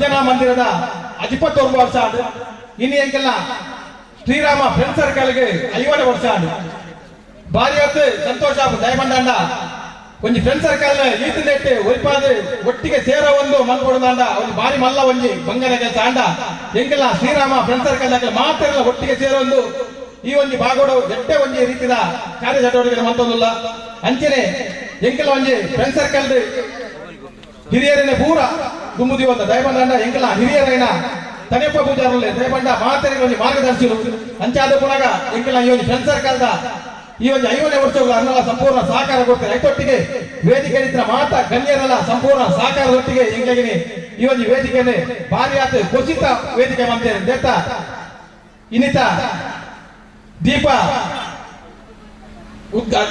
ಭಜನಾ ಮಂದಿರದ 29 ವರ್ಷ ಆಂಡ್. ಇನಿ ಎಂಕೆಲ್ಲ ಶ್ರೀರಾಮ ಫ್ರೆಂಡ್ ಸರ್ಕಲ್ಗೆ 50 ವರ್ಷ ಆಂಡ್. ಭಾರಿ ಹೊತ್ತು ಸಂತೋಷ ದಯಮಂಡಾಂಡ ಒಂಜಿ ಫ್ರೆಂಡ್ ಸರ್ಕಲ್ ಈತನೆಟ್ ಒರಿಪಾದ ಒಟ್ಟಿಗೆ ಸೇರೋ ಒಂದು ಮನ್ಪೊಡುದಾಂಡ ಒಂಜಿ ಭಾರಿ ಮಲ್ಲ ಒಂಜಿ ಬಂಗದ ಕೆಲಸ ಆಂಡ. ಎಂಕೆಲ್ಲ ಶ್ರೀರಾಮ ಫ್ರೆಂಡ್ ಸರ್ಕಲ್ ದಾಕಲ್ ಮಾತ್ರ ಒಟ್ಟಿಗೆ ಸೇರೊಂದು ಈ ಒಂಜಿ ಬಾಗೋಡು ಎಟ್ಟೆ ಒಂಜಿ ರೀತಿಯ ಕಾರ್ಯ ಚಟುವಟಿಕೆ ಮಂತೊಂದುಲ್ಲ. ಅಂಚನೆ ಎಂಕೆಲ್ಲ ಒಂಜಿ ಫ್ರೆಂಡ್ ಸರ್ಕಲ್ ಹಿರಿಯರನ್ನ ಪೂರ ದುಮ್ಮುದಿವಂತ ದಯಮಂಡ ಎಂಕೆಲ್ಲ ಹಿರಿಯರೈನ ತನೆಪ್ಪ ಪೂಜಾರುಲ್ಲೆ ದಯಮಂಡ ಮಾತೆರೆಗ್ ಒಂಜಿ ಮಾರ್ಗದರ್ಶಿಲು. ಅಂಚಾದ ಪುನಗ ಎಂಕೆಲ್ಲ ಈ ಒಂಜಿ ಫ್ರೆಂಡ್ ಸರ್ಕಲ್ the ಈ ಒಂದು 50ನೇ ವರ್ಷಗಳ ಅನ್ನೆಲ್ಲ ಸಂಪೂರ್ಣ ಸಹಕಾರ ಕೊಡ್ತಾರೆ. ಐತೊಟ್ಟಿಗೆ ವೇದಿಕೆ ಇದ್ರ ಮಾತಾ ಗಣ್ಯರೆಲ್ಲ ಸಂಪೂರ್ಣ ಸಹಕಾರದೊಟ್ಟಿಗೆ ಎಂಕೆಗಿನಿ ಈ ಒಂದು ವೇದಿಕೆನೆ ಭಾರಿ ಆತ ಕುಸಿತ ವೇದಿಕೆ ಮಂತೇನೆ ದೇತ ಇನ್ನಿತ ದೀಪ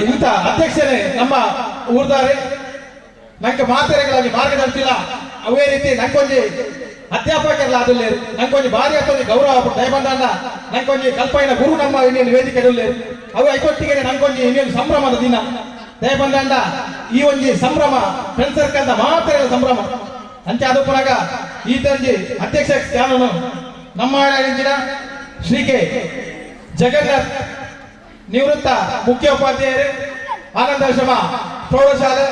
ಇಂಥ ಅಧ್ಯಕ್ಷನೇ ನಮ್ಮ ಊರ್ದಾರೆ ನಂಗೆ ಮಾತೆರೆಗಳಾಗಿ ಮಾರ್ಗದರ್ಶಿಲ್ಲ. ಅವೇ ರೀತಿ ನಂಗೊಂಜಿ ಅಧ್ಯಾಪಕರಲ್ಲ ಅದುಲ್ಲೇರು ನಂಗೊಂಜಿ ಭಾರಿ ಆತೊಂಜಿ ಗೌರವ ದಯಬಂಡಣ್ಣ ನಂಗೊಂಜಿ ಕಲ್ಪೈನ ಗುರು ನಮ್ಮ ಇನ್ನೇನು ವೇದಿಕೆ ಅದುಲ್ಲೇರು ಅವು ಐಕೊಟ್ಟಿಗೆ ನಂಗೊಂಜಿ ಇನ್ನೇನು ಸಂಭ್ರಮದ ದಿನ ದಯಬಂಡಣ್ಣ. ಈ ಒಂಜಿ ಸಂಭ್ರಮ ಫ್ರೆಂಡ್ ಸರ್ಕಲ್ ಮಾತ್ರ ಸಂಭ್ರಮ ಅಂಚೆ ಅದು ಪುನಗ ಈತಂಜಿ ಅಧ್ಯಕ್ಷ ಸ್ಥಾನನು ನಮ್ಮ ಶ್ರೀ ಕೆ ಜಗನ್ನಾಥ್ ನಿವೃತ್ತ ಮುಖ್ಯ ಉಪಾಧ್ಯಾಯರು ಆನಂದಾಶ್ರಮ ಪ್ರೌಢಶಾಲೆ.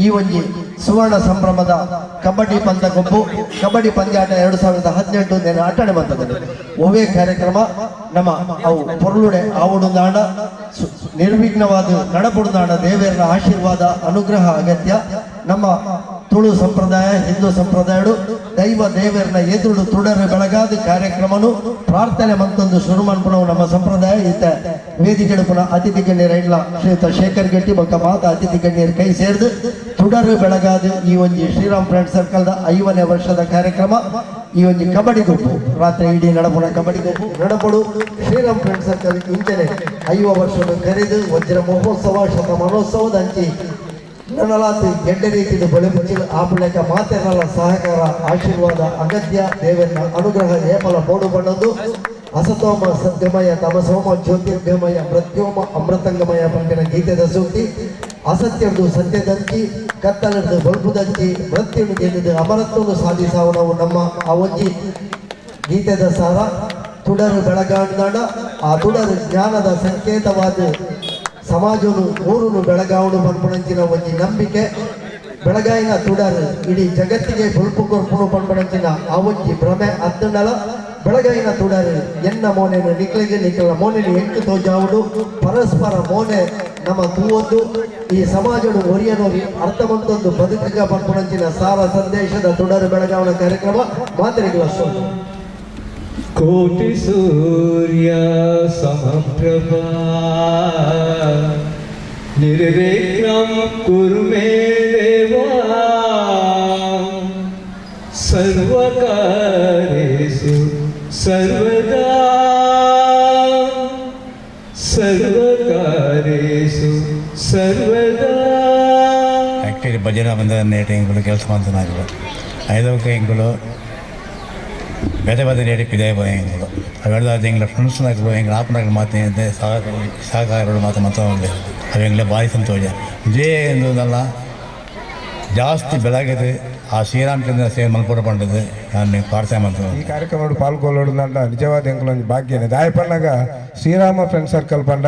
ಈ ಒಂಜಿ ಸುವರ್ಣ ಸಂಭ್ರಮದ ಕಬಡ್ಡಿ ಪಂದ್ಯ ಗೊಬ್ಬು ಕಬಡ್ಡಿ ಪಂದ್ಯಾಟ 2018 ಆಟಣೆ ಬಂತದೆ. ಒವೇ ಕಾರ್ಯಕ್ರಮ ನಮ್ಮ ಅವು ಪೊರುಳುಡೆ ಆವುಡುಂದಾಂಡ ನಿರ್ವಿಘ್ನವಾದ ನಡಪುಡುಂದಾಂಡ ದೇವೇರನ ಆಶೀರ್ವಾದ ಅನುಗ್ರಹ ಅಗತ್ಯ. ನಮ್ಮ ತುಳು ಸಂಪ್ರದಾಯ ಹಿಂದೂ ಸಂಪ್ರದಾಯಡು ದೈವ ದೇವೇರನ ಎದುರು ತುಡರು ಬೆಳಗಾದ ಕಾರ್ಯಕ್ರಮನು ಪ್ರಾರ್ಥನೆ ಮಂತೊಂದು ಶುರು ಮನ್ಪುನವು ನಮ್ಮ ಸಂಪ್ರದಾಯ. ಇತ್ತ ವೇದಿಕೆ ಪುನಃ ಅತಿಥಿ ಗಣ್ಯರ ಇಲ್ಲ ಶ್ರೀಯುತ ಶೇಖರ್ ಗಟ್ಟಿ ಬೊಕ್ಕ ಮಾತ ಅತಿಥಿ ಗಣ್ಯರ ಕೈ ಸೇರ್ದು ತುಡರು ಬೆಳಗಾದ ಈ ಒಂಜಿ ಶ್ರೀರಾಮ್ ಫ್ರೆಂಡ್ ಸರ್ಕಲ್ದ 50ನೇ ವರ್ಷದ ಕಾರ್ಯಕ್ರಮ ಈ ಒಂಜಿ ಕಬಡ್ಡಿ ಗುಂಪು ರಾತ್ರಿ ಇಡೀ ನಡಪುನ ಕಬಡ್ಡಿ ಗುಂಪು ನಡಪಡು ಶ್ರೀರಾಮ್ ಫ್ರೆಂಡ್ ಸರ್ಕಲ್ ಇಂಚನೆ 50 ವರ್ಷದ ಕರೆದು ವಜ್ರ ಮಹೋತ್ಸವ ಶತಮಾನೋತ್ಸವದ ಅಂಚಿ ನನ್ನಲಾತು ಎಡ್ಡೆ ರೀತಿಯ ಬಳಿ ಆಪುಲೆಕ ಮಾತೆರಲ್ಲ ಸಹಕಾರ ಆಶೀರ್ವಾದ ಅಗತ್ಯ ದೇವನ ಅನುಗ್ರಹ ಏಪಲ ಬೋಡು ಬಣ್ಣದು ಅಸತೋಮ ಸದ್ಗಮಯ ತಮಸೋಮ ಜ್ಯೋತಿರ್ಗಮಯ ಮೃತ್ಯೋಮ ಅಮೃತಂಗಮಯ ಪಂಪಿನ ಗೀತೆದ ಸೂಕ್ತಿ ಅಸತ್ಯದ್ದು ಸತ್ಯದಂಚಿ ಕತ್ತಲದ್ದು ಬಲ್ಪುದಂಚಿ ಮೃತ್ಯುನು ಗೆದ್ದಿದ್ದು ಅಮರತ್ವನು ಸಾಧಿಸಾವು ನಮ್ಮ ಆ ಒಂಜಿ ಗೀತೆದ ಸಾರ. ತುಡರು ಬೆಳಗಾಂಡ ಆ ತುಡರು ಜ್ಞಾನದ ಸಂಕೇತವಾದ ಸಮಾಜನು ಊರುನು ಬೆಳಗಾವಣು ಪನ್ಪುಣಂಚಿನ ಒಂಜಿ ನಂಬಿಕೆ. ಬೆಳಗಾಯಿನ ತುಡರು ಇಡೀ ಜಗತ್ತಿಗೆ ಬೊಲ್ಪು ಕೊರ್ಪುಣು ಪನ್ಪುಣಂಚಿನ ಆ ಒಂಜಿ ಭ್ರಮೆ ಅತ್ತಂಡಲ ಬೆಳಗಾಯಿನ ತುಡರು ಎನ್ನ ಮೋನೆನು ನಿಕ್ಲಿಗೆ ನಿಕ್ಕಲ ಮೋನೆನು ಎಂಟು ತೋಜಾವುಡು ಪರಸ್ಪರ ಮೋನೆ ನಮ್ಮ ತೂವೊಂದು ಈ ಸಮಾಜನು ಒರಿಯನೊರಿ ಅರ್ಥವಂತೊಂದು ಬದುಕಿಗ ಪನ್ಪುಣಂಚಿನ ಸಾರ ಸಂದೇಶದ ತುಡರು ಬೆಳಗಾವಣ ಕಾರ್ಯಕ್ರಮ ಮಾತ್ರೆಗಳ ಸೋಲು. ಕೋಟಿ ಸೂರ್ಯ ಸಮಪ್ರಭಾ ನಿರ್ವಿಘ್ನಂ ಕುರು ಮೇ ದೇವಾ ಸರ್ವಕಾರ್ಯೇಷು ಸರ್ವದಾ ಸರ್ವಕಾರ್ಯೇಷು ಸರ್ವದಾ. ಆ್ಯಕ್ಚುಲಿ ಭಜನಾ ಬಂದ ನೇಟ್ ಎಂಕುಲು ಕೆಲಸ ಮಂತನಾಕುಲು ಐದಕ್ಕೆ ಎಂಕುಲು ಬೇತೆ ಬೇತೆ ನೇಟಿ ಪಿದಾಯ ಪೋಯ ಎಂಕುಲು. ಅವೆಲ್ಲ ಎಂಗಳ ಫ್ರೆಂಡ್ಸ್ ನಾಕುಲು, ಎಂಗಳ ಆಪನಾಕಲು ಮಾತು ಸಹಕಾರ ಸಹಕಾರಗಳು ಮಾತು ಮಾತ್ರ ಅವು ಎಂಗ್ಲೆ ಭಾರಿ ಸಂತೋಷ. ಜೇ ಎಂದಲ್ಲ ಜಾಸ್ತಿ ಬೆಳಗಿದೆ ಆ ಶ್ರೀರಾಮಚಂದ್ರ ಸೇವೆ ಮಲ್ಪಡ ಪಂಡದು ನಾನು ಪ್ರಾರ್ಥನೆ ಮಾಡ್ತೇನೆ. ಈ ಕಾರ್ಯಕ್ರಮ ಪಾಲ್ಗೊಳ್ಳೋದಂಡ ನಿಜವಾದ ಎಂಕುಲೊಂಜಿ ಭಾಗ್ಯನೆ. ದಾಯ ಪನ್ನಗ ಶ್ರೀರಾಮ ಫ್ರೆಂಡ್ ಸರ್ಕಲ್ ಪಂಡ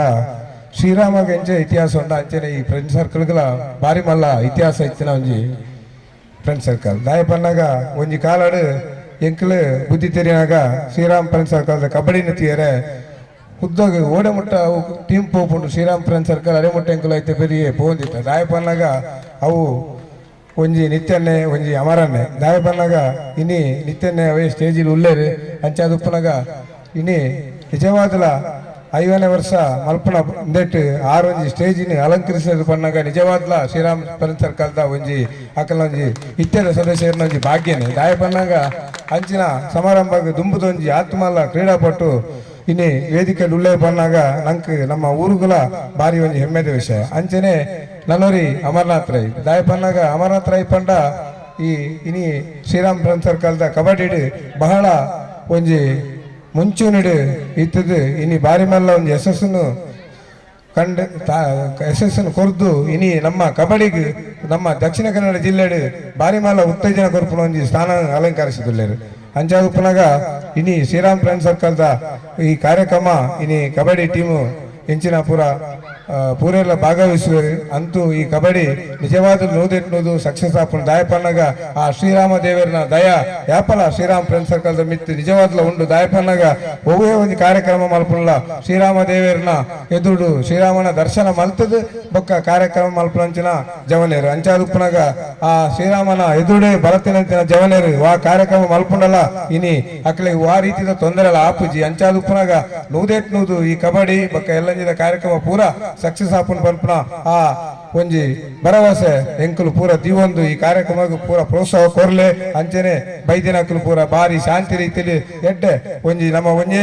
ಶ್ರೀರಾಮಗೆ ಎಂಚೆ ಇತಿಹಾಸ ಉಂಡ ಅಂಚನೆ ಈ ಫ್ರೆಂಡ್ ಸರ್ಕಲ್ಗಳ ಬಾರಿ ಮಲ್ಲ ಇತಿಹಾಸ ಇತ್ತಿನ ಒಂಜಿ ಫ್ರೆಂಡ್ ಸರ್ಕಲ್. ದಾಯ ಪನ್ನಗ ಒಂಜಿ ಕಾಲಡು ಎಂಕಲು ಬುದ್ಧಿ ತೆರಿನಾಗ ಶ್ರೀರಾಮ್ ಫ್ರೆಂಡ್ ಸರ್ಕಲ್ ಕಬಡ್ಡಿನ ತೀರೆ ಉದ್ದಾಗ ಓಡೆ ಮುಟ್ಟ ಟೀಮ್ ಪೋಪುಂಡು. ಶ್ರೀರಾಮ್ ಫ್ರೆಂಡ್ ಸರ್ಕಲ್ ಅರೆ ಮುಟ್ಟ ಎಂಕುಲು ಐತೆ ಬೆರಿಯೇ ಪೋಂದಿತ್ತ. ದಾಯ ಪನ್ನಗ ಅವು ಒಂಜಿ ನಿತ್ಯನ್ನೇ ಒಂಜಿ ಅಮರನ್ನೇ. ದಾಯ ಪನ್ನಗ ಇನಿ ನಿತ್ಯನ್ನೇ ಅವೇ ಸ್ಟೇಜಿಲ್ ಉಲ್ಲೇರು ಅಂಚಾದುಪ್ಪನಾಗ ಇನಿ ನಿಜವಾದಲ 50ನೇ ವರ್ಷ ಮಲ್ಪನ ಇಂದೆಟ್ ಆರು ಒಂಜಿ ಸ್ಟೇಜಿನ ಅಲಂಕರಿಸೋದು ಪನ್ನಾಗ ನಿಜವಾದ್ಲ ಶ್ರೀರಾಮ್ ಫ್ರೆಂಡ್ ಸರ್ಕಲ್ದ ಒಂಜಿ ಅಕಲ್ನ ಒಂಜಿ ಇತ್ಯದ ಸದಸ್ಯರನ್ನ ಒಂಜಿ ಭಾಗ್ಯನೆ. ದಾಯ ಪನ್ನಾಗ ಅಂಚಿನ ಸಮಾರಂಭಕ್ಕೆ ದುಂಬುದೊಂಜಿ ಆತ್ಮಲ್ಲ ಕ್ರೀಡಾಪಟು ಇನಿ ವೇದಿಕೆ ಉಳ್ಳೇ ಪನ್ನಾಗ ನಂಕ್ ನಮ್ಮ ಊರುಗಳ ಭಾರಿ ಒಂಜಿ ಹೆಮ್ಮೆದ ವಿಷಯ. ಅಂಚನೆ ನನೋರಿ ಅಮರನಾಥ್ ರೈ. ದಾಯ ಪನ್ನಾಗ ಅಮರನಾಥ್ ರೈ ಪಂಡ ಈ ಇನಿ ಶ್ರೀರಾಮ್ ಫ್ರೆಂಡ್ ಸರ್ಕಲ್ದ ಕಬಡ್ಡಿ ಬಹಳ ಒಂಜಿ ಮುಂಚೂಣಿಡು ಇತ್ತದು. ಇನಿ ಬಾರಿ ಮಲ್ಲ ಒಂದು ಯಶಸ್ಸನ್ನು ಕಂಡು ಯಶಸ್ಸನ್ನು ಕೊರ್ದು ಇನಿ ನಮ್ಮ ಕಬಡ್ಡಿಗೆ ನಮ್ಮ ದಕ್ಷಿಣ ಕನ್ನಡ ಜಿಲ್ಲೆಡು ಬಾರಿ ಮಲ್ಲ ಉತ್ತೇಜನ ಕೊರ್ಪುನ ಒಂಜಿ ಸ್ಥಾನ ಅಲಂಕರಿಸಿದುಲ್ಲೇರು. ಅಂಚಾದುಪ್ಪನಾಗ ಇನಿ ಶ್ರೀರಾಮ್ ಫ್ರೆಂಡ್ ಸರ್ಕಲ್ದ ಈ ಕಾರ್ಯಕ್ರಮ ಇನಿ ಕಬಡ್ಡಿ ಟೀಮು ಎಂಚಿನ ಪೂರ ಪೂರೆಲ್ಲ ಭಾಗವಹಿಸುವರು. ಅಂತೂ ಈ ಕಬಡ್ಡಿ ನಿಜವಾದ ನೂದೆಟ್ ನೂದು ಸಕ್ಸಸ್ ಆಪುಂಡು. ದಾಯ ಪನ್ನಗ ಆ ಶ್ರೀರಾಮ ದೇವರನ ದಯ ಯಾಪಲ ಶ್ರೀರಾಮ್ ಫ್ರೆಂಡ್ ಸರ್ಕಲ್ದ ಮಿತ್ತು ನಿಜವಾದ್ಲ ಉಂಡು. ದಾಯ ಪನ್ನಗ ಒವ್ವೇ ಒಂದು ಕಾರ್ಯಕ್ರಮ ಮಲ್ಪುಲ್ಲ ಶ್ರೀರಾಮ ದೇವರನ ಎದುರುಡು ಶ್ರೀರಾಮನ ದರ್ಶನ ಮಲ್ತದು ಬೊಕ್ಕ ಕಾರ್ಯಕ್ರಮ ಮಲ್ಪುನಂಚಿನ ಜವನೇರು. ಅಂಚಾದುಪ್ಪನಾಗ ಆ ಶ್ರೀರಾಮನ ಎದುರುಡೆ ಬಲತಿನಂಚಿನ ಜವನೇರು ವಾ ಕಾರ್ಯಕ್ರಮ ಮಲ್ಪುಂಡಲ ಇನಿ ಅಕ್ಲೆ ವಾ ರೀತಿದ ತೊಂದರೆಲ ಆಪುಜಿ. ಅಂಚಾದುಪ್ಪನಾಗ ನೂದೆಟ್ ನೂದು ಈ ಕಬಡ್ಡಿ ಬೊಕ್ಕ ಎಲ್ಲಂಜಿದ ಕಾರ್ಯಕ್ರಮ ಪೂರ ಸಕ್ಸಸ್ ಆಪುಂಡು ಪನ್ಪುನ ಆ ಒಂಜಿ ಭರವಸೆ ಎಂಕುಲು ಪೂರ ದೀವೊಂದು ಈ ಕಾರ್ಯಕ್ರಮಕ್ಕೆ ಪೂರ ಪ್ರೋತ್ಸಾಹ ಕೊರ್ಲೆ. ಅಂಚನೆ ಬೈದಿನಕುಲು ಪೂರ ಬಾರಿ ಶಾಂತಿ ರೀತಿಯಲ್ಲಿ ಎಡ್ಡೆ ಒಂಜಿ ನಮ್ಮ ಒಂಜೇ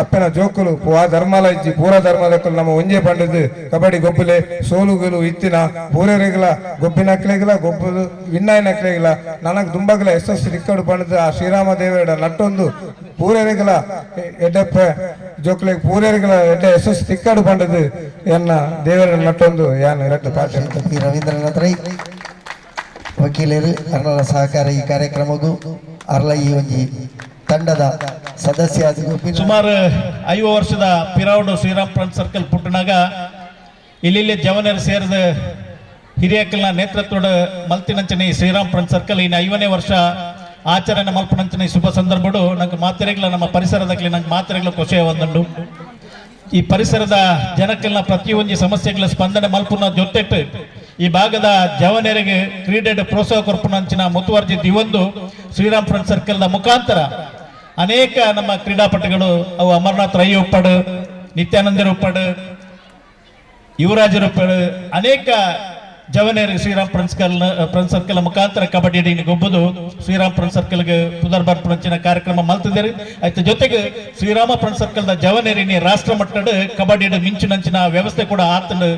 ಅಪ್ಪನ ಜೋಕುಲು ಆ ಧರ್ಮಲ ಇಜ್ಜಿ ಪೂರ ಧರ್ಮದಕ್ಕಲು ನಮ್ಮ ಒಂಜೇ ಪಂಡದು ಕಬಡ್ಡಿ ಗೊಬ್ಬುಲೆ ಸೋಲುಗಳು ಇತ್ತಿನ ಪೂರೆರೆಗಳ ಗೊಬ್ಬಿನಕ್ಲೆಗಳ ಗೊಬ್ಬಲು ವಿನ್ನಾಯನಕ್ಲೆಗಳ ನನಗೆ ದುಂಬಗಲ ಯಶಸ್ಸು ತಿಕ್ಕಡು ಪಂಡದು ಆ ಶ್ರೀರಾಮ ದೇವರ ನಟ್ಟೊಂದು ಪೂರೆರೆಗಳ ಎಡ್ಡಪ್ಪ ಜೋಕುಲೆಗ್ ಪೂರೆರೆಗಳ ಎಡ್ಡೆ ಯಶಸ್ಸು ತಿಕ್ಕಡು ಪಂಡದು ಎನ್ನ ದೇವರ ನಟ್ಟೊಂದು ಯಾನ್ ಎರಡು ಪಾಠ. ಪಿ ರವೀಂದ್ರನಾಥ್ ರೈ ವಕೀಲರು ಅರ್ಲನ ಸಹಕಾರ ಈ ಕಾರ್ಯಕ್ರಮಕ್ಕೂ ಅರ್ಲ ಈ ಒಂಜಿ ತಂಡದ ಸದಸ್ಯ. ಸುಮಾರು 50 ವರ್ಷದ ಪಿರಾವುಡು ಶ್ರೀರಾಮ್ ಫ್ರೆಂಡ್ ಸರ್ಕಲ್ ಪುಟ್ಟನಾಗ ಇಲ್ಲಿ ಜವನರು ಸೇರಿದ ಹಿರಿಯಕಲ್ನ ನೇತೃತ್ವದ ಮಲ್ತಿನಂಚನೆ ಶ್ರೀರಾಮ್ ಫ್ರೆಂಡ್ ಸರ್ಕಲ್ ಇನ್ನು 50ನೇ ವರ್ಷ ಆಚರಣೆ ಮಲ್ಪನಂಚನೆ ಶುಭ ಸಂದರ್ಭಡು ನಂಗೆ ಮಾತ್ರೆಗಳ ನಮ್ಮ ಪರಿಸರದಾಗಲಿ ನಂಗೆ ಮಾತ್ರೆಗಳ ಖುಷಿಯ ಒಂದುಂಡು. ಈ ಪರಿಸರದ ಜನಕ್ಕೆಲ್ಲ ಪ್ರತಿಯೊಂದು ಸಮಸ್ಯೆಗಳ ಸ್ಪಂದನೆ ಮಲ್ಪುನ ಜೊತೆಟ್ಟು ಈ ಭಾಗದ ಜವನರಿಗೆ ಕ್ರೀಡೆ ಪ್ರೋತ್ಸಾಹ ಕೊರ್ಪುನಂಚಿನ ಮುತುವರ್ಜಿ ದಿವೊಂದು ಶ್ರೀರಾಮ್ ಫ್ರೆಂಡ್ ಸರ್ಕಲ್ದ ಮುಖಾಂತರ ಅನೇಕ ನಮ್ಮ ಕ್ರೀಡಾಪಟುಗಳು ಅವು ಅಮರನಾಥ್ ರೈ ಉಪ್ಪಡು, ನಿತ್ಯಾನಂದರ ಉಪ್ಪಡು, ಯುವರಾಜರ ಉಪ್ಪಡು, ಅನೇಕ ಜವನೇರಿಗೆ ಶ್ರೀರಾಮ್ ಫ್ರೆಂಡ್ ಸರ್ಕಲ್ ಮುಖಾಂತರ ಕಬಡ್ಡಿ ಗೊಬ್ಬದು ಶ್ರೀರಾಮ್ ಫ್ರೆಂಡ್ ಸರ್ಕಲ್ಗೆ ಪುನರ್ಬರ್ಪುನಂಚಿನ ಕಾರ್ಯಕ್ರಮ ಮಲ್ತಿದ್ದಾರೆ. ಆಯ್ತು ಜೊತೆಗೆ ಶ್ರೀರಾಮ ಫ್ರೆಂಡ್ ಸರ್ಕಲ್ದ ಜವನೇರಿನಿ ರಾಷ್ಟ್ರ ಮಟ್ಟದ ಕಬಡ್ಡಿ ಮಿಂಚಿನಂಚಿನ ವ್ಯವಸ್ಥೆ ಕೂಡ ಆತಂಡು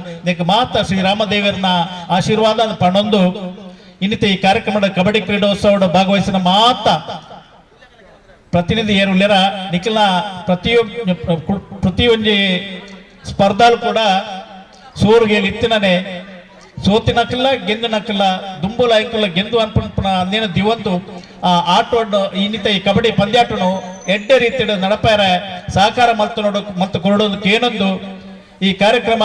ಮಾತ ಶ್ರೀರಾಮ ದೇವರನ ಆಶೀರ್ವಾದ ಪಣೊಂದು ಇನ್ನಿತ ಈ ಕಾರ್ಯಕ್ರಮದ ಕಬಡ್ಡಿ ಕ್ರೀಡೋತ್ಸವ ಭಾಗವಹಿಸಿದ ಮಾತ ಪ್ರತಿನಿಧಿ ಏರುಲ್ಲೇರ ನಿಖಿಲ್ನ ಪ್ರತಿಯೊಂದು ಸ್ಪರ್ಧಾಲು ಕೂಡ ಸೋರುಗೆ ಇತ್ತಿನನೆ ಸೋತಿನಕ್ಕಿಲ್ಲ ಗೆಂದಿನಕ್ಕಿಲ್ಲ ದುಂಬುಲ ಐಕುಲ್ಲ ಗೆಂದು ಅನ್ಪುನ ಅಂದೇನು ದಿವಂತು ಆ ಆಟವನ್ನು ಇನ್ನಿತ ಈ ಕಬಡ್ಡಿ ಪಂದ್ಯಾಟನು ಎಡ್ಡೆ ರೀತಿಯ ನಡಪಾರ ಸಹಕಾರ ಮಲ್ತು ನೋಡು ಮತ್ತು ಕೊರಡೋದಕ್ಕೆ ಏನೊಂದು ಈ ಕಾರ್ಯಕ್ರಮ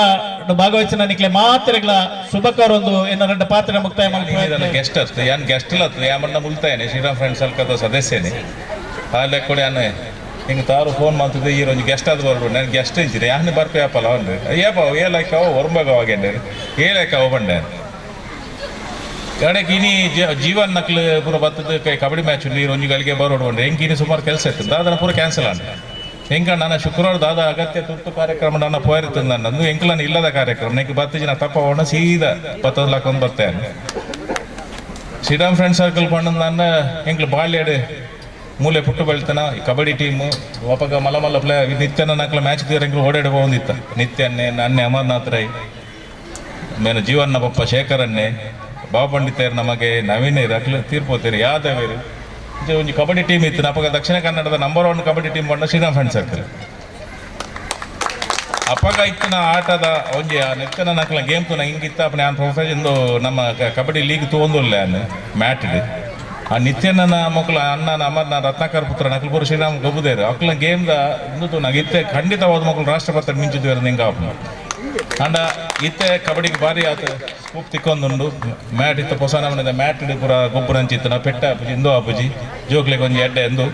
ಭಾಗವಹಿಸಿದ ನಿಕ್ಲೆ ಮಾತ್ರೆಗಳ ಶುಭಕರೊಂದು ಎನ್ನ రెండు ಪಾತ್ರ ಮುಕ್ತಾಯ ಮಾಡ್ತಾರೆ. ಗೆಸ್ಟ್ ಅಷ್ಟೇ ಯಾನ್ ಗೆಸ್ಟ್ ಇಲ್ಲ ಯಾಮನ್ನ ಮುಲ್ತಾಯನೆ ಶ್ರೀರಾಮ್ ಫ್ರೆಂಡ್ಸ್ ಸರ್ಕಲ್ ಸದಸ್ಯನೇ ಆ ಲೆಕ್ಕ ಯಾನ್ ಹಿಂಗೆ ತಾರು ಫೋನ್ ಮಾಡ್ತಿದ್ದೆ ಈ ಒಂಜಿ ಗೆಸ್ಟ್ ಆದ್ ಬರ್ಬೋದು ನಾನು ಗೆಸ್ಟ್ ಇಂಚಿರಿ ಯಾನ್ ಬರ್ಪೆ ಯಾಪಲ್ಲ ಅವನ್ರಿ ಏಪ ಏಲಕ್ಕ ಹೊರ್ಬಾಗ ಅವಾಗೇನೆ ಏಲಕ್ಕ ಅವ ಬಂಡೆ ಕಡೆಗೆ ಇನಿ ಜೀವನ್ ನಕ್ಲು ಪೂರ ಬತ್ತದ ಕಬಡ್ಡಿ ಮ್ಯಾಚ್ ನೀರು ಒಂಜಿ ಗಳಿಗೆ ಬರೋಡು ಬಂಡೆ ಹೆಂಗೆ ಇನಿ ಸುಮಾರು ಕೆಲಸ ಇತ್ತು ದಾದನ ಪೂರ ಕ್ಯಾನ್ಸಲ್ ಆಂಡ ಹೆಂಗ ನಾನು ಶುಕ್ರವಾರ ದಾದ ಅಗತ್ಯ ತುರ್ತು ಕಾರ್ಯಕ್ರಮ ನನ್ನ ಪೋಯಿರ್ತದೆ ನನ್ನ ಎಂಕಲನ್ನ ಇಲ್ಲದ ಕಾರ್ಯಕ್ರಮ ನೆಕ್ ಬತ್ತಿಜಿ ನಾ ತಪ್ಪ ಸೀದಾ ಬತ್ತದ ಲಾಕೊಂದು ಬರ್ತೇನೆ. ಶ್ರೀರಾಮ್ ಫ್ರೆಂಡ್ ಸರ್ಕಲ್ ಪಂಡ ನನ್ನ ಎಂಕ್ಲು ಬಾಲ್ಯಡು ಮೂಲೆ ಪುಟ್ಟು ಬೆಳ್ತನ ಕಬಡ್ಡಿ ಟೀಮು ಅಪಗ ಮಲ್ಲ ಮಲ್ಲ ಪ್ಲೇ ನಿತ್ಯನ ನಕ್ಲ ಮ್ಯಾಚ್ ತೀರಂಗ್ಲು ಓಡಾಡಿ ಹೋಗಿತ್ತ ನಿತ್ಯನ್ನೇ ನನ್ನೆ ಅಮರ್ನಾಥ್ ರೈ ಮೇನ ಜೀವನ್ನ ಪಪ್ಪ ಶೇಖರನ್ನೇ ಬಾಬಪಂಡಿತೇರ್ ನಮಗೆ ನವೀನ್ ಅಕ್ಲು ತೀರ್ಪೋತೀರಿ ಯಾದವೇರು ಒಂಜಿ ಕಬಡ್ಡಿ ಟೀಮ್ ಇತ್ತು. ಅಪಗ ದಕ್ಷಿಣ ಕನ್ನಡದ ನಂಬರ್ 1 ಕಬಡ್ಡಿ ಟೀಮ್ ಬಂದ ಶ್ರೀರಾಮ್ ಫ್ರೆಂಡ್ ಸರ್ಕಲ್. ಅಪಗ ಇತ್ತಿನ ಆಟದ ಒಂಜಿ ನೆತ್ತನ ನಕ್ಲ ಗೇಮ್ ತುನ ಹಿಂಗಿತ್ತ ಅಪ್ಪ ನಾನು ಪ್ರೊಫೆಷನ್ ನಮ್ಮ ಕಬಡ್ಡಿ ಲೀಗ್ ತಗೊಂಡಿಲ್ಲ ನಾನು ಮ್ಯಾಟ್ ಆ ನಿತ್ಯನ ಮಕ್ಕಳು ಅಣ್ಣನ ಅಮರ್ನ ರತ್ನಾಕರ್ ಪುತ್ರ ನಕಲ್ಪುರ ಶ್ರೀರಾಮ್ ಗೊಬ್ಬುದೇರು ಅಕ್ಲ ಗೇಮ್ದ ಇಂದು ನಾಗ ಇತ್ತೆ ಖಂಡಿತವಾದ ಮಕ್ಕಳು ರಾಷ್ಟ್ರಪತಿ ಮಿಂಚಿದ್ವೇರು ನಿಂಗೆ ಅಪ್ಪ ಅಂಡ ಇತ್ತೆ ಕಬಡ್ಡಿಗೆ ಭಾರಿ ಆತ ಸ್ಕೂಪ್ ತಿಕ್ಕೊಂದುಂಡು ಮ್ಯಾಟ್ ಇತ್ತು ಹೊಸ ನಮೂನೆದ ಮ್ಯಾಟ್ ಪೂರ ಗೊಬ್ಬರ ಹಂಚಿತ್ತು ಪೆಟ್ಟ ಆಪುಜಿ ಇಂದು ಆಪುಜಿ ಜೋಕ್ಲಿಗೆ ಒಂಜಿ ಎಡ್ಡೆ ಎಂದು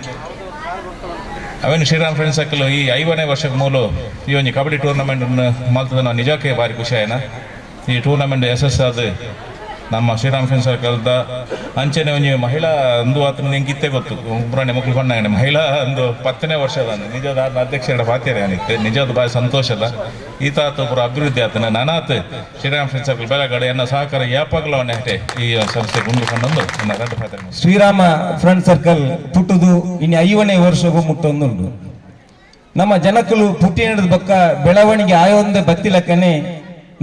ಅವೇನು ಶ್ರೀರಾಮ್ ಫ್ರೆಂಡ್ಸ್ ಸರ್ಕಲ್ ಈ 50ನೇ ವರ್ಷಕ್ಕೆ ಮೂಲ ಈ ಒಂಜಿ ಕಬಡ್ಡಿ ಟೂರ್ನಮೆಂಟ್ ಮಲ್ತದ ನಾವು ನಿಜಕ್ಕೆ ಭಾರಿ ಖುಷಿ ಆಯ್ನ. ಈ ಟೂರ್ನಮೆಂಟ್ ಯಶಸ್ಸಾದ ನಮ್ಮ ಶ್ರೀರಾಮ್ ಫ್ರೆಂಡ್ಸ್ ಸರ್ಕಲ್ದ ಅಂಚೆನೆ ಒಂಜಿ ಮಹಿಳಾ ಅಂದು ಆತನ ನಿಂಗೆ ಇತ್ತೆ ಗೊತ್ತು ಒಬ್ಬರನ್ನೇ ಮಕ್ಕಳು ಕೊಂಡಾಗನೆ ಮಹಿಳಾ ಅಂದು 10ನೇ ವರ್ಷದ ನಿಜದ ಅಧ್ಯಕ್ಷರ ಪಾತ್ಯರೆ ಅನಿತ್ತೆ ನಿಜದ ಭಾರಿ ಸಂತೋಷದ ಈತಾತ ಪೂರ ಅಭಿವೃದ್ಧಿ ಆತನ ನಾನಾತ್ ಶ್ರೀರಾಮ್ ಫ್ರೆಂಡ್ಸ್ ಸರ್ಕಲ್ ಬೆಳಗಡೆ ಎನ್ನ ಸಹಕಾರ ಯಾಪಾಗಲೂ ಅವನೇ ಈ ಸಂಸ್ಥೆ ಗುಂಡು ಕೊಂಡು ರಡ್ಡು ಪಾತ್ರೆ. ಶ್ರೀರಾಮ ಫ್ರೆಂಡ್ ಸರ್ಕಲ್ ಪುಟ್ಟುದು ಇನ್ನು 50ನೇ ವರ್ಷಗೂ ಮುಟ್ಟೊಂದುಂಡು. ನಮ್ಮ ಜನಕಲು ಪುಟ್ಟಿ ನಡೆದ ಬಕ್ಕ ಬೆಳವಣಿಗೆ ಆಯೊಂದೇ ಬತ್ತಿಲಕ್ಕನೆ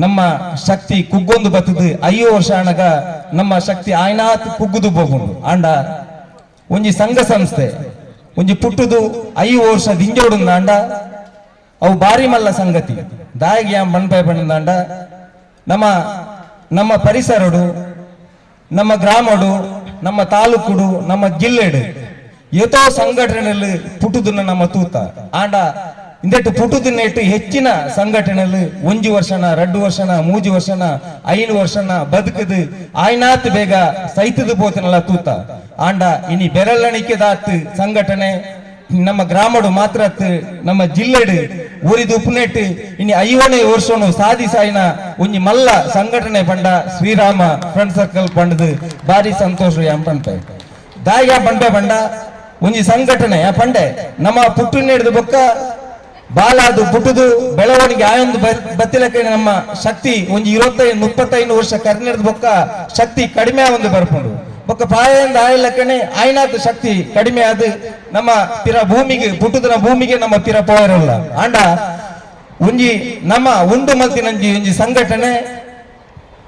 ನಮ್ಮ ಶಕ್ತಿ ಕುಗ್ಗೊಂದು ಬತ್ತದು. 5 ವರ್ಷ ಆಣಗ ನಮ್ಮ ಶಕ್ತಿ ಆಯ್ನಾತ್ ಕುಗ್ಗುದು ಹೋಗುಂಡು. ಆಂಡ ಒಂಜಿ ಸಂಘ ಸಂಸ್ಥೆ ಒಂಜಿ ಪುಟ್ಟುದು 5 ವರ್ಷ ದಿಂಜೋಡುಂದಾಂಡ ಅವು ಬಾರಿ ಮಲ್ಲ ಸಂಗತಿ. ದಾಯಿಗೆ ಯಾಂ ಬಣ್ಪಾಯ್ ಬಣ್ಣದಾಂಡ ನಮ್ಮ ನಮ್ಮ ಪರಿಸರಡು ನಮ್ಮ ಗ್ರಾಮಡು ನಮ್ಮ ತಾಲೂಕುಡು ನಮ್ಮ ಜಿಲ್ಲೆಡು ಏತೋ ಸಂಘಟನೆಯಲ್ಲಿ ಪುಟ್ಟುದನ್ನ ನಮ್ಮ ತೂತ. ಆಂಡ ಇಂದೆಟ್ಟು ಪುಟ್ಟುದನ್ನೆಟ್ಟು ಹೆಚ್ಚಿನ ಸಂಘಟನೆಯಲ್ಲಿ 1 ವರ್ಷನ 2 ವರ್ಷನ 3 ವರ್ಷನ 5 ವರ್ಷನ ಬದುಕದು ಆಯ್ನಾತ್ ಬೇಗ ಸೈತದು ಪೋತನಲ್ಲ ತೂತ. ಆಂಡ ಇನಿ ಬೆರಳಣಿಕೆದಾತ್ ಸಂಘಟನೆ ನಮ್ಮ ಗ್ರಾಮಡು ಮಾತ್ರ ನಮ್ಮ ಜಿಲ್ಲೆಡು ಊರಿದು ಉಪನೆಟ್ಟು ಇನಿ 50ನೇ ವರ್ಷನು ಸಾಧಿಸಾಯಿನ ಒಂಜಿ ಮಲ್ಲ ಸಂಘಟನೆ ಪಂಡ ಶ್ರೀರಾಮ ಫ್ರೆಂಡ್ ಸರ್ಕಲ್ ಪಂಡದು ಭಾರಿ ಸಂತೋಷ ಯಾಂ ಪಂಪೆ ದಾಯ ಪಂಪೆ ಪಂಡ ಒಂಜಿ ಸಂಘಟನೆ ಯಾ ಪಂಡೆ ನಮ್ಮ ಪುಟ್ಟು ನೀಡಿದ ಬೊಕ್ಕ ಬಾಲಾದು ಪುಟ್ಟುದು ಬೆಳವಣಿಗೆ ಆಯೊಂದು ಬತ್ತಿಲಕ್ಕೆ ನಮ್ಮ ಶಕ್ತಿ ಒಂಜಿ 25 35 ವರ್ಷ ಕರ್ನಿಡ್ದ ಬೊಕ್ಕ ಶಕ್ತಿ ಕಡಿಮೆ ಒಂದು ಬರ್ಪುಂಡು. ಬೊಕ್ಕ ಪ್ರಾಯದಿಂದ ಆಯಲಕ್ಕನೆ ಆಯ್ನಾತ್ ಶಕ್ತಿ ಕಡಿಮೆ ಆದ ನಮ್ಮ ಪಿರ ಭೂಮಿಗೆ ಪುಟ್ಟುದನ ಭೂಮಿಗೆ ನಮ್ಮ ಪಿರ ಪೋಯರಲ್ಲ. ಆಂಡ ಒಂಜಿ ನಮ್ಮ ಉಂಡು ಮಲ್ತಿನಂಜಿ ಒಂಜಿ ಸಂಘಟನೆ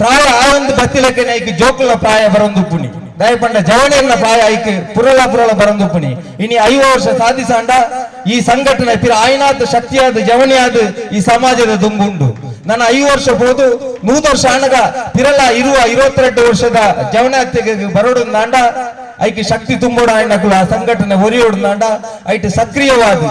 ಪ್ರಾಯ ಆಯೊಂದು ಬತ್ತಿಲಕ್ಕನೆ ಐಕ್ ಜೋಕುಲ ಪ್ರಾಯ ಬರೊಂದು ಪುಣಿ ದಯಪಂಡ ಜವಣಿಯನ್ನ ಪ್ರಾಯ ಐಕ್ ಪುರಳ ಪುರಳ ಬರೊಂದು ಪುಣಿ ಇನಿ 5 ವರ್ಷ ಸಾಧಿಸಾಂಡ ಈ ಸಂಘಟನೆ ಪಿರ ಆಯ್ನಾತ್ ಶಕ್ತಿಯಾದ ಜವಣಿಯಾದ ಈ ಸಮಾಜದ ದುಂಬುಂಡು. ನನ್ನ 5 ವರ್ಷ ಹೋದು 100 ವರ್ಷ ಅಣಗ ತಿರಲ ಇರುವ 22 ವರ್ಷದ ಜವನಾತಿಗೆ ಬರೋಡುಂದಾಂಡ ಐಕೆ ಶಕ್ತಿ ತುಂಬೋಡ ಆಯ್ನಕುಲು ಆ ಸಂಘಟನೆ ಒರಿಯೋಡುಂದಾಂಡ ಐಟ್ ಸಕ್ರಿಯವಾದ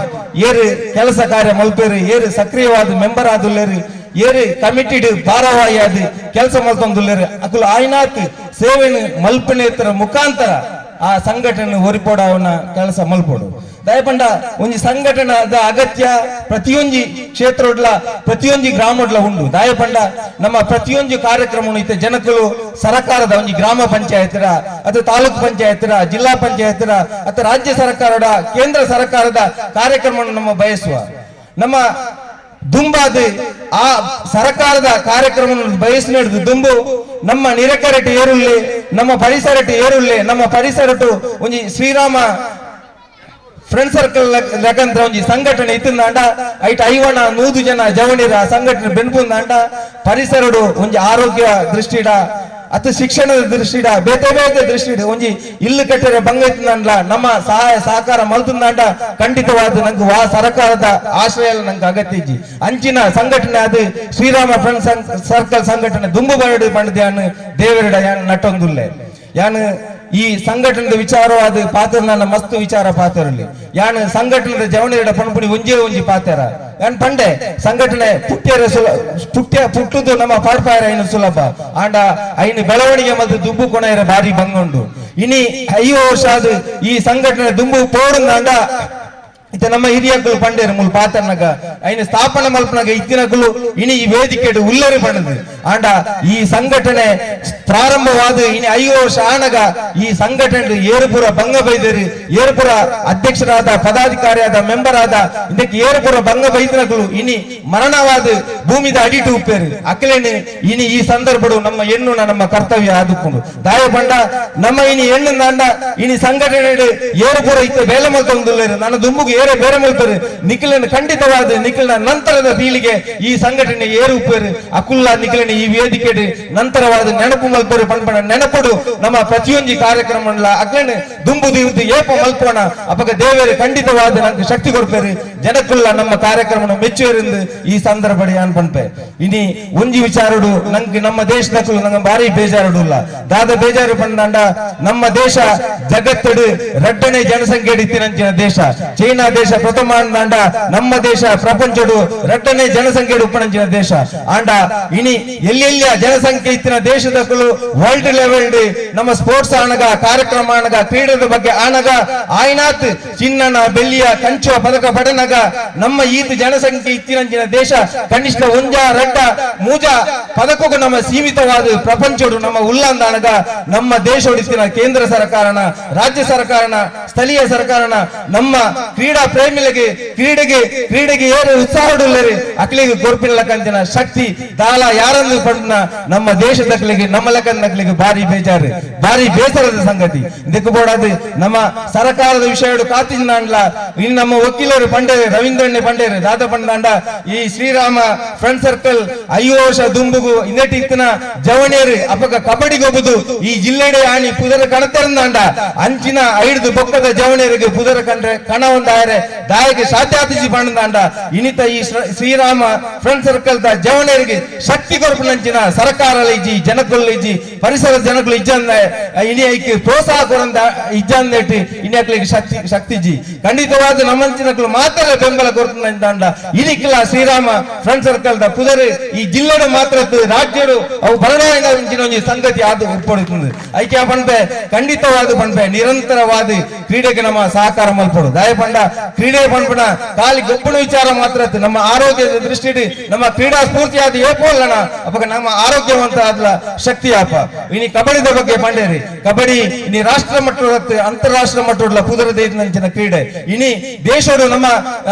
ಏರು ಕೆಲಸ ಕಾರ್ಯ ಮಲ್ಪೇರು ಏರು ಸಕ್ರಿಯವಾದ ಮೆಂಬರ್ ಆದುಲ್ಲೇರು ಏರು ಕಮಿಟಿಡ್ ಭಾರವಾಹಿ ಆದ ಕೆಲಸ ಮಲ್ತೊಂದುಲ್ಲೇರು ಅಕುಲು ಆಯ್ನಾತ್ ಸೇವೆನು ಮಲ್ಪನೇತರ ಮುಖಾಂತರ ಆ ಸಂಘಟನೆ ಒರಿಪೋಡವನ ಕೆಲಸ ಮಲ್ಪೋಡು. ದಯಪಂಡ ಒಂಜಿ ಸಂಘಟನೆದ ಅಗತ್ಯ ಪ್ರತಿಯೊಂಜಿ ಕ್ಷೇತ್ರಡ್ಲ ಪ್ರತಿಯೊಂಜಿ ಗ್ರಾಮಡ್ಲ ಉಂಡು. ದಯಪಂಡ ನಮ್ಮ ಪ್ರತಿಯೊಂಜಿ ಕಾರ್ಯಕ್ರಮ ಇತ್ತೆ ಜನಕಲು ಸರ್ಕಾರದ ಒಂಜಿ ಗ್ರಾಮ ಪಂಚಾಯತ್ರ ಅಥವಾ ತಾಲೂಕು ಪಂಚಾಯತ್ರ ಜಿಲ್ಲಾ ಪಂಚಾಯತ್ರ ಅಥವಾ ರಾಜ್ಯ ಸರ್ಕಾರದ ಕೇಂದ್ರ ಸರ್ಕಾರದ ಕಾರ್ಯಕ್ರಮವನ್ನು ನಮ್ಮ ಬಯಸುವ ನಮ್ಮ ದುಂಬಾದ ಆ ಸರ್ಕಾರದ ಕಾರ್ಯಕ್ರಮವನ್ನು ಬಯಸಿ ನಡೆದು ದುಂಬು ನಮ್ಮ ನಿರಕರಟು ಏರುಳ್ಳಿ ನಮ್ಮ ಪರಿಸರಟು ಏರುಳ್ಳಿ ನಮ್ಮ ಪರಿಸರಟು ಒಂಜಿ ಶ್ರೀರಾಮ ಫ್ರೆಂಡ್ ಸರ್ಕಲ್ ಲೆಕ್ಕಂತ್ರ ಒಂಜಿ ಸಂಘಟನೆ ಇತ್ತಿಂದಾಂಡ ಐಟ್ 50 100 ಜನ ಜವಣಿರ ಸಂಘಟನೆ ಬೆನ್ಪುಂದಾಂಡ ಪರಿಸರಡು ಒಂಜಿ ಆರೋಗ್ಯ ದೃಷ್ಟಿಡ ಅತಿ ಶಿಕ್ಷಣದ ದೃಷ್ಟಿಡ ಬೇತೆ ಬೇತೆ ದೃಷ್ಟಿಡ ಒಂಜಿ ಇಲ್ಲು ಕಟ್ಟರೆ ಬಂಗ ಇತ್ತಿಂದಾಂಡ್ಲ ನಮ್ಮ ಸಹಾಯ ಸಹಕಾರ ಮಲ್ತಂದಾಂಡ ಖಂಡಿತವಾದ ನಂಗೆ ವಾ ಸರ್ಕಾರದ ಆಶ್ರಯ ನಂಗೆ ಅಗತ್ಯ ಇಜ್ಜಿ. ಅಂಚಿನ ಸಂಘಟನೆ ಅದು ಶ್ರೀರಾಮ ಫ್ರೆಂಡ್ ಸರ್ಕಲ್ ಸಂಘಟನೆ ದುಂಬು ಬರಡು ಪಂಡದ ಯಾನು ದೇವರಡ ಯಾನು ನಟ್ಟೊಂದುಲ್ಲೆ ಯಾನು ಈ ಸಂಘಟನೆದ ವಿಚಾರವಾದ ಪಾತ್ರ ನನ್ನ ಮಸ್ತ್ ವಿಚಾರ ಪಾತ್ರರಲ್ಲಿ ಯಾನು ಸಂಘಟನೆದ ಜವಣಿಯಡ ಪಣಪುಡಿ ಒಂಜೇ ಒಂಜಿ ಪಾತ್ರ ಯಾನ್ ಪಂಡೆ ಸಂಘಟನೆ ಪುಟ್ಟ್ಯರ ಸುಲ ಪುಟ್ಟ್ಯ ಪುಟ್ಟುದು ನಮ್ಮ ಪಾಡ್ಪಾಯರ ಐನು ಸುಲಭ ಆಂಡ ಐನು ಬೆಳವಣಿಗೆ ಮತ್ತು ದುಂಬು ಕೊನೆಯರ ಭಾರಿ ಬಂಗುಂಡು. ಇನಿ 5 ವರ್ಷ ಅದು ಈ ಸಂಘಟನೆ ದುಂಬು ಪೋಡುಂದಾಂಡ ಇತ್ತ ನಮ್ಮ ಹಿರಿಯಕ್ಕಳು ಪಂಡೇರು ಮುಲ್ ಪಾತನ್ನಗ ಐನ ಸ್ಥಾಪನೆ ಮಲ್ಪನಾಗ ಇತ್ತಿನಕುಲು ಇನಿ ಈ ವೇದಿಕೆಡು ಉಲ್ಲರಿ ಪಂಡದು. ಆಂಡ ಈ ಸಂಘಟನೆ ಪ್ರಾರಂಭವಾದ ಇನಿ 5 ವರ್ಷ ಆನಗ ಈ ಸಂಘಟನೆ ಏರುಪುರ ಭಂಗ ಬೈದರು. ಏರುಪುರ ಅಧ್ಯಕ್ಷರಾದ, ಪದಾಧಿಕಾರಿಯಾದ, ಮೆಂಬರ್ ಆದ ಇದಕ್ಕೆ ಏರುಪುರ ಭಂಗ ಬೈದಿನಕುಲು ಇನಿ ಮರಣವಾದ ಭೂಮಿದ ಅಡಿಟು ಉಪ್ಪೇರು. ಅಕ್ಕಲೇನೆ ಇನಿ ಈ ಸಂದರ್ಭಡು ನಮ್ಮ ಹೆಣ್ಣು ನಮ್ಮ ಕರ್ತವ್ಯ ಆದುಕೊಂಡು ದಾಯ ಪಂಡ ನಮ್ಮ ಇನಿ ಹೆಣ್ಣು ದಾಂಡ ಇನಿ ಸಂಘಟನೆ ಏರುಪುರ ಇತ್ತ ಬೇಲೆ ಮಲ್ತೊಂದುಲ್ಲೇರು ನನ್ನ ದುಂಬುಗು ಏರೆ ಬೇರೆ ಮಲ್ಪರು ನಿಖಿಲನ ಖಂಡಿತವಾದ ನಿಖಿಲನ ನಂತರದ ಪೀಳಿಗೆ ಈ ಸಂಘಟನೆ ಏರು ಉಪ್ಪೇರು. ಅಕುಲ್ಲ ನಿಖಿಲನ ಈ ವೇದಿಕೆ ನಂತರವಾದ ನೆನಪು ಮಲ್ಪರು ಪಂಪಣ ನೆನಪುಡು ನಮ್ಮ ಪ್ರತಿಯೊಂದು ಕಾರ್ಯಕ್ರಮ ಅಗ್ಲನೆ ದುಂಬು ದಿವ್ದು ಏಪ ಮಲ್ಪೋಣ ಅಪಗ ದೇವರು ಖಂಡಿತವಾದ ನಂಗೆ ಶಕ್ತಿ ಕೊಡ್ಪೇರು. ಜನಕ್ಕುಲ್ಲ ನಮ್ಮ ಕಾರ್ಯಕ್ರಮ ಮೆಚ್ಚುವರಿಂದ ಈ ಸಂದರ್ಭ ಯಾನ್ ಪನ್ಪೆ. ಇನಿ ಒಂಜಿ ವಿಚಾರಡು ನಂಗೆ ನಮ್ಮ ದೇಶದಕ್ಕೂ ನಂಗೆ ಭಾರಿ ಬೇಜಾರುಡುಲ್ಲ. ದಾದ ಬೇಜಾರು ಪಂಡ ನಮ್ಮ ದೇಶ ಜಗತ್ತಡು ರಡ್ಡನೆ ಜನಸಂಖ್ಯೆ ಇತ್ತಿನಂಚಿನ ದೇಶ. ಚೈನಾ ದೇಶ ಪ್ರಥಮ ಅಂಡ ನಮ್ಮ ದೇಶ ಪ್ರಪಂಚಡು ರಡ್ಡನೆ ಜನಸಂಖ್ಯೆ ಉಪ್ಪನಂಚಿನ ದೇಶ. ಆಂಡ ಇನಿ ಎಲ್ಲೆಲ್ಲಿಯ ಜನಸಂಖ್ಯೆ ಇತ್ತಿನ ದೇಶದಕ್ಕೂ ವರ್ಲ್ಡ್ ಲೆವೆಲ್ ನಮ್ಮ ಸ್ಪೋರ್ಟ್ಸ್ ಆನಗ, ಕಾರ್ಯಕ್ರಮ ಆನಗ, ಕ್ರೀಡೆದ ಬಗ್ಗೆ ಆನಗ ಆಯ್ನಾತ್ ಚಿನ್ನನ ಬೆಳ್ಳಿಯ ಕಂಚುವ ಪದಕ ಪಡನಗ ನಮ್ಮ ಈತ ಜನಸಂಖ್ಯೆ ಇತ್ತಿನಂಚಿನ ದೇಶ ಕನಿಷ್ಠ ಒಂಜ ರಡ್ಡ ಮೂಜ ಪದಕಕ್ಕೂ ನಮ್ಮ ಸೀಮಿತವಾದ ಪ್ರಪಂಚಡು ನಮ್ಮ ಉಲ್ಲಂದಾನಗ ನಮ್ಮ ದೇಶೋಡಿತ್ತಿನ ಕೇಂದ್ರ ಸರ್ಕಾರನ, ರಾಜ್ಯ ಸರ್ಕಾರನ, ಸ್ಥಳೀಯ ಸರ್ಕಾರನ ನಮ್ಮ ಕ್ರೀಡಾ ಪ್ರೇಮಿಗಳಿಗೆ ಕ್ರೀಡೆಗೆ ಕ್ರೀಡೆಗೆ ಏರು ಉತ್ಸಾಹಡುಲ್ಲರಿ ಅಕ್ಲಿಗೆ ಕೊರ್ಪಿನ ಲಕ್ಕಂತಿನ ಶಕ್ತಿ ದಾಲ ಯಾರನ್ನು ಪಡೆದ ನಮ್ಮ ದೇಶದ ನಮ್ಮ ಲಕ್ಕಂದಕ್ಲಿಗೆ ಭಾರಿ ಬೇಜಾರು, ಭಾರಿ ಬೇಸರದ ಸಂಗತಿ. ಇದಕ್ಕೆ ಬೋಡಾದು ನಮ್ಮ ಸರ್ಕಾರದ ವಿಷಯ ಕಾತಿನ ಇನ್ನು ನಮ್ಮ ವಕೀಲರು ಪಂಡೇರು ರವೀಂದ್ರಣ್ಣೆ ಪಂಡೇರು ದಾದ ಪಂಡಾಂಡ ಈ ಶ್ರೀರಾಮ ಫ್ರೆಂಡ್ ಸರ್ಕಲ್ 5 ವರ್ಷ ದುಂಬುಗು ಇಂದಟಿತ್ತಿನ ಜವಣೇರು ಅಪಗ ಕಬಡ್ಡಿಗೊಬ್ಬುದು ಈ ಜಿಲ್ಲೆಡೆ ಆಣಿ ಪುದರ ಕಣತೆರಂದಾಂಡ ಅಂಚಿನ ಐದು ಬೊಕ್ಕದ ಜವಣೇರಿಗೆ ಪುದರ ಕಂಡ್ರೆ ಕಣ ಒಂದಾಯರೆ ದಾಯಗೆ ಸಾಧ್ಯಾತಿಜಿ ಪಂಡಾಂಡ ಇನಿತ ಈ ಶ್ರೀರಾಮ friend circle the ಜವಣೇರಿಗೆ ಶಕ್ತಿ ಕೊರಪುನಂಚಿನ ಸರ್ಕಾರ ಇಜ್ಜಿ, ಜನಕುಲ್ ಇಜ್ಜಿ, ಪರಿಸರ ಜನಕುಲು ಇಜ್ಜಂದ ಇನಿ ಐಕ್ ಪ್ರೋತ್ಸಾಹ ಕೊರಂದ ಇಜ್ಜಂದೇಟಿ ಇನಿ ಶಕ್ತಿ ಶಕ್ತಿ ಜಿ ಖಂಡಿತವಾದ ನಮ್ಮಂಚಿನಕುಲು ಮಾತ್ರ ಬೆಂಬಲ ಕೊರತಂದಾಂಡ ಇನಿಕ್ಲ ಶ್ರೀರಾಮ friend circle the ಪುದರ್ ಈ ಜಿಲ್ಲೆಡು ಮಾತ್ರ ರಾಜ್ಯಡು ಅವು ಬರಡಾಯಿನ ಒಂಜಿ ಸಂಗತಿ ಆದ ಉಟ್ಪಡುತ್ತದೆ. ಐಕ್ಯ ಪಂಪೆ ಖಂಡಿತವಾದ ಪಂಪೆ ನಿರಂತರವಾದ ಕ್ರೀಡೆಗೆ ನಮ್ಮ ಸಹಕಾರ ಮಲ್ಪಡು. ದಾಯ ಪಂಡ ಕ್ರೀಡೆ ಪಂಪಣ ಖಾಲಿ ಗೊಬ್ಬನ ವಿಚಾರ ಮಾತ್ರ ನಮ್ಮ ಆರೋಗ್ಯದ ದೃಷ್ಟಿ ನಮ್ಮ ಕ್ರೀಡಾ ಸ್ಫೂರ್ತಿಯಾದ ಏಪೋಲ್ಲಣ ಅಪಗ ನಮ್ಮ ಆರೋಗ್ಯವಂತ ಆದ ಶಕ್ತಿ ಆಪ. ಇನಿ ಕಬಡ್ಡಿದ ಬಗ್ಗೆ ಪಂಡೇರಿ ಕಬಡ್ಡಿ ಇನಿ ರಾಷ್ಟ್ರ ಮಟ್ಟದ ಅಂತಾರಾಷ್ಟ್ರ ಮಟ್ಟದ ಪುದರದ ನಂಚಿನ ಕ್ರೀಡೆ. ಇನಿ ದೇಶಡು ನಮ್ಮ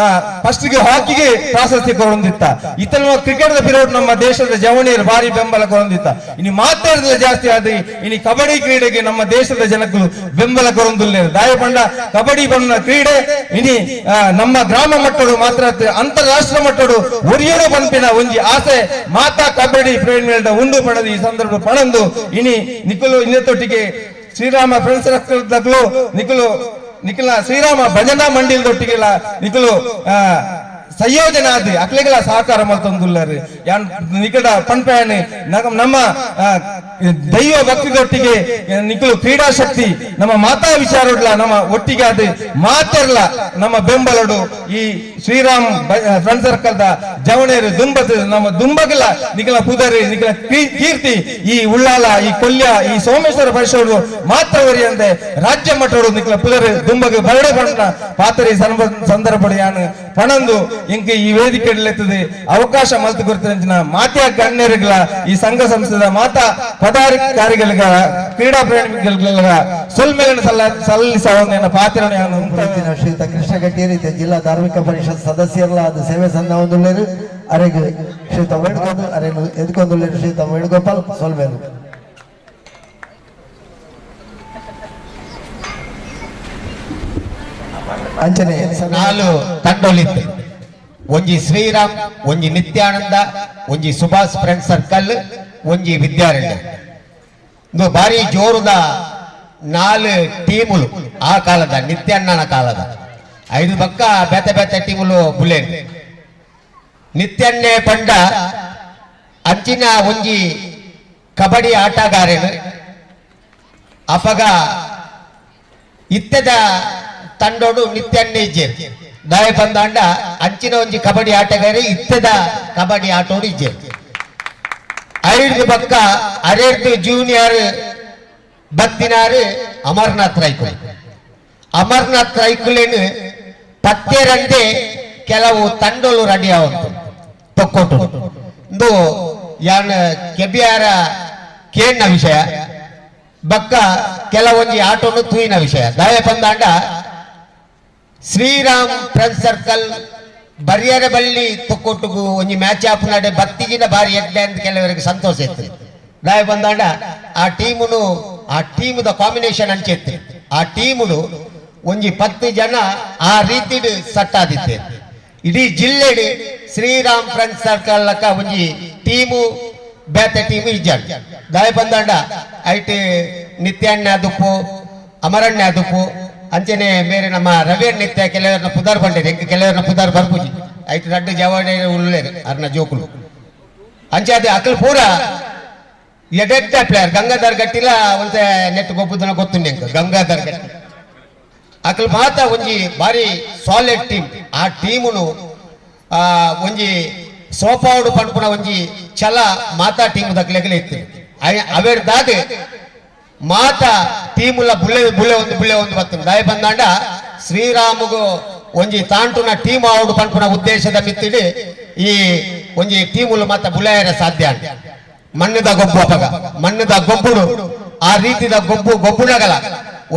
ಫಸ್ಟ್ ಗೆ ಹಾಕಿಗೆ ಪ್ರಾಶಸ್ತ್ಯ ಕೊರೊಂದಿತ್ತ ಇತನ ಕ್ರಿಕೆಟ್ the period ನಮ್ಮ ದೇಶದ ಜವಣಿಯರು ಭಾರಿ ಬೆಂಬಲ ಕೊರೊಂದಿತ್ತ. ಇನಿ ಮಾತಾಡಿದ ಜಾಸ್ತಿ ಆದ ಇನಿ ಕಬಡ್ಡಿ ಕ್ರೀಡೆಗೆ ನಮ್ಮ ದೇಶದ ಜನಕ್ಕೂ ಬೆಂಬಲ ಕೊರೊಂದಿಲ್ಲ. ದಾಯ ಪಂಡ ಕಬಡ್ಡಿ ಬಣ್ಣ ಕ್ರೀಡೆ ಇನಿ ನಮ್ಮ ಗ್ರಾಮ ಮಟ್ಟಡು ಮಾತ್ರ ಅಂತಾರಾಷ್ಟ್ರ ಮಟ್ಟಡು ಒರಿಯಡು ಪನ್ಪಿನ ಒಂಜಿ ಆಸೆ ಮಾತಾ ಕಬಡ್ಡಿ ಪ್ರೇಮಿಗಳ ಉಂಡು ಪಣದು ಈ ಸಂದರ್ಭ ಪಣಂದು ಇನಿ ನಿಖಲು ಇನ್ನತೊಟ್ಟಿಗೆ ಶ್ರೀರಾಮ ಫ್ರೆಂಡ್ಸ್ ಸರ್ಕಲ್ ನಿಖಲು ನಿಖಲ ಶ್ರೀರಾಮ ಭಜನಾ ಮಂಡಳಿದೊಟ್ಟಿಗೆಲ್ಲ ನಿಖಲು ಸಂಯೋಜನೆ ಆದಿ ಅಕ್ಲೆಗಳ ಸಹಕಾರ ಮಲ್ತೊಂದುಲ್ಲರು. ಯಾನ್ ನಿಕಟ ಪನ್ಪೆಯಾನೆ ನಮ್ಮ ದೈವ ಭಕ್ತಿದೊಟ್ಟಿಗೆ ನಿಖಲು ಕ್ರೀಡಾ ಶಕ್ತಿ ನಮ್ಮ ಮಾತಾ ವಿಚಾರಡ್ಲ ನಮ್ಮ ಒಟ್ಟಿಗೆ ಅದು ಮಾತೆರ್ಲ ನಮ್ಮ ಬೆಂಬಲಡು ಈ ಶ್ರೀರಾಮ್ friend circle the ಜವಣೇರು ದುಂಬತ್ ನಮ್ಮ ದುಂಬಗಲ ನಿಖಲ ಪುದರಿ ನಿಖಲ ಕೀರ್ತಿ ಈ ಉಳ್ಳಾಲ ಈ ಕೊಲ್ಯ ಈ ಸೋಮೇಶ್ವರ ಪರಿಷರು ಮಾತ್ರ ಅಂದೆ ರಾಜ್ಯ ಮಟ್ಟಡು ನಿಖಲ ಪುದರಿ ದುಂಬಗ ಬರಡೆ ಬಣ್ಣ ಪಾತರಿ ಸಂದರ್ಭ ಯಾನು ಪಣಂದು ಇಂಕ ಈ ವೇದಿಕೆ ಅವಕಾಶ ಮಲ್ತು ಗುರುತಿನ ಮಾತೆಯ ಗಣ್ಯರುಗಳ ಈ ಸಂಘ ಸಂಸ್ಥೆದ ಮಾತಾ ಪದಾಧಿಕಾರಿಗಳಿಗ ಕ್ರೀಡಾ ಪ್ರೇಮಿಗಳಿಗ ಸೊಲ್ಮೇಲನ ಸಲ್ಲಿಸುವ ಪಾತ್ರ ಶ್ರೀಯುತ ಕೃಷ್ಣ ಗಟ್ಟಿಯರಿ ಜಿಲ್ಲಾ ಧಾರ್ಮಿಕ ಪರಿಷತ್ ಸದಸ್ಯರಲ್ಲ ಸೇವೆ ಸಂದ ಅರೆಗೆ ಶ್ರೀಯುತ ವೇಣುಗೋಪಾಲ್ ಅರೆ ಎದ್ಕೊಂದುಳ್ಳೇರು ಶ್ರೀಯುತ ವೇಣುಗೋಪಾಲ್ ಸೊಲ್ಮೇಲು. ಅಂಚನೆ ನಾಲು ತಂಡೊಲಿತ್ತು ಒಂಜಿ ಶ್ರೀರಾಮ್, ಒಂಜಿ ನಿತ್ಯಾನಂದ, ಒಂಜಿ ಸುಭಾಷ್ ಫ್ರೆಂಡ್ ಸರ್ಕಲ್, ಒಂಜಿ ವಿದ್ಯಾರಣ್ಯ. ಇಂದು ಭಾರಿ ಜೋರುದ ನಾಲು ಟೀಮುಲು ಆ ಕಾಲದ ನಿತ್ಯಾಣ್ಣನ ಕಾಲದ ಐದು ಪಕ್ಕ ಬೇತೆ ಬೇತೆ ಟೀಮುಲು ಬುಲೇನ್. ನಿತ್ಯನ್ನೇ ಪಂಡ ಅಂಚಿನ ಒಂಜಿ ಕಬಡ್ಡಿ ಆಟಗಾರನು ಅಪಗ ಇತ್ತದ ತಂಡೋಡು ನಿತ್ಯನ್ನೇ ಇಜ್ಜೇರು ದಾಯ ಬಂದಾಂಡ ಅಂಚಿನ ಒಂಜಿ ಕಬಡ್ಡಿ ಆಟಗಾರೆ ಇತ್ತದ ಕಬಡ್ಡಿ ಆಟೋಡು ಇಜ್ಜೇರು. ಐದು ಪಕ್ಕ ಅರೆರ್ದು ಜೂನಿಯರ್ ಬತ್ತಿನಾರು ಅಮರ್ನಾಥ್ ರೈಕುಲು. ಅಮರ್ನಾಥ್ ರೈಕುಲೇನು ಪತ್ತೆರಂತೆ ಕೆಲವು ತಂಡೋಲು ರೆಡಿ ಆವಂತು ತೊಕ್ಕೊಟ್ಟು ಇಂದು ಯಾನ್ ಕೆಬಿಯಾರ ಕೇಣ್ಣ ವಿಷಯ ಬಕ್ಕ ಕೆಲವೊಂಜಿ ಆಟೋನು ತೂಯಿನ ವಿಷಯ ದಾಯ ಪಂದಾಂಡ ಶ್ರೀರಾಮ್ ಫ್ರೆಂಡ್ ಸರ್ಕಲ್ ಬರ್ಯರ ಬಳ್ಳಿ ತೊಕ್ಕೊಟ್ಟುಗು ಒಂಜಿ ಮ್ಯಾಚ್ ಆಪ್ ನಡೆ ಬತ್ತಿಗಿನ ಬಾರಿ ಎಡ್ಡೆ ಅಂತ ಕೆಲವರಿಗೆ ಸಂತೋಷ ಇತ್ತು. ದಾಯ ಬಂದಾಂಡ ಆ ಟೀಮುನು ಆ ಟೀಮುದ ಕಾಂಬಿನೇಷನ್ ಅಂಚೆತ್ತು. ಆ ಟೀಮುಡು ಒಂಜಿ 10 ಜನ ಆ ರೀತಿಡು ಸಟ್ಟಾದಿತ್ತೆ. ಇಡೀ ಜಿಲ್ಲೆಡು ಶ್ರೀರಾಮ್ ಫ್ರೆಂಡ್ ಸರ್ಕಲ್ ಲಕ್ಕ ಒಂಜಿ ಟೀಮು ಬೇತೆ ಟೀಮು ಇಜ್ಜಾಡ್. ದಾಯ ಬಂದಾಂಡ ಐಟ್ ನಿತ್ಯಾಣ್ಣ ದುಪ್ಪು ಅಮರಣ್ಣ ದುಪ್ಪು ಅಂಚನೆ ಬೇರೆ ನಮ್ಮ ರವಿಯಣ್ಣ ನಿತ್ಯ ಕೆಲವರನ್ನ ಪುದಾರ್ ಬಂಡಿದೆ ಕೆಲವರನ್ನ ಪುದಾರ್ ಬರ್ಪುಜಿ ಐಟ್ ರಡ್ಡು ಜವಾಡೆ ಉಳ್ಳೇರು ಅರ್ನ ಜೋಕುಲು ಅಂಚೆ ಅದೇ ಅಕಲ್ ಪೂರ ಎಡೆಟ್ಟ ಪ್ಲೇಯರ್ ಗಂಗಾಧರ್ ಗಟ್ಟಿಲ ಒಂತೆ ನೆಟ್ ಗೊಬ್ಬುದನ ಗೊತ್ತುಂಡೆ ಗಂಗಾಧರ್ ಗಟ್ಟಿ ಅಕಲ್ ಮಾತ ಒಂಜಿ ಬಾರಿ ಸಾಲಿಡ್ ಟೀಮ್. ಆ ಟೀಮುನು ಒಂಜಿ ಸೋಪಾವುಡು ಪನ್ಪುನ ಒಂಜಿ ಛಲ ಮಾತಾ ಟೀಮ್ ದಕ್ಲೆಗಲೆ ಇತ್ತು. ಅವೇರ್ ದಾದ ಮಾತಾ ಟೀಮುಲ ಬುಳ್ಳೆ ಬುಳ್ಳೆ ಒಂದು ಬುಳ್ಳೆ ಒಂದು ಬತ್ತು ದಾಯ ಬಂದಾಂಡ ಶ್ರೀರಾಮಗು ಒಂಜಿ ತಾಂಟುನ ಟೀಮ್ ಆವುಡು ಪನ್ಪುನ ಉದ್ದೇಶದ ಮಿತ್ತಿಡಿ ಈ ಒಂಜಿ ಟೀಮುಲು ಮಾತ ಬುಳೆಯರ ಸಾಧ್ಯ. ಮಣ್ಣದ ಗೊಬ್ಬು ಅಪಗ ಮಣ್ಣದ ಗೊಬ್ಬುಡು ಆ ರೀತಿದ ಗೊಬ್ಬು ಗೊಬ್ಬುನಗಲ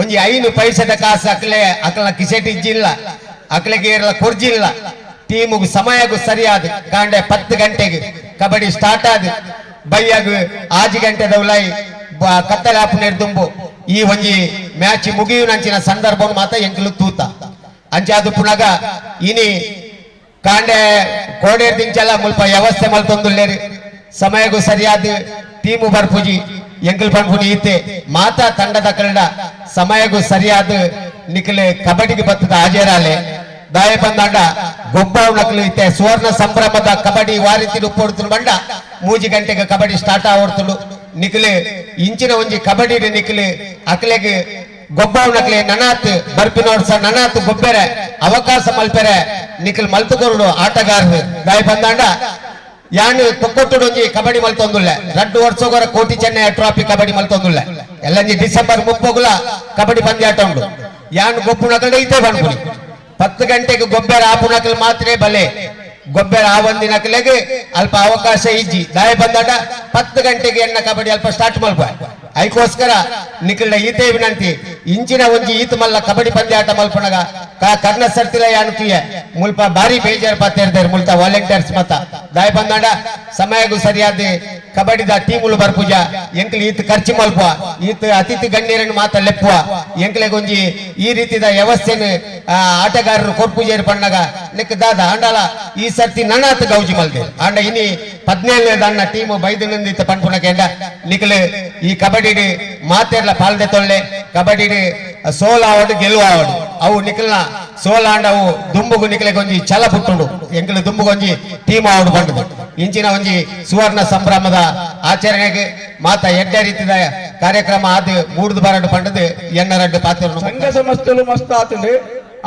ಒಂಜಿ 5 ಪೈಸೆದ ಕಾಸು ಅಕ್ಲೆ ಅಕ್ಲ ಕಿಸೆಟ್ ಇಜ್ಜಿಲ್ಲ ಅಕ್ಲೆಗೆ ಏರ್ಲ ಕೊರ್ಜಿಲ್ಲ. ಟೀಮುಗು ಸಮಯಗೂ ಸರಿಯಾದ ಕಾಂಡೆ 10 ಗಂಟೆಗೆ ಕಬಡ್ಡಿ ಸ್ಟಾರ್ಟ್ ಆದ ಬೈಯಾಗ 6 ಗಂಟೆದ ಉಲೈ ಕತ್ತಲೆ ಆಪುನೇರ್ ದುಂಬು ಈ ಒಂಜಿ ಮ್ಯಾಚ್ ಮುಗಿಯುನಂಚಿನ ಸಂದರ್ಭವನ್ನು ಮಾತ್ರ ಎಂಕಲು ತೂತ ಅಂಚೆ ಅದು ಪುನಗ ಇನಿ ಕಾಂಡೆ ಕೋಡೇರ್ ದಿಂಚಲ ಮುಲ್ಪ ವ್ಯವಸ್ಥೆ ಮಲ್ತೊಂದುಲ್ಲೇರು ಸಮಯಗೂ ಸರಿಯಾದ ಟೀಮು ಬರ್ಪುಜಿ ಎಂಕಲ್ ಪನ್ಪುನಿ ಈತೆ ಮಾತಾ ತಂಡದ ಕನ್ನಡ ಸಮಯಗೂ ಸರಿಯಾದ ನಿಖಲೆ ಕಬಡ್ಡಿಗೆ ಬತ್ತದ ಹಾಜರಾಲೆ ದಾಯ ಬಂದಾಂಡ ಗೊಬ್ಬ ನಕಲು ಇತ್ತೆ ಸುವರ್ಣ ಸಂಭ್ರಮದ ಕಬಡ್ಡಿ ವಾರಿತಿಡು ಪೊಡ್ತುಲು ಬಂಡ 3 ಗಂಟೆಗೆ ಕಬಡ್ಡಿ ಸ್ಟಾರ್ಟ್ ಆವಡ್ತುಲು ನಿಖಲೆ ಇಂಚಿನ ಒಂಜಿ ಕಬಡ್ಡಿ ನಿಖಲೆ ಅಕ್ಲೆಗೆ ಗೊಬ್ಬ ನಕಲೆ ನನಾತ್ ಬರ್ಪಿನೋಡ್ಸ ನನಾತ್ ಗೊಬ್ಬೆರೆ ಅವಕಾಶ ಮಲ್ಪೆರೆ ನಿಖಲ್ ಮಲ್ತುಕೊರುಡು ಆಟಗಾರರು ದಾಯ ಬಂದಾಂಡ ಯಾನು ತೊಕ್ಕೊಟ್ಟುಡೊಂಜಿ ಕಬಡ್ಡಿ ಮಲ್ತೊಂದುಲ್ಲ 2 ವರ್ಷಗೋರ ಕೋಟಿ ಚೆನ್ನೈ ಟ್ರಾಫಿ ಕಬಡ್ಡಿ ಮಲ್ತೊಂದುಲ್ಲ ಎಲ್ಲಂಜಿ ಡಿಸೆಂಬರ್ 30 ಕಬಡ್ಡಿ ಪಂದ್ಯಾಟ ಉಂಡು ಯಾನು ಗೊಪ್ಪುನಕಲ್ಡೆ ಇದ್ದೇ ಬಂದ್ಪುನಿ 10 ಗಂಟೆಗೆ ಗೊಬ್ಬರ ಆಪುನಕಲ್ ಮಾತ್ರ ಬಲೆ ಗೊಬ್ಬರ ಆವಂದಿನಕಲೆಗೆ ಅಲ್ಪ ಅವಕಾಶ ಇಜ್ಜಿ ದಾಯ ಬಂದಾಟ 10 ಗಂಟೆಗೆ ಎಣ್ಣ ಕಬಡ್ಡಿ ಅಲ್ಪ ಸ್ಟಾರ್ಟ್ ಮಲ್ಪ ಐಕೋಸ್ಕರ ನಿಖಲ್ಡ ಈತೇ ವಿನಂತಿ ಇಂಚಿನ ಒಂಜಿ ಈತ ಮಲ್ಲ ಕಬಡ್ಡಿ ಪಂದ್ಯಾಟ ಮಲ್ಪನಗ ಕರ್ಣ ಸರ್ತಿಲ ಯಾನು ತುಯ ಮುಲ್ಪ ಬಾರಿ ಬೇಜಾರು ಪಾತೇರ್ದಾರೆ ಮುಲ್ತ ವಾಲಂಟಿಯರ್ಸ್ ಮತ ದಾಯ ಬಂದಾಂಡ ಸಮಯಗೂ ಸರಿಯಾದ ಕಬಡ್ಡಿದ ಟೀಮುಲು ಬರ್ಪೂಜ ಎಂಕಲ್ ಈತ ಖರ್ಚು ಮಲ್ಪ ಈತ ಅತಿಥಿ ಗಣ್ಯರನ್ನು ಮಾತ ಲೆಪ್ಪುವ ಎಂಕಲೆಗೆ ಒಂಜಿ ಈ ರೀತಿದ ವ್ಯವಸ್ಥೆನ ಆಟಗಾರರು ಕೊರ್ಪೂಜೇರು ಪಣ್ಣಗ ನೆಕ್ ದಾದ ಆಂಡಾಲ ಈ ಸರ್ತಿ ನನಾತ್ ಗೌಜಿ ಮಲ್ದೆ ಆಂಡ ಇನಿ 17ನೇ ದಣ್ಣ ಟೀಮು ಬೈದು ಪನ್ಪುನ ಕೇಂಡ ನಿಖಲ್ ಈ ಕಬಡ್ಡಿ ಮಾತೆರ್ಲ ಪಾಲ್ದೆ ತೊಳ್ಳೆ ಕಬಡ್ಡಿ ಸೋಲ್ ಆವಡು ಗೆಲುವು ಆವಡು ಅವು ನಿಖಲ್ನ ಸೋಲ್ ಆಂಡ ಅವು ದುಂಬುಗು ನಿಖಲೆ ಒಂಜಿ ಛಲ ಪುಟ್ಟುಂಡು ಎಂಕಲು ದುಂಬುಗೊಂಜಿ ಟೀಮ್ ಆವಡು ಬಂಡು ಇಂಚಿನ ಒಂಜಿ ಸುವರ್ಣ ಸಂಭ್ರಮದ ಆಚರಣೆಗೆ ಮಾತ ಎಡ್ಡೆ ರೀತಿದ ಕಾರ್ಯಕ್ರಮ ಆದ ಮೂಡ್ದು ಬರಡು ಪಂಡದು ಎನ್ನರಡ್ಡು ಪಾತ್ರ ಸಂಘ ಸಂಸ್ಥೆಲು ಮಸ್ತ್ ಆತಂಡು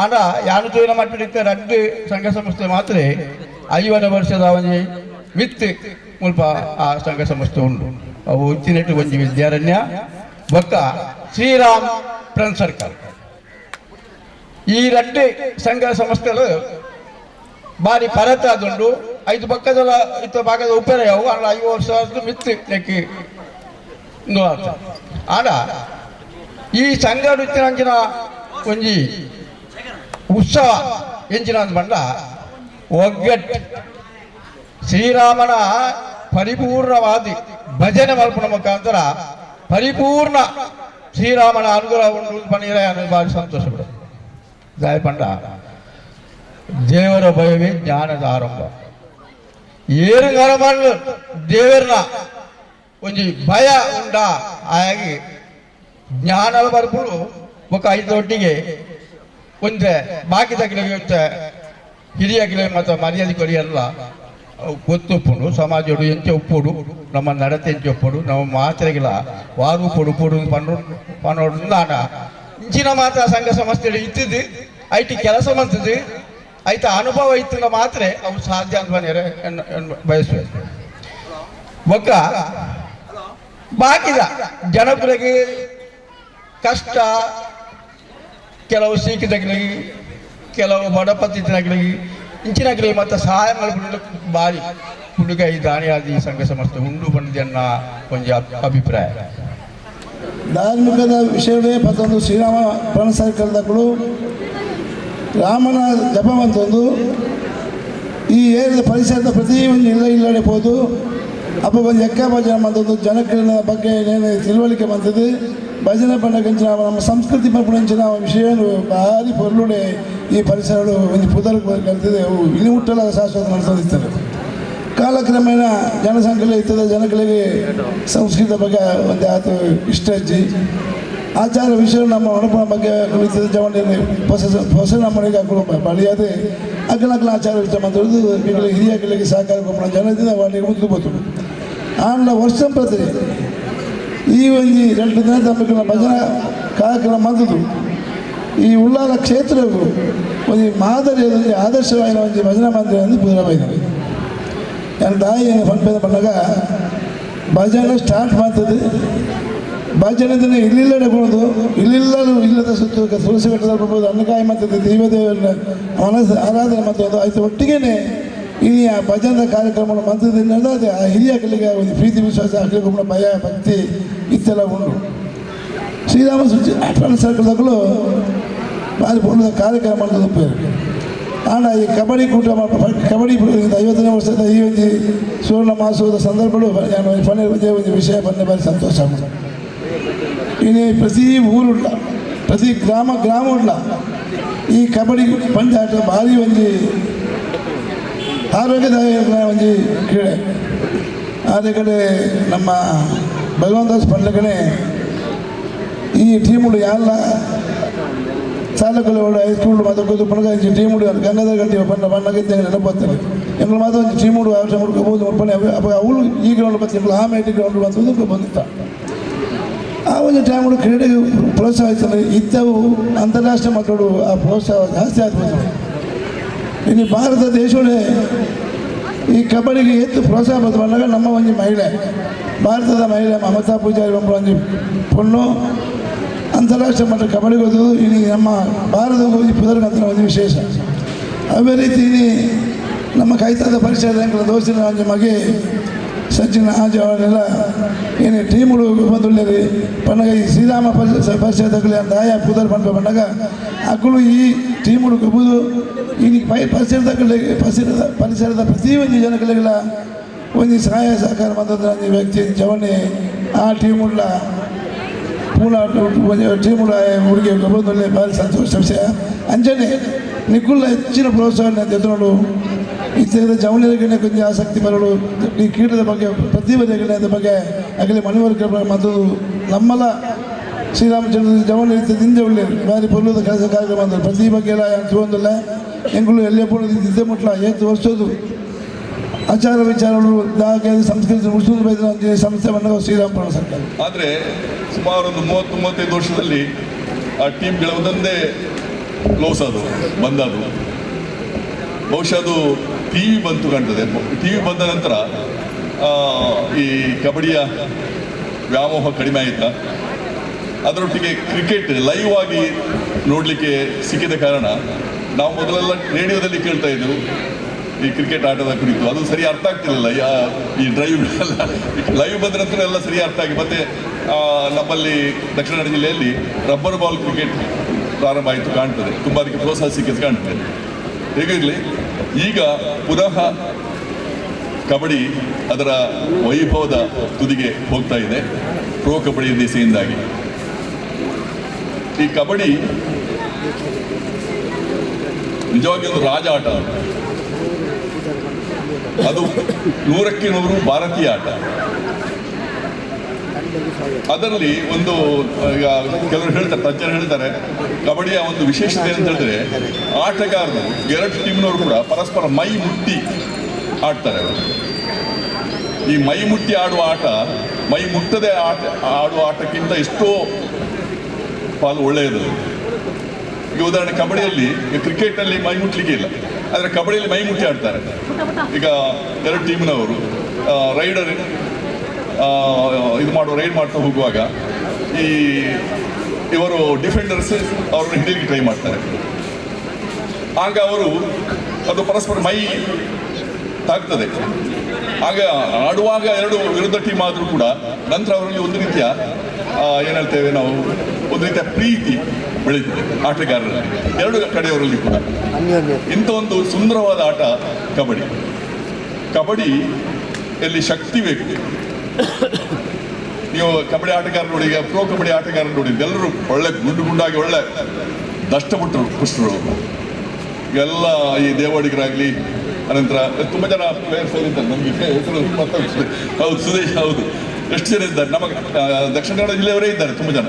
ಆಂಡ ಯಾನು ತೂಯಿನ ಮಟ್ಟಿಡಿತ್ತೆ ರಡ್ಡು ಸಂಘ ಸಂಸ್ಥೆ ಮಾತ್ರ 50 ವರ್ಷದ ಒಂಜಿ ಮಿತ್ ಮುಲ್ಪ ಆ ಸಂಘ ಸಂಸ್ಥೆ ಉಂಡು ಅವು ಉಚ್ಚಿನೆಟ್ಟು ಒಂಜಿ ವಿದ್ಯಾರಣ್ಯ ಬೊಕ್ಕ ಶ್ರೀರಾಮ್ ಫ್ರೆಂಡ್ ಸರ್ಕಲ್ ಈ ರಡ್ಡು ಸಂಘ ಸಂಸ್ಥೆಲು ಬಾರಿ ಪರತಾದುಂಡು 5 ಪಕ್ಕದಲ್ಲ ಇತ್ತ ಭಾಗದ ಉಪ್ಪೆರೆ ಅವು ಅಲ್ಲ 5 ವರ್ಷ ಮಿತ್ತು ನೆಕ್ಕಿ ಆಡ ಈ ಸಂಘ ರುಚಿನಂಚಿನ ಒಂಜಿ ಉತ್ಸವ ಎಂಚಿನ ಬಂಡ ಒಗ್ಗಟ್ಟು ಶ್ರೀರಾಮನ ಪರಿಪೂರ್ಣವಾದಿ ಭಜನೆ ಮಲ್ಪುನ ಮುಖಾಂತರ ಪರಿಪೂರ್ಣ ಶ್ರೀರಾಮನ ಅನುಗ್ರಹ ಉಂಡು ಪನೀರ ಬಾರಿ ಸಂತೋಷ ಬಿಡು ದಾಯ ಪಂಡ ದೇವರ ಭಯವೇ ಜ್ಞಾನದ ಆರಂಭ ಏರು ಗರಮಣ್ಣು ದೇವರನ ಒಂಜಿ ಭಯ ಉಂಡ ಹಾಗಾಗಿ ಜ್ಞಾನದ ಬರ್ಪುಡು ಬೊಕ್ಕ ಐದೊಟ್ಟಿಗೆ ಒಂದೆ ಬಾಕಿ ತಗ್ಲಿಗೆ ಹಿರಿಯ ಮತ್ತು ಮರ್ಯಾದೆ ಕೊರಿಯಲ್ಲ ಗೊತ್ತುಪ್ಪುಂಡು ಸಮಾಜಡು ಎಂಚೆ ಉಪ್ಪುಡು ನಮ್ಮ ನಡತೆ ಎಂಚೆ ಉಪ್ಪುಡು ನಮ್ಮ ಮಾತ್ರೆಗಿಲ್ಲ ವಾರು ಪೊಡು ಪೊಡು ಪಣ್ಣು ಪನ್ನೋಡು ದಾನ ಇಂಚಿನ ಮಾತ್ರ ಸಂಘ ಸಂಸ್ಥೆ ಇತ್ತಿದ್ದು IT ಕೆಲಸ ಮಂತದ್ದು ಐತ ಅನುಭವ ಇತ್ತಿನ ಮಾತ್ರ ಅವು ಸಾಧ್ಯ ಅಂತ ಬನ್ನಿರೆ ಬಯಸುವೆ ಬೊಕ್ಕ ಬಾಕಿದ ಜನಪರಿಗೆ ಕಷ್ಟ ಕೆಲವು ಸೀಕಿದಗಳಿಗೆ ಕೆಲವು ಬಡಪತ್ತಿನಗಳಿಗೆ ಇಂಚಿನಗಳಿಗೆ ಮತ್ತು ಸಹಾಯ ಮಾಡಿಕೊಂಡು ಬಾರಿ ಹುಡುಗ ಈ ದಾನಿಯಾದಿ ಸಂಘ ಸಂಸ್ಥೆ ಉಂಡು ಬಂದಿದೆ ಒಂಜಿ ಅಭಿಪ್ರಾಯ. ಧಾರ್ಮಿಕದ ವಿಷಯವೇ ಪತ್ತೊಂದು ಶ್ರೀರಾಮ ಫ್ರೆಂಡ್ ಸರ್ಕಲ್ದಕ್ಕಳು ರಾಮನ ಜಪ ಅಂತೊಂದು ಈ ಏರಿದ ಪರಿಸರದ ಪ್ರತಿಯೊಂದು ಇಲ್ಲ ಇಲ್ಲಡೆ ಹೋದು ಅಪ್ಪ ಒಂದು ಎಕ್ಕ ಭಜನೆ ಮಂತದ್ದು ಜನಕ್ಕಿನ ಬಗ್ಗೆ ಏನೇನು ತಿಳುವಳಿಕೆ ಬಂತದ್ದು ಭಜನೆ ಪಂಡಗಂಚಿನ ನಮ್ಮ ಸಂಸ್ಕೃತಿ ಪಂಚಿನ ವಿಷಯ ಭಾರಿ ಪೊರ್ಲುಡೆ ಈ ಪರಿಸರಗಳು ಒಂದು ಪುದರ್ ಕಲ್ತಿದೆ. ಅವು ಇಲ್ಲಿ ಮುಟ್ಟಲ ಶಾಶ್ವತ ನಡೆಸೋದಿರ್ತಾರೆ. ಕಾಲಕ್ರಮೇಣ ಜನಸಂಖ್ಯೆ ಇರ್ತದೆ, ಜನಗಳಿಗೆ ಸಂಸ್ಕೃತ ಬಗ್ಗೆ ಒಂದು ಆತ ಇಷ್ಟ ಅಜ್ಜಿ ಆಚಾರ ವಿಷಯ ನಮ್ಮ ಒಣಪನ ಬಗ್ಗೆ ಕುಳಿತದೆ. ಜವಳಿ ಹೊಸ ಹೊಸ ನಮ್ಮನೆಗೆ ಹಾಕಲು ಬಳಿಯಾದೆ ಅಗ್ಲಗ್ಲ ಆಚಾರ ವಿಚಾರ ಮಾತಾಡೋದು ಹಿರಿಯಗಳಿಗೆ ಸಹಕಾರ ಕೊಪ್ಪಣ ಜನದಿಂದ ವಾಡಿಗೆ ಮುಂದೆ ಬೋದು. ಆಂಡ ವರ್ಷ ಪ್ರತಿ ಈ ಒಂದು 2 ದಿನ ತಮ್ಮ ಭಜನಾ ಕಾರ್ಯಕ್ರಮ ಬಂದದ್ದು ಈ ಉಳ್ಳಾಲ ಕ್ಷೇತ್ರವು ಒಂದು ಮಾದರಿಯಲ್ಲಿ ಆದರ್ಶವಾದ ಒಂದು ಭಜನಾ ಮಂದಿರ ಎಂದು ಪುನರಾಯಿತು. ನನ್ನ ತಾಯಿ ಪಂಪೆ ಬಂದಾಗ ಭಜನೆ ಸ್ಟಾರ್ಟ್ ಮಾಡ್ತದೆ. ಭಜನೆ ದಿನ ಇಲ್ಲಿಲ್ಲಡೆ ಕೊಡೋದು ಇಲ್ಲಿಲ್ಲೂ ಇಲ್ಲದ ಸುತ್ತ ತುಳಸಿ ಬೆಟ್ಟದಲ್ಲಿ ಬರ್ಬೋದು, ಅನ್ನಕಾಯಿ ಮಾಡ್ತದೆ, ದೇವದೇವರ ಮನಸ್ಸು ಆರಾಧನೆ ಮಾಡ್ತದೆ. ಆಯ್ತು ಒಟ್ಟಿಗೆ ಇಲ್ಲಿ ಆ ಭಜನದ ಕಾರ್ಯಕ್ರಮ ಮಂತ್ರದಿಂದ ಅದೇ ಆ ಹಿರಿಯಗಳಿಗೆ ಒಂದು ಪ್ರೀತಿ ವಿಶ್ವಾಸ ಅಖಿಲ ಭಯ ಭಕ್ತಿ ಇತ್ತೆಲ್ಲ ಉಂಟು. ಶ್ರೀರಾಮ ಫ್ರೆಂಡ್ ಸರ್ಕಲ್ದಾಗಲೂ ಭಾರಿ ಪೂರ್ಣದ ಕಾರ್ಯಕ್ರಮ ಮಾಡ್ತದೆ ಉಪಯೋಗ. ಆಂಡ ಈ ಕಬಡ್ಡಿ ಕೂಟ ಕಬಡ್ಡಿ 50ನೇ ವರ್ಷದ ಈ ಒಂದು ಸುವರ್ಣ ಮಹೋತ್ಸವದ ಸಂದರ್ಭಗಳು ನಾನು ಒಂದು ವಿಷಯ ಬಂದ ಭಾರಿ ಸಂತೋಷ. ಇನ್ನು ಪ್ರತಿ ಊರುಳ್ಳ ಪ್ರತಿ ಗ್ರಾಮ ಗ್ರಾಮ ಉಳ್ಳ ಈ ಕಬಡ್ಡಿ ಪಂದ್ಯಾಟ ಭಾರಿ ಒಂದು ಆರೋಗ್ಯದಾಯಕ ಒಂದು ಕ್ರೀಡೆ. ಅದೇ ಕಡೆ ನಮ್ಮ ಭಗವಂತದಾಸ್ ಪಂಡ್ಲಕನೆ ಈ ಟೀಮುಗಳು ಎಲ್ಲ ತಾಲೂಕಲ್ಲಿ ಹೈಸ್ಕೂಲ್ ಮತ್ತು ಪಣಗ ಟೀಮುಡು ಗಂಗಾಧರ ಗಂಟಿ ಬಣ್ಣ ಬಣ್ಣಗಿದ್ದ ನೆನಪು ಎಂಗಳು ಮಾತ್ರ ಒಂದು ಟೀಮುಡು ಆಟ ಹುಡ್ಕೋಬೋದು. ಅವಳು ಈ ಗ್ರೌಂಡ್ ಮತ್ತು ಎಂಗಳು ಆ ಮೇಟಿ ಗ್ರೌಂಡ್ ಅಂತ ಬಂದಿತ್ತ ಆ ಒಂದು ಟೈಮ್ಗಳು ಕ್ರೀಡೆಗೆ ಪ್ರೋತ್ಸಾಹ ಇರ್ತದೆ. ಇತ್ತವು ಅಂತಾರಾಷ್ಟ್ರೀಯ ಮಟ್ಟಗಳು ಆ ಪ್ರೋತ್ಸಾಹ ಜಾಸ್ತಿ ಆಗ್ಬೋದು. ಇನ್ನು ಭಾರತ ದೇಶಗಳೇ ಈ ಕಬಡ್ಡಿಗೆ ಹೆಚ್ಚು ಪ್ರೋತ್ಸಾಹ ಬಂದಾಗ ನಮ್ಮ ಒಂದು ಮಹಿಳೆ ಭಾರತದ ಮಹಿಳೆ ಮಮತಾ ಪೂಜಾರಿ ಒಬ್ಬ ಒಂದು ಪೊಣ್ಣು ಅಂತಾರಾಷ್ಟ್ರೀಯ ಮಟ್ಟ ಕಬಡ್ಡಿಗೆ ಹೋದದ್ದು ಇನ್ನು ನಮ್ಮ ಭಾರತದ ಹೋಗಿ ಪುದರ್ಗಂತ ಒಂದು ವಿಶೇಷ. ಅದೇ ರೀತಿ ಇಲ್ಲಿ ನಮ್ಮ ಕೈತಾದ ಪರಿಸರದ ದೋಸ್ತಿನ ಒಂದು ಮಗೆ ಸಚಿನ್ ಆಜ್ ಅವರೆಲ್ಲ ಏನು ಟೀಮ್ಗಳು ಬಂದುಳ್ಳೇರಿ ಪಂಡಗ ಈ ಶ್ರೀರಾಮ ಪರಿಷತ್ಗಳು ಅಂತ ಆಯಾ ಪುದರ್ ಪಂಡ ಪಂಡಗ ಅಕ್ಕಳು ಈ ಟೀಮ್ಗಳು ಗೊಬ್ಬುದು ಇಲ್ಲಿ ಪರಿಸರದ ಪರಿಸರದ ಪ್ರತಿಯೊಂದು ಜನಗಳಿಗೆಲ್ಲ ಒಂದು ಸಹಾಯ ಸಹಕಾರ ಬಂದಂಥ ಒಂದು ವ್ಯಕ್ತಿ ಜವನಿ ಆ ಟೀಮುಗಳ ಪೂನಾ ಟೀಮುಗಳ ಹುಡುಗಿ ಗೊಬ್ಬರದಲ್ಲಿ ಭಾರಿ ಸಂತೋಷ ವಿಷಯ. ಅಂಜನೆ ನಿಕ್ಕುಲ್ಲ ಹೆಚ್ಚಿನ ಪ್ರೋತ್ಸಾಹ ತೆಗೆದುಕೊಂಡು ಇತ್ತೀಚಿನ ಜವನಿಗೆ ಕೊಂಚ ಆಸಕ್ತಿ ಬರಲು ಈ ಕ್ರೀಡೆದ ಬಗ್ಗೆ ಪ್ರತಿಭೆಗಳ ಬಗ್ಗೆ ಆಗಲಿ ಮನವರಿಕೆ ಮತ್ತು ನಮ್ಮಲ್ಲ ಶ್ರೀರಾಮಚಂದ್ರ ಜವನ ಹಿಂದೆ ಒಳ್ಳೆಯದು ಭಾರಿ ಪೊಲ್ಲದ ಕೆಲಸ ಕಾರ್ಯಕ್ರಮ ಅಂದರೆ ಪ್ರತಿ ಬಗ್ಗೆ ಎಲ್ಲ ತಗೊಂಡಿಲ್ಲ ಎಂಗಳು ಎಲ್ಲೇ ಪೋಣದ್ದು ಇದ್ದೇ ಮುಟ್ಲ ಏತು ವರ್ಷದ್ದು ಆಚಾರ ವಿಚಾರಗಳು ದಾಖಲೆ ಸಂಸ್ಕೃತಿ ಮುಗಿಸೋದು ಸಂಸ್ಥೆ ಬಂದಾಗ ಶ್ರೀರಾಮ ಸರ್ಕಾರ. ಆದರೆ ಸುಮಾರು ಒಂದು 30-35 ವರ್ಷದಲ್ಲಿ ಆ ಟೀಮ್ಗಳ ಒಂದೊಂದೇ ಕ್ಲೋಸ್ ಆದವು ಬಂದವು. ಬಹುಶಃ ಅದು ಟಿ ವಿ ಬಂತು ಕಾಣ್ತದೆ. ಟಿ ವಿ ಬಂದ ನಂತರ ಈ ಕಬಡ್ಡಿಯ ವ್ಯಾಮೋಹ ಕಡಿಮೆ ಆಯಿತಾ. ಅದರೊಟ್ಟಿಗೆ ಕ್ರಿಕೆಟ್ ಲೈವ್ ಆಗಿ ನೋಡಲಿಕ್ಕೆ ಸಿಕ್ಕಿದ ಕಾರಣ ನಾವು ಮೊದಲೆಲ್ಲ ರೇಡಿಯೋದಲ್ಲಿ ಕೇಳ್ತಾ ಇದ್ದೆವು ಈ ಕ್ರಿಕೆಟ್ ಆಟದ ಕುರಿತು. ಅದು ಸರಿ ಅರ್ಥ ಆಗ್ತಿರಲಿಲ್ಲ. ಈ ಡ್ರೈವ್ಗಳೆಲ್ಲ ಲೈವ್ ಬಂದ ನಂತರ ಎಲ್ಲ ಸರಿ ಅರ್ಥ ಆಗಿ ಮತ್ತು ನಮ್ಮಲ್ಲಿ ದಕ್ಷಿಣ ಕನ್ನಡ ಜಿಲ್ಲೆಯಲ್ಲಿ ರಬ್ಬರ್ ಬಾಲ್ ಕ್ರಿಕೆಟ್ ಪ್ರಾರಂಭ ಆಯಿತು ಕಾಣ್ತದೆ. ತುಂಬ ಅದಕ್ಕೆ ಪ್ರೋತ್ಸಾಹ ಸಿಕ್ಕಿದ್ದು ಕಾಣ್ತದೆ. ಹೇಗಿರಲಿ, ಈಗ ಪುನಃ ಕಬಡ್ಡಿ ಅದರ ವೈಭವದ ತುದಿಗೆ ಹೋಗ್ತಾ ಇದೆ ಪ್ರೋ ಕಬಡ್ಡಿ ದಿಸೆಯಿಂದಾಗಿ. ಈ ಕಬಡ್ಡಿ ನಿಜವಾಗಿ ಒಂದು ರಾಜ ಆಟ. ಅದು 100ಕ್ಕೆ 100 ಭಾರತೀಯ ಆಟ. ಅದರಲ್ಲಿ ಒಂದು ಈಗ ಕೆಲವರು ಹೇಳ್ತಾರೆ, ತಜ್ಞರು ಹೇಳ್ತಾರೆ, ಕಬಡ್ಡಿಯ ಒಂದು ವಿಶೇಷತೆ ಅಂತ ಹೇಳಿದ್ರೆ ಆಟಗಾರರು ಎರಡು ಟೀಮ್ನವರು ಕೂಡ ಪರಸ್ಪರ ಮೈ ಮುಟ್ಟಿ ಆಡ್ತಾರೆ. ಅವರು ಈ ಮೈ ಮುಟ್ಟಿ ಆಡುವ ಆಟ ಮೈ ಮುಟ್ಟದೆ ಆಟ ಆಡುವ ಆಟಕ್ಕಿಂತ ಎಷ್ಟೋ ಪಾಲು ಒಳ್ಳೆಯದು. ಈಗ ಉದಾಹರಣೆ ಕಬಡ್ಡಿಯಲ್ಲಿ, ಕ್ರಿಕೆಟಲ್ಲಿ ಮೈ ಮುಟ್ಟಲಿಕ್ಕೆ ಇಲ್ಲ, ಆದರೆ ಕಬಡ್ಡಿಯಲ್ಲಿ ಮೈ ಮುಟ್ಟಿ ಆಡ್ತಾರೆ. ಈಗ ಎರಡು ಟೀಮ್ನವರು ರೈಡರ್ ಇದು ಮಾಡುವ ರೈಡ್ ಮಾಡ್ತಾ ಹೋಗುವಾಗ ಈ ಇವರು ಡಿಫೆಂಡರ್ಸ್ ಅವ್ರನ್ನ ಹಿಡಿಯಲಿಕ್ಕೆ ಟ್ರೈ ಮಾಡ್ತಾರೆ. ಆಗ ಅವರು ಅದು ಪರಸ್ಪರ ಮೈ ತಾಗ್ತದೆ. ಆಗ ಆಡುವಾಗ ಎರಡು ವಿರುದ್ಧ ಟೀಮ್ ಆದರೂ ಕೂಡ ನಂತರ ಅವರಲ್ಲಿ ಒಂದು ರೀತಿಯ ಏನು ಹೇಳ್ತೇವೆ ನಾವು, ಒಂದು ರೀತಿಯ ಪ್ರೀತಿ ಬೆಳೀತದೆ ಆಟಗಾರರಲ್ಲಿ, ಎರಡು ಕಡೆಯವರಲ್ಲಿ ಕೂಡ. ಇಂಥ ಒಂದು ಸುಂದರವಾದ ಆಟ ಕಬಡ್ಡಿ. ಕಬಡ್ಡಿಯಲ್ಲಿ ಶಕ್ತಿ ಬೇಕು. ನೀವು ಕಬಡ್ಡಿ ಆಟಗಾರರು ನೋಡಿ, ಈಗ ಪ್ರೋ ಕಬಡ್ಡಿ ಆಟಗಾರರು ನೋಡಿ, ಎಲ್ಲರೂ ಒಳ್ಳೆ ಗುಂಡು ಗುಂಡಾಗಿ ಒಳ್ಳೆ ದಷ್ಟಪುಟ್ಟರು ಪುಷ್ಟರು ಎಲ್ಲ. ಈ ದೇವಾಡಿಗರಾಗಲಿ, ಅನಂತರ ತುಂಬ ಜನ ಪ್ಲೇಯರ್ಸ್ ಇದ್ದಾರೆ, ನಮಗೆ ಹೆಸರು ಮರ್ತೋಗ್ತದೆ. ಹೌದು ಸುದೇಶ್, ಹೌದು, ಎಷ್ಟು ಜನ ಇದ್ದಾರೆ ನಮಗೆ ದಕ್ಷಿಣ ಕನ್ನಡ ಜಿಲ್ಲೆಯವರೇ ಇದ್ದಾರೆ ತುಂಬ ಜನ.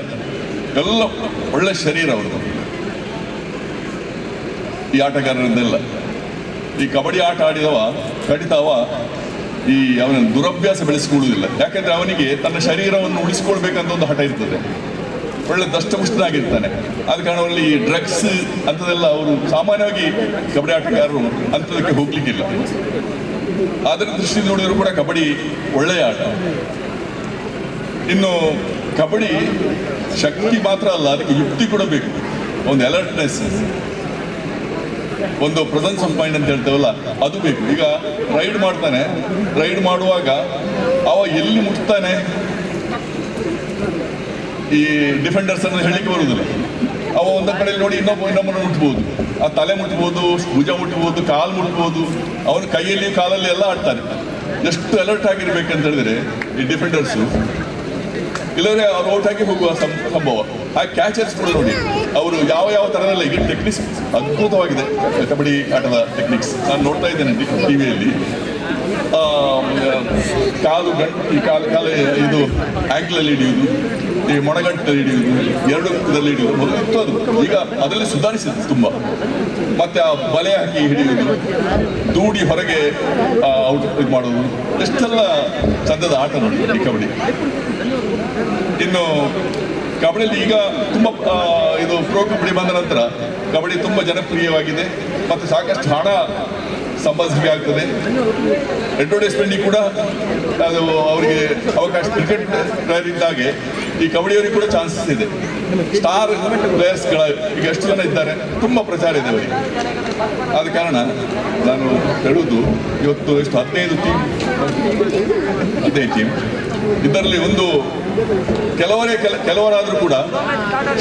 ಎಲ್ಲ ಒಳ್ಳೆ ಶರೀರ ಅವ್ರದ್ದು ಈ ಆಟಗಾರರಿಂದೆಲ್ಲ. ಈ ಕಬಡ್ಡಿ ಆಟ ಆಡಿದವ ಖಂಡಿತ ಅವ ಈ ಅವನ ದುರಭ್ಯಾಸ ಬೆಳೆಸಿಕೊಳ್ಳುವುದಿಲ್ಲ. ಯಾಕಂದ್ರೆ ಅವನಿಗೆ ತನ್ನ ಶರೀರವನ್ನು ಉಳಿಸಿಕೊಳ್ಬೇಕಂತ ಒಂದು ಹಠ ಇರ್ತದೆ. ಒಳ್ಳೆ ದಷ್ಟಪುಷ್ಟನಾಗಿರ್ತಾನೆ. ಆದ ಕಾರಣ ಅವರಲ್ಲಿ ಈ ಡ್ರಗ್ಸ್ ಅಂಥದ್ದೆಲ್ಲ ಅವರು ಸಾಮಾನ್ಯವಾಗಿ ಕಬಡ್ಡಿ ಆಟಗಾರರು ಅಂಥದಕ್ಕೆ ಹೋಗ್ಲಿಕ್ಕಿಲ್ಲ. ಅದರ ದೃಷ್ಟಿಯಿಂದ ನೋಡಿದರೂ ಕೂಡ ಕಬಡ್ಡಿ ಒಳ್ಳೆಯ ಆಟ. ಇನ್ನು ಕಬಡ್ಡಿ ಶಕ್ತಿ ಮಾತ್ರ ಅಲ್ಲ, ಅದಕ್ಕೆ ಯುಕ್ತಿ ಕೂಡ ಬೇಕು. ಒಂದು ಅಲರ್ಟ್ನೆಸ್, ಒಂದು presence of mind ಅಂತ ಹೇಳ್ತೇವಲ್ಲ, ಅದು ಬೇಕು. ಈಗ ರೈಡ್ ಮಾಡ್ತಾನೆ, ರೈಡ್ ಮಾಡುವಾಗ ಅವ ಎಲ್ಲಿ ಮುಟ್ತಾನೆ ಈ ಡಿಫೆಂಡರ್ಸ್ ಅನ್ನು ಹೇಳಲಿಕ್ಕೆ ಬರುವುದಿಲ್ಲ. ಅವ ಒಂದ ಕಡೆಯಲ್ಲಿ ನೋಡಿ ಇನ್ನೊಬ್ಬನ ಮುಟ್ಬೋದು, ಆ ತಲೆ ಮುಟ್ಬೋದು, ಭುಜ ಮುಟ್ಬೋದು, ಕಾಲು ಮುಟ್ಬೋದು. ಅವನ ಕೈಯಲ್ಲಿ ಕಾಲಲ್ಲಿ ಎಲ್ಲ ಆಡ್ತಾನೆ. ಎಷ್ಟು ಅಲರ್ಟ್ ಆಗಿರ್ಬೇಕಂತ ಹೇಳಿದ್ರೆ ಈ ಡಿಫೆಂಡರ್ಸು, ಇಲ್ಲದ್ರೆ ಅವ್ರು ಔಟ್ ಆಗಿ ಹೋಗುವ ಸಂಭವ. ಆ ಕ್ಯಾಚರ್ಸ್ ಕೂಡ ನೋಡಿ, ಅವರು ಯಾವ ಯಾವ ಥರದಲ್ಲ ಈಗ ಟೆಕ್ನಿಕ್ಸ್ ಅದ್ಭುತವಾಗಿದೆ ಕಬಡ್ಡಿ ಆಟದ ಟೆಕ್ನಿಕ್ಸ್. ನಾನು ನೋಡ್ತಾ ಇದ್ದೇನೆ ಟಿವಿಯಲ್ಲಿ. ಕಾಲು ಗಂಟು, ಕಾಲು ಕಾಲು ಇದು ಆ್ಯಂಕಲಲ್ಲಿ ಹಿಡಿಯುವುದು, ಈ ಮೊಣಗಂಟಲ್ಲಿ ಹಿಡಿಯುವುದು, ಎರಡು ಇದರಲ್ಲಿ ಹಿಡಿಯುವುದು ಮೊದಲು ಇತ್ತು ಅದು, ಈಗ ಅದರಲ್ಲಿ ಸುಧಾರಿಸಿದೆ ತುಂಬ. ಮತ್ತೆ ಆ ಬಲೆ ಹಾಕಿ ಹಿಡಿಯುವುದು, ದೂಡಿ ಹೊರಗೆ ಔಟ್ ಇದು ಮಾಡೋದು, ಎಷ್ಟೆಲ್ಲ ಚಂದದ ಆಟ ನೋಡಿ ಈ ಕಬಡ್ಡಿ. ಇನ್ನು ಕಬಡ್ಡಿಯಲ್ಲಿ ಈಗ ತುಂಬ ಇದು ಪ್ರೋ ಕಬಡ್ಡಿ ಬಂದ ನಂತರ ಕಬಡ್ಡಿ ತುಂಬ ಜನಪ್ರಿಯವಾಗಿದೆ ಮತ್ತು ಸಾಕಷ್ಟು ಹಣ ಸಂಪಾದಿಸಲಿಕ್ಕೆ ಆಗ್ತದೆ. ಅಡ್ವರ್ಟೈಸ್ಮೆಂಟಿಗೆ ಕೂಡ ಅದು ಅವರಿಗೆ ಅವಕಾಶ. ಕ್ರಿಕೆಟ್ ಪ್ಲೇಯರ್ ಇದ್ದಾಗೆ ಈ ಕಬಡ್ಡಿಯವರಿಗೆ ಕೂಡ ಚಾನ್ಸಸ್ ಇದೆ. ಸ್ಟಾರ್ ಪ್ಲೇಯರ್ಸ್ಗಳ ಈಗ ಎಷ್ಟು ಜನ ಇದ್ದಾರೆ, ತುಂಬ ಪ್ರಚಾರ ಇದೆ ಅವರಿಗೆ. ಆದ ಕಾರಣ ನಾನು ಹೇಳುವುದು, ಇವತ್ತು ಎಷ್ಟು 15 ಟೀಮ್, 15 ಟೀಮ್ ಇದರಲ್ಲಿ ಒಂದು ಕೆಲವರಾದರೂ ಕೂಡ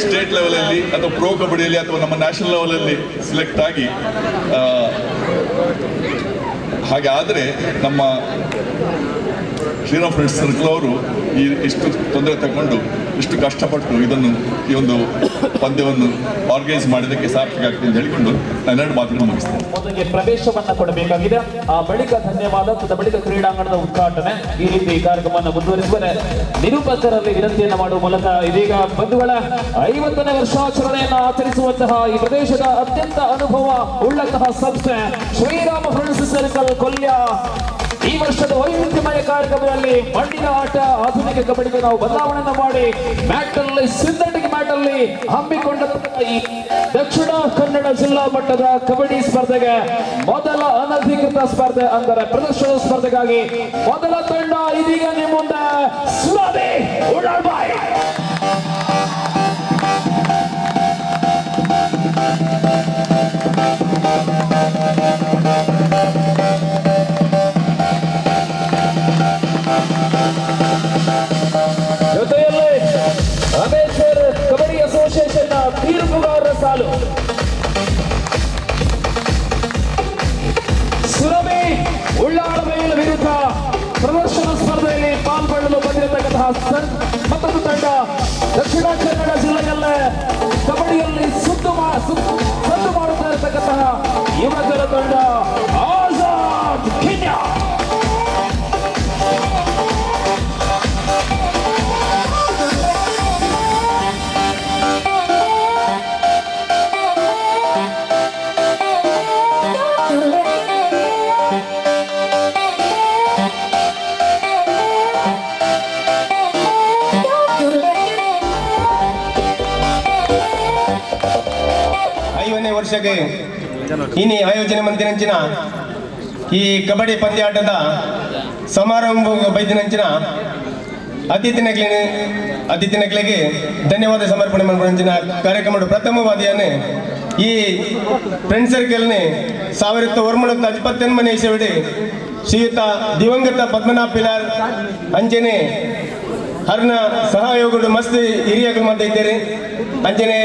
ಸ್ಟೇಟ್ ಲೆವೆಲಲ್ಲಿ ಅಥವಾ ಪ್ರೋ ಕಬಡ್ಡಿಯಲ್ಲಿ ಅಥವಾ ನಮ್ಮ ನ್ಯಾಷನಲ್ ಲೆವೆಲಲ್ಲಿ ಸೆಲೆಕ್ಟ್ ಆಗಿ, ಹಾಗೆ ಆದರೆ ನಮ್ಮ ಶ್ರೀರಾಮ್ ಫ್ರೆಂಡ್ಸ್ ಸರ್ಕಲ್ ಅವರು ಈ ಇಷ್ಟು ತೊಂದರೆ ತಗೊಂಡು ಇಷ್ಟು ಕಷ್ಟಪಟ್ಟು ಇದನ್ನು ಈ ಒಂದು ಪಂದ್ಯವನ್ನು ಆರ್ಗನೈಸ್ ಮಾಡಿದ್ದಕ್ಕೆ ಸಾರ್ಥಕ ಆಗ್ತದೆ ಅಂತ ಹೇಳಿಕೊಂಡು ನಾನು ಎರಡು ಮಾತುಗಳನ್ನು ಮುಗಿಸ್ತೇನೆ. ಮೊದಲಿಗೆ ಪ್ರವೇಶವನ್ನು ಕೊಡಬೇಕಾಗಿದೆ, ಆ ಬಳಿಕ ಧನ್ಯವಾದ, ತದ ಬಳಿಕ ಕ್ರೀಡಾಂಗಣದ ಉದ್ಘಾಟನೆ. ಈ ರೀತಿ ಕಾರ್ಯಕ್ರಮವನ್ನು ಮುಂದುವರಿಸುವರೆ ನಿರೂಪಕರಲ್ಲಿ ವಿನಂತಿಯನ್ನು ಮಾಡುವ ಮೂಲಕ ಇದೀಗ ಬಂಧುಗಳ 50ನೇ ವರ್ಷಾಚರಣೆಯನ್ನು ಆಚರಿಸುವಂತಹ ಈ ಪ್ರದೇಶದ ಅತ್ಯಂತ ಅನುಭವ ಉಳ್ಳಂತಹ ಸಂಸ್ಥೆ ಶ್ರೀರಾಮ ಫ್ರೆಂಡ್ಸ್ ಸರ್ಕಲ್ ಕೊಲ್ಯ ಈ ವರ್ಷದ ವೈವಿಧ್ಯಮಯ ಕಾರ್ಯಕ್ರಮದಲ್ಲಿ ಮಣ್ಣಿನ ಆಟ ಆಧುನಿಕ ಕಬಡ್ಡಿಗೆ ನಾವು ಬದಲಾವಣೆಯನ್ನು ಮಾಡಿ ಮ್ಯಾಟ್ ಅಲ್ಲಿ ಸಿಂಥೆಟಿಕ್ ಮ್ಯಾಟ್ ಅಲ್ಲಿ ಹಮ್ಮಿಕೊಂಡ ಈ ದಕ್ಷಿಣ ಕನ್ನಡ ಜಿಲ್ಲಾ ಮಟ್ಟದ ಕಬಡ್ಡಿ ಸ್ಪರ್ಧೆಗೆ ಮೊದಲ ಅನಧಿಕೃತ ಸ್ಪರ್ಧೆ ಅಂದರೆ ಪ್ರದರ್ಶನ ಸ್ಪರ್ಧೆಗಾಗಿ ಮೊದಲ ತಂಡ ಇದೀಗ ನಿಮ್ಮ ಮುಂದೆ ಸುರಭಿ ಉಡಾಳ್ಬಾಯಿ. ಜೊತೆಯಲ್ಲಿ ಅಮೇಶ್ವರ್ ಕಬಡ್ಡಿ ಅಸೋಸಿಯೇಷನ್ ನ ತೀರ್ಪುಗಾರರ ಸಾಲು. ಸುರಭಿ ಉಳ್ಳಾಳಬೈಲ್ ವಿರುದ್ಧ ಪ್ರದರ್ಶನ ಸ್ಪರ್ಧೆಯಲ್ಲಿ ಪಾಲ್ಗೊಳ್ಳಲು ಬಂದಿರತಕ್ಕಂತಹ ಮತ್ತೊಂದು ತಂಡ ದಕ್ಷಿಣ ಕನ್ನಡ ಜಿಲ್ಲೆಯಲ್ಲೇ ಕಬಡ್ಡಿಯಲ್ಲಿ ಸುದ್ದು ಮಾಡುತ್ತಾ ಇರತಕ್ಕಂತಹ ಯುವಕರ ತಂಡ ಆಜಾದ್ ಕಿನ್ಯಾ. ವರ್ಷಕ್ಕೆ ಇನಿ ಆಯೋಜನೆ ಮಂತಿನಂಚಿನ ಈ ಕಬಡ್ಡಿ ಪಂದ್ಯಾಟದ ಸಮಾರಂಭ ಬೈದಿನಂಚಿನ ಅತಿಥಿನಕ್ಲಿಗೆ ಧನ್ಯವಾದ ಸಮರ್ಪಣೆ ಮಂಚಿನ ಕಾರ್ಯಕ್ರಮ ಪ್ರಥಮವಾದಿಯನ್ನೇ ಈ ಫ್ರೆಂಡ್ ಸರ್ಕಲ್ನೆ 1929 ಇಸವಿಡ್ ಶ್ರೀಯುತ ದಿವಂಗತ ಪದ್ಮನಾಭ ಪಿಲಾರ್ ಅಂಚನೆ ಹರ್ನ ಸಹಯೋಗಡು ಮಸ್ತ್ ಹಿರಿಯಕರು ಮಾತ ಇದ್ದಾರೆ. ಅಂಚನೆ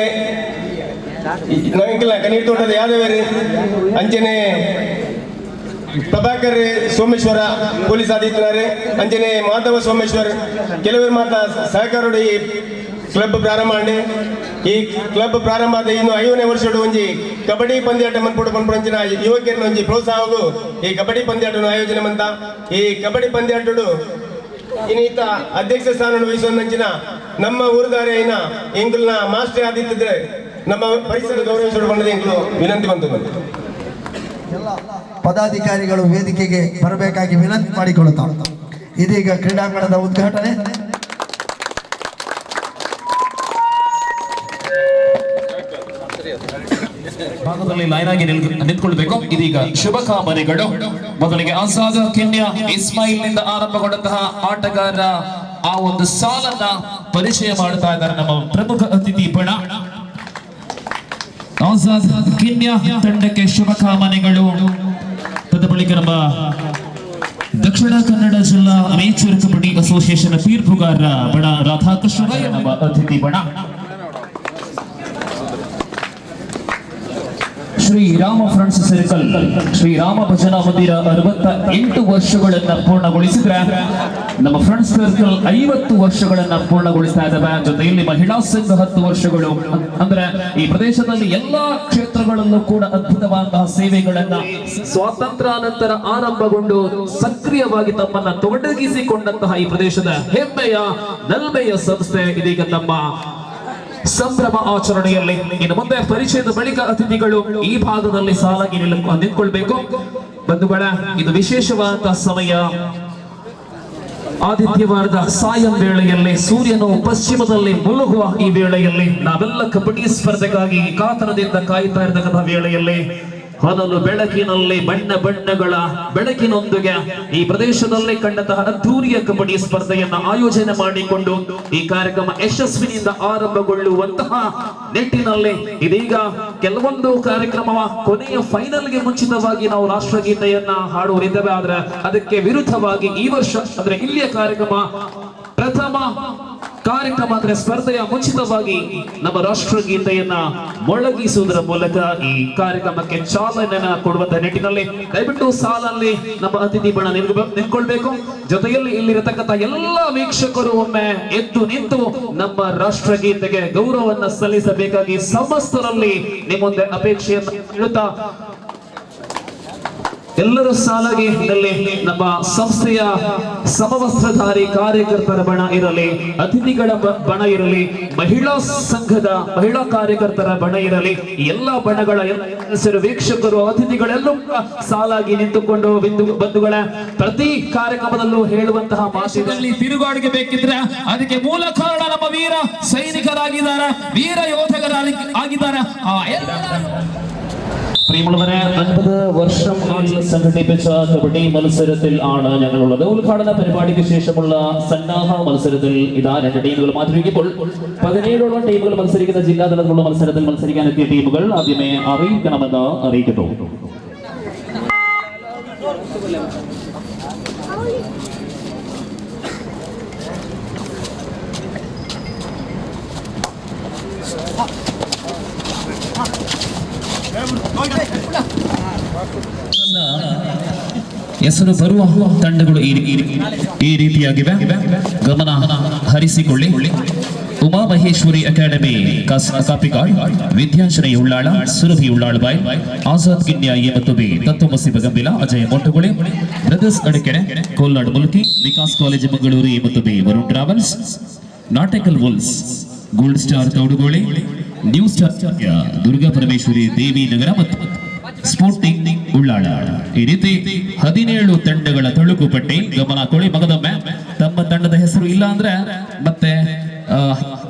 ನವಿಂಕಲ ಕನೀರ್ ತೋಟದ ಯಾದವೇರಿ ಅಂಚನೆ ಪ್ರಭಾಕರ್ ಸೋಮೇಶ್ವರ ಪೊಲೀಸ್ ಆದಿತ್ಯನಾರೆ ಅಂಚನೆ ಮಾಧವ ಸೋಮೇಶ್ವರ್ ಕೆಲವರು ಮಾತ ಸಹಕಾರಡು ಈ ಕ್ಲಬ್ ಪ್ರಾರಂಭ ಆಂಡೆ. ಈ ಕ್ಲಬ್ ಪ್ರಾರಂಭ ಆದ ಇನ್ನು 5ನೇ ವರ್ಷಡು ಒಂಜಿ ಕಬಡ್ಡಿ ಪಂದ್ಯಾಟ ಮನ್ಪುಡು ಪನ್ಪುರಂಚಿನ ಯುವಕರನ್ನ ಒಂಜಿ ಪ್ರೋತ್ಸಾಹವು ಈ ಕಬಡ್ಡಿ ಪಂದ್ಯಾಟವನ್ನು ಆಯೋಜನೆ ಮಂತ. ಈ ಕಬಡ್ಡಿ ಪಂದ್ಯಾಟಡು ಇನ್ನೀತ ಅಧ್ಯಕ್ಷ ಸ್ಥಾನ ವಹಿಸುವಂಚಿನ ನಮ್ಮ ಊರುದಾರೆ ಐನ ಎಂಕುಲ್ನ ಮಾಸ್ಟರ್ ಆದಿತ್ತಿದ್ರೆ ನಮ್ಮ ಪರಿಸರ ಗೌರವಿಸಲು ಬಂದದ ಎಂಕುಲು ವಿನಂತಿ ಬಂತು. ಪದಾಧಿಕಾರಿಗಳು ವೇದಿಕೆಗೆ ಬರಬೇಕಾಗಿ ವಿನಂತಿ ಮಾಡಿಕೊಳ್ಳುತ್ತಾ ಇದೀಗ ಕ್ರೀಡಾಂಗಣದ ಉದ್ಘಾಟನೆ. ಭಾಗದಲ್ಲಿ ಲೈನ್ ಆಗಿ ನಿಂತ್ಕೊಳ್ಬೇಕು. ಇದೀಗ ಶುಭಕಾಮನೆಗಳು. ಮೊದಲಿಗೆ ಆಜಾದ್ ಕೆನ್ಯಾ ಇಸ್ಮಾಯಿಲ್ ನಿಂದ ಆರಂಭಗೊಂಡಂತಹ ಆಟಗಾರರ ಆ ಒಂದು ಸಾಲನ್ನ ಪರಿಚಯ ಮಾಡ್ತಾ ಇದ್ದಾರೆ ನಮ್ಮ ಪ್ರಮುಖ ಅತಿಥಿ ಬಣ. ಆಜಾದ್ ಕೆನ್ಯಾ ತಂಡಕ್ಕೆ ಶುಭಕಾಮನೆಗಳು. ತದ ಬಳಿಕ ನಮ್ಮ ದಕ್ಷಿಣ ಕನ್ನಡ ಜಿಲ್ಲಾ ಅಮೇಚೂರ್ ಕಬಡ್ಡಿ ಅಸೋಸಿಯೇಷನ್ ತೀರ್ಪುಗಾರರ ಬಣ ರಾಧಾಕೃಷ್ಣ ನಮ್ಮ ಅತಿಥಿ ಬಣ. ಶ್ರೀರಾಮ ಫ್ರೆಂಡ್ಸ್ ಸರ್ಕಲ್ ಶ್ರೀರಾಮ ಭಜನಾ ಮಂದಿರ 68 ವರ್ಷಗಳನ್ನ ಪೂರ್ಣಗೊಳಿಸಿದ್ರೆ ನಮ್ಮ ಫ್ರೆಂಡ್ಸ್ ಸರ್ಕಲ್ 50 ವರ್ಷಗಳನ್ನ ಪೂರ್ಣಗೊಳಿಸ್ತಾ ಇದ್ದಾವೆ. ಜೊತೆಯಲ್ಲಿ ಮಹಿಳಾ ಸಂಘ 10 ವರ್ಷಗಳು. ಅಂದ್ರೆ ಈ ಪ್ರದೇಶದಲ್ಲಿ ಎಲ್ಲಾ ಕ್ಷೇತ್ರಗಳಲ್ಲೂ ಕೂಡ ಅದ್ಭುತವಾದಂತಹ ಸೇವೆಗಳನ್ನ ಸ್ವಾತಂತ್ರ್ಯಾನಂತರ ಆರಂಭಗೊಂಡು ಸಕ್ರಿಯವಾಗಿ ತಮ್ಮನ್ನ ತೊಡಗಿಸಿಕೊಂಡಂತಹ ಈ ಪ್ರದೇಶದ ಹೆಮ್ಮೆಯ ನಲ್ಮೆಯ ಸಂಸ್ಥೆ ಇದೀಗ ತಮ್ಮ ಸಂಭ್ರಮ ಆಚರಣೆಯಲ್ಲಿ. ಇನ್ನು ಮುಂದೆ ಪರಿಚಯದ ಬಳಿಕ ಅತಿಥಿಗಳು ಈ ಭಾಗದಲ್ಲಿ ಸಾಲಾಗಿ ನಿಂತ್ಕೊಳ್ಬೇಕು. ಬಂಧುಗಳ, ಇದು ವಿಶೇಷವಾದ ಸಮಯ. ಆದಿತ್ಯವಾರದ ಸಾಯಂ ವೇಳೆಯಲ್ಲಿ ಸೂರ್ಯನು ಪಶ್ಚಿಮದಲ್ಲಿ ಮುಳುಗುವ ಈ ವೇಳೆಯಲ್ಲಿ ನಾವೆಲ್ಲ ಕಬಡ್ಡಿ ಸ್ಪರ್ಧೆಗಾಗಿ ಕಾತರದಿಂದ ಕಾಯ್ತಾ ಇರತಕ್ಕಂತಹ ವೇಳೆಯಲ್ಲಿ ಹೊನಲು ಬೆಳಕಿನಲ್ಲಿ ಬಣ್ಣ ಬಣ್ಣಗಳ ಬೆಳಕಿನೊಂದಿಗೆ ಈ ಪ್ರದೇಶದಲ್ಲಿ ಕಂಡಂತಹ ಅದ್ಧೂರಿಯ ಕಬಡ್ಡಿ ಸ್ಪರ್ಧೆಯನ್ನ ಆಯೋಜನೆ ಮಾಡಿಕೊಂಡು ಈ ಕಾರ್ಯಕ್ರಮ ಯಶಸ್ವಿನಿಂದ ಆರಂಭಗೊಳ್ಳುವಂತಹ ನಿಟ್ಟಿನಲ್ಲಿ ಇದೀಗ ಕೆಲವೊಂದು ಕಾರ್ಯಕ್ರಮ ಕೊನೆಯ ಫೈನಲ್ಗೆ ಮುಂಚಿತವಾಗಿ ನಾವು ರಾಷ್ಟ್ರಗೀತೆಯನ್ನ ಹಾಡುವರಿದ್ದೇವೆ. ಆದ್ರೆ ಅದಕ್ಕೆ ವಿರುದ್ಧವಾಗಿ ಈ ವರ್ಷ ಅಂದ್ರೆ ಇಲ್ಲಿಯ ಕಾರ್ಯಕ್ರಮ ಪ್ರಥಮ ಕಾರ್ಯಕ್ರಮ ಅಂದ್ರೆ ಸ್ಪರ್ಧೆಯ ಮುಂಚಿತವಾಗಿ ನಮ್ಮ ರಾಷ್ಟ್ರಗೀತೆಯನ್ನ ಮೊಳಗಿಸುವುದರ ಮೂಲಕ ಈ ಕಾರ್ಯಕ್ರಮಕ್ಕೆ ಚಾಲನೆಯನ್ನ ಕೊಡುವಂತಹ ನಿಟ್ಟಿನಲ್ಲಿ ದಯವಿಟ್ಟು ಸಾಲಲ್ಲಿ ನಮ್ಮ ಅತಿಥಿ ಬಣ ನಿಂತ್ಕೊಳ್ಬೇಕು. ಜೊತೆಯಲ್ಲಿ ಇಲ್ಲಿರತಕ್ಕಂಥ ಎಲ್ಲ ವೀಕ್ಷಕರು ಒಮ್ಮೆ ಎದ್ದು ನಿಂತು ನಮ್ಮ ರಾಷ್ಟ್ರಗೀತೆಗೆ ಗೌರವವನ್ನು ಸಲ್ಲಿಸಬೇಕಾಗಿ ಸಮಸ್ತರಲ್ಲಿ ನಿಮ್ಮೊಂದೇ ಅಪೇಕ್ಷೆಯನ್ನು ಹೇಳುತ್ತಾ ಎಲ್ಲರೂ ಸಾಲಾಗಿ ಇಲ್ಲಿ ನಮ್ಮ ಸಂಸ್ಥೆಯ ಸಮವಸ್ತ್ರಧಾರಿ ಕಾರ್ಯಕರ್ತರ ಬಣ ಇರಲಿ, ಅತಿಥಿಗಳ ಬಣ ಇರಲಿ, ಮಹಿಳಾ ಸಂಘದ ಮಹಿಳಾ ಕಾರ್ಯಕರ್ತರ ಬಣ ಇರಲಿ, ಎಲ್ಲ ಬಣಗಳ ಹೆಸರು ವೀಕ್ಷಕರು ಅತಿಥಿಗಳೆಲ್ಲೂ ಸಾಲಾಗಿ ನಿಂತುಕೊಂಡು ಬಂಧುಗಳ ಪ್ರತಿ ಕಾರ್ಯಕ್ರಮದಲ್ಲೂ ಹೇಳುವಂತಹ ಭಾಷೆಗಳಲ್ಲಿ ತಿರುಗಾಡಿಗೆ ಬೇಕಿದ್ರೆ ಅದಕ್ಕೆ ಮೂಲ ಕಾರಣ ನಮ್ಮ ವೀರ ಸೈನಿಕರಾಗಿದ್ದಾರೆ, ವೀರ ಯೋಧಕರಾಗಿ ಆಗಿದ್ದಾರೆ. ಆ ಎಲ್ಲ പ്രിയമുള്ളവരെ, 50 വർഷം സംഘടിപ്പിച്ച കബഡി മത്സരത്തിൽ ആണ് ഞങ്ങളുള്ളത്. ഉദ്ഘാടന പരിപാടിക്ക് ശേഷമുള്ള സന്നാഹ മത്സരത്തിൽ ഇതാ 2 ടീമുകൾ മാറ്റിവെക്കുമ്പോൾ 17ഓളം ടീമുകൾ മത്സരിക്കുന്ന ജില്ലാ തലത്തിലുള്ള മത്സരത്തിൽ മത്സരിക്കാൻ എത്തിയ ടീമുകൾ ആദ്യമേ അറിയിക്കണമെന്ന് അറിയിക്കുന്നു. ಹೆಸರು ಬರುವ ತಂಡಗಳು ಈ ರೀತಿಯಾಗಿವೆ, ಗಮನ ಹರಿಸಿಕೊಳ್ಳಿ. Uma Maheshwari academy Kapikad, Vidyashri Ullal, Surabhi Ullal Bai, Azad Kinya A ಮತ್ತು B, Tattvamasi Bagambila, Ajay Mottugoli, brothers Adikere, Kollad Mulki, Vikas college Mangaluru A ಮತ್ತು B, Varun travels, Natekal wolves, gold star Thodugoli, new star Durga Parameshwari Devi Nagara ಮತ್ತು sporting Ullal. ಈ ರೀತಿ 17 ತಂಡಗಳ ತಳುಕು ಪಟ್ಟಿ. ಗಮನ ಕೊಳಿ ಮಗದೊಮ್ಮೆ ತಮ್ಮ ತಂಡದ ಹೆಸರು ಇಲ್ಲ ಅಂದ್ರೆ ಮತ್ತೆ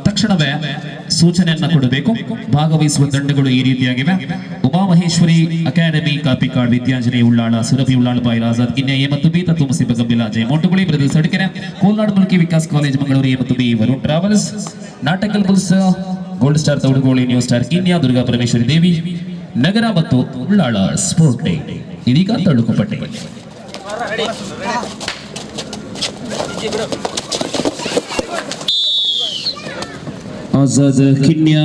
ತಕ್ಷಣವೇ ಸೂಚನೆಯನ್ನ ಕೊಡಬೇಕು. ಭಾಗವಹಿಸುವ ತಂಡಗಳು ಈ ರೀತಿಯಾಗಿವೆ: ಉಮಾ ಮಹೇಶ್ವರಿ ಅಕಾಡೆಮಿ ಕಾಪಿಕಾಡ್, ವಿದ್ಯಾಂಜಲಿ ಉಳ್ಳಾಳ, ಸುರಭಿ ಉಳ್ಳಾಳ ಬಾಯಿಲ್, ಆಜಾದ್ ಕಿನ್ಯಾ ಎ ಮತ್ತು B, Tattvamasi Bagambila, Ajay Mottugoli, brothers Adikere, Kolnad Mulki, Vikas college Mangaluru A ಮತ್ತು B, Varun travels, Natekal bulls, Gold Star Thavadugoli, New Star Kinya, Durga Parameshwari Devi Nagar ಮತ್ತು ಉಳ್ಳಾಳ sport day. ಇದೀಗ ತಳುಕುಪಟ್ಟೆ. ಆಜಾದ್ ಕಿನ್ಯಾ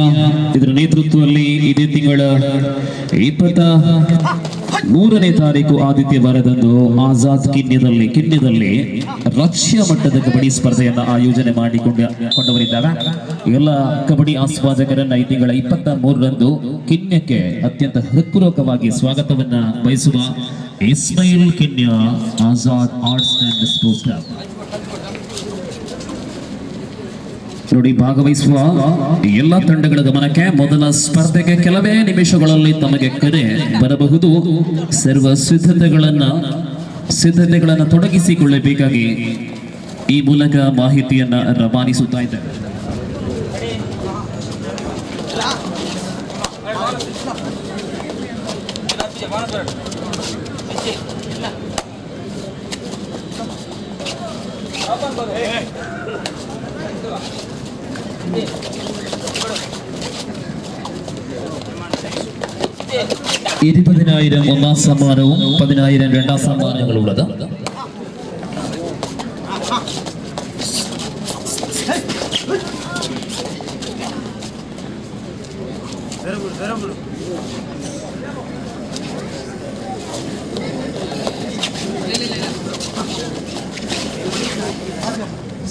ಇದರ ನೇತೃತ್ವದಲ್ಲಿ ಇದೇ ತಿಂಗಳ 23ನೇ ತಾರೀಕು ಆದಿತ್ಯವಾರದಂದು ಆಜಾದ್ ಕಿನ್ಯದಲ್ಲಿ ರಾಜ್ಯ ಮಟ್ಟದ ಕಬಡ್ಡಿ ಸ್ಪರ್ಧೆಯನ್ನು ಆಯೋಜನೆ ಮಾಡಿಕೊಂಡವರಿದ್ದಾರೆ. ಎಲ್ಲ ಕಬಡ್ಡಿ ಆಸ್ವಾದಕರನ್ನ ಈ ತಿಂಗಳ 23ರಂದು ಕಿನ್ಯಕ್ಕೆ ಅತ್ಯಂತ ಹೃತ್ಪೂರ್ವಕವಾಗಿ ಸ್ವಾಗತವನ್ನ ಬಯಸುವ Ismail Kinya Azad arts and sports club. ನೋಡಿ, ಭಾಗವಹಿಸುವ ಎಲ್ಲ ತಂಡಗಳ ಗಮನಕ್ಕೆ ಮೊದಲ ಸ್ಪರ್ಧೆಗೆ ಕೆಲವೇ ನಿಮಿಷಗಳಲ್ಲಿ ತಮಗೆ ಕರೆ ಬರಬಹುದು. ಸರ್ವ ಸಿದ್ಧತೆಗಳನ್ನು ತೊಡಗಿಸಿಕೊಳ್ಳಬೇಕಾಗಿ ಈ ಮೂಲಕ ಮಾಹಿತಿಯನ್ನ ರವಾನಿಸುತ್ತಾ ಇದ್ದಾರೆ. ഇരുപതിനായിരം ഒന്നാം സമ്മാനവും 10,000 രണ്ടാം സമ്മാനങ്ങളുള്ളത്.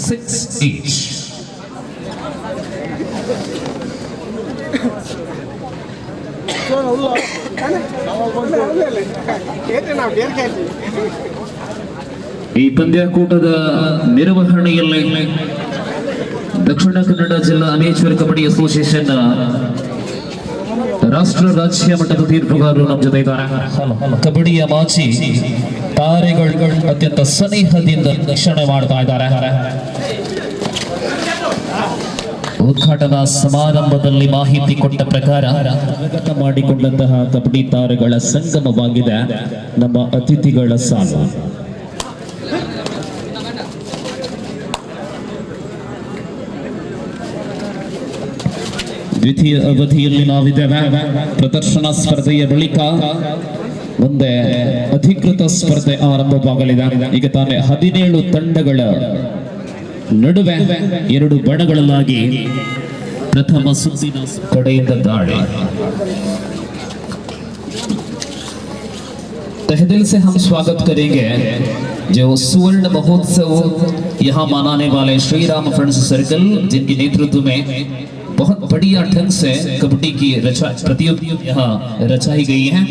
Six each. ಈ ಪಂದ್ಯಾಕೂಟದ ನಿರ್ವಹಣೆಯಲ್ಲಿ ದಕ್ಷಿಣ ಕನ್ನಡ ಜಿಲ್ಲಾ ಅಮೇಚೂರ್ ಕಬಡ್ಡಿ ಅಸೋಸಿಯೇಷನ್ ರಾಷ್ಟ್ರ ರಾಜ್ಯ ಮಟ್ಟದ ತೀರ್ಪುಗಾರರು ನಮ್ಮ ಜೊತೆ ಇದ್ದಾರೆ. ಕಬಡ್ಡಿಯ ಮಾಜಿ ತಾರೆಗಳು ಅತ್ಯಂತ ಸನಿಹದಿಂದ ರಕ್ಷಣೆ ಮಾಡ್ತಾ ಇದ್ದಾರೆ. ಉದ್ಘಾಟನಾ ಸಮಾರಂಭದಲ್ಲಿ ಮಾಹಿತಿ ಕೊಟ್ಟ ಪ್ರಕಾರ ಸ್ವಾಗತ ಮಾಡಿಕೊಂಡಂತಹ ಕಬಡ್ಡಿ ತಾರೆಗಳ ಸಂಗಮವಾಗಿದೆ ನಮ್ಮ ಅತಿಥಿಗಳ ಸಾಲು. ದ್ವಿತೀಯ ಅವಧಿಯಲ್ಲಿ ನಾವಿದ್ದೇವೆ. ಪ್ರದರ್ಶನ ಸ್ಪರ್ಧೆಯ ಬಳಿಕ ಮುಂದೆ ಅಧಿಕೃತ ಸ್ಪರ್ಧೆ ಆರಂಭವಾಗಲಿದೆ. ಈಗ ತಾನೇ 17 ತಂಡಗಳ ನಡುವೆ 2 ಬಣಗಳಲ್ಲಾಗಿ ಪ್ರಥಮ ಸುತ್ತಿನ ಕಡೆಯಿಂದ ದಾಳಿ. तहे दिल से हम स्वागत करेंगे जो सुवर्ण महोत्सव यहाँ मनाने वाले श्री राम फ्रेंड्स सर्कल, जिनके नेतृत्व में बहुत बढ़िया ढंग से कबड्डी की प्रतियोगिता यहाँ रचाई गई है।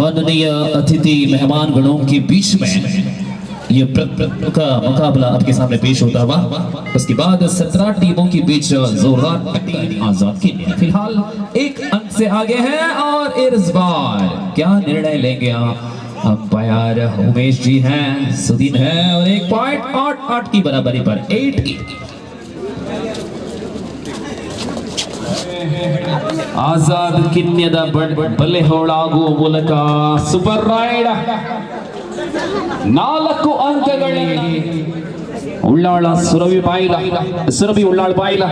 माननीय अतिथि मेहमान गणों के बीच में ये का मुकाबला आपके सामने पेश होता हुआ, उसके बाद 17 टीमों के बीच जोरदार आजाद की फिलहाल 1 अंक से आगे हैं। और इस बार क्या निर्णय लेंगे अंपायर उमेश जी हैं, सुदीन है, और 1.88 की बराबरी पर 8 ಆಜಾದ್ ಕಿನ್ಯದ ಬಲ್ಲೆ ಹೋಳಾಗುವ ಮೂಲಕ ಸೂಪರ್ ರೈಡ್ 4 ಅಂಕಗಳಲ್ಲಿ ಉಳ್ಳಾಳ ಸುರಭಿ ಬಾಯಿಲ, ಸುರಭಿ ಉಳ್ಳಾಳ ಬಾಯಿಲ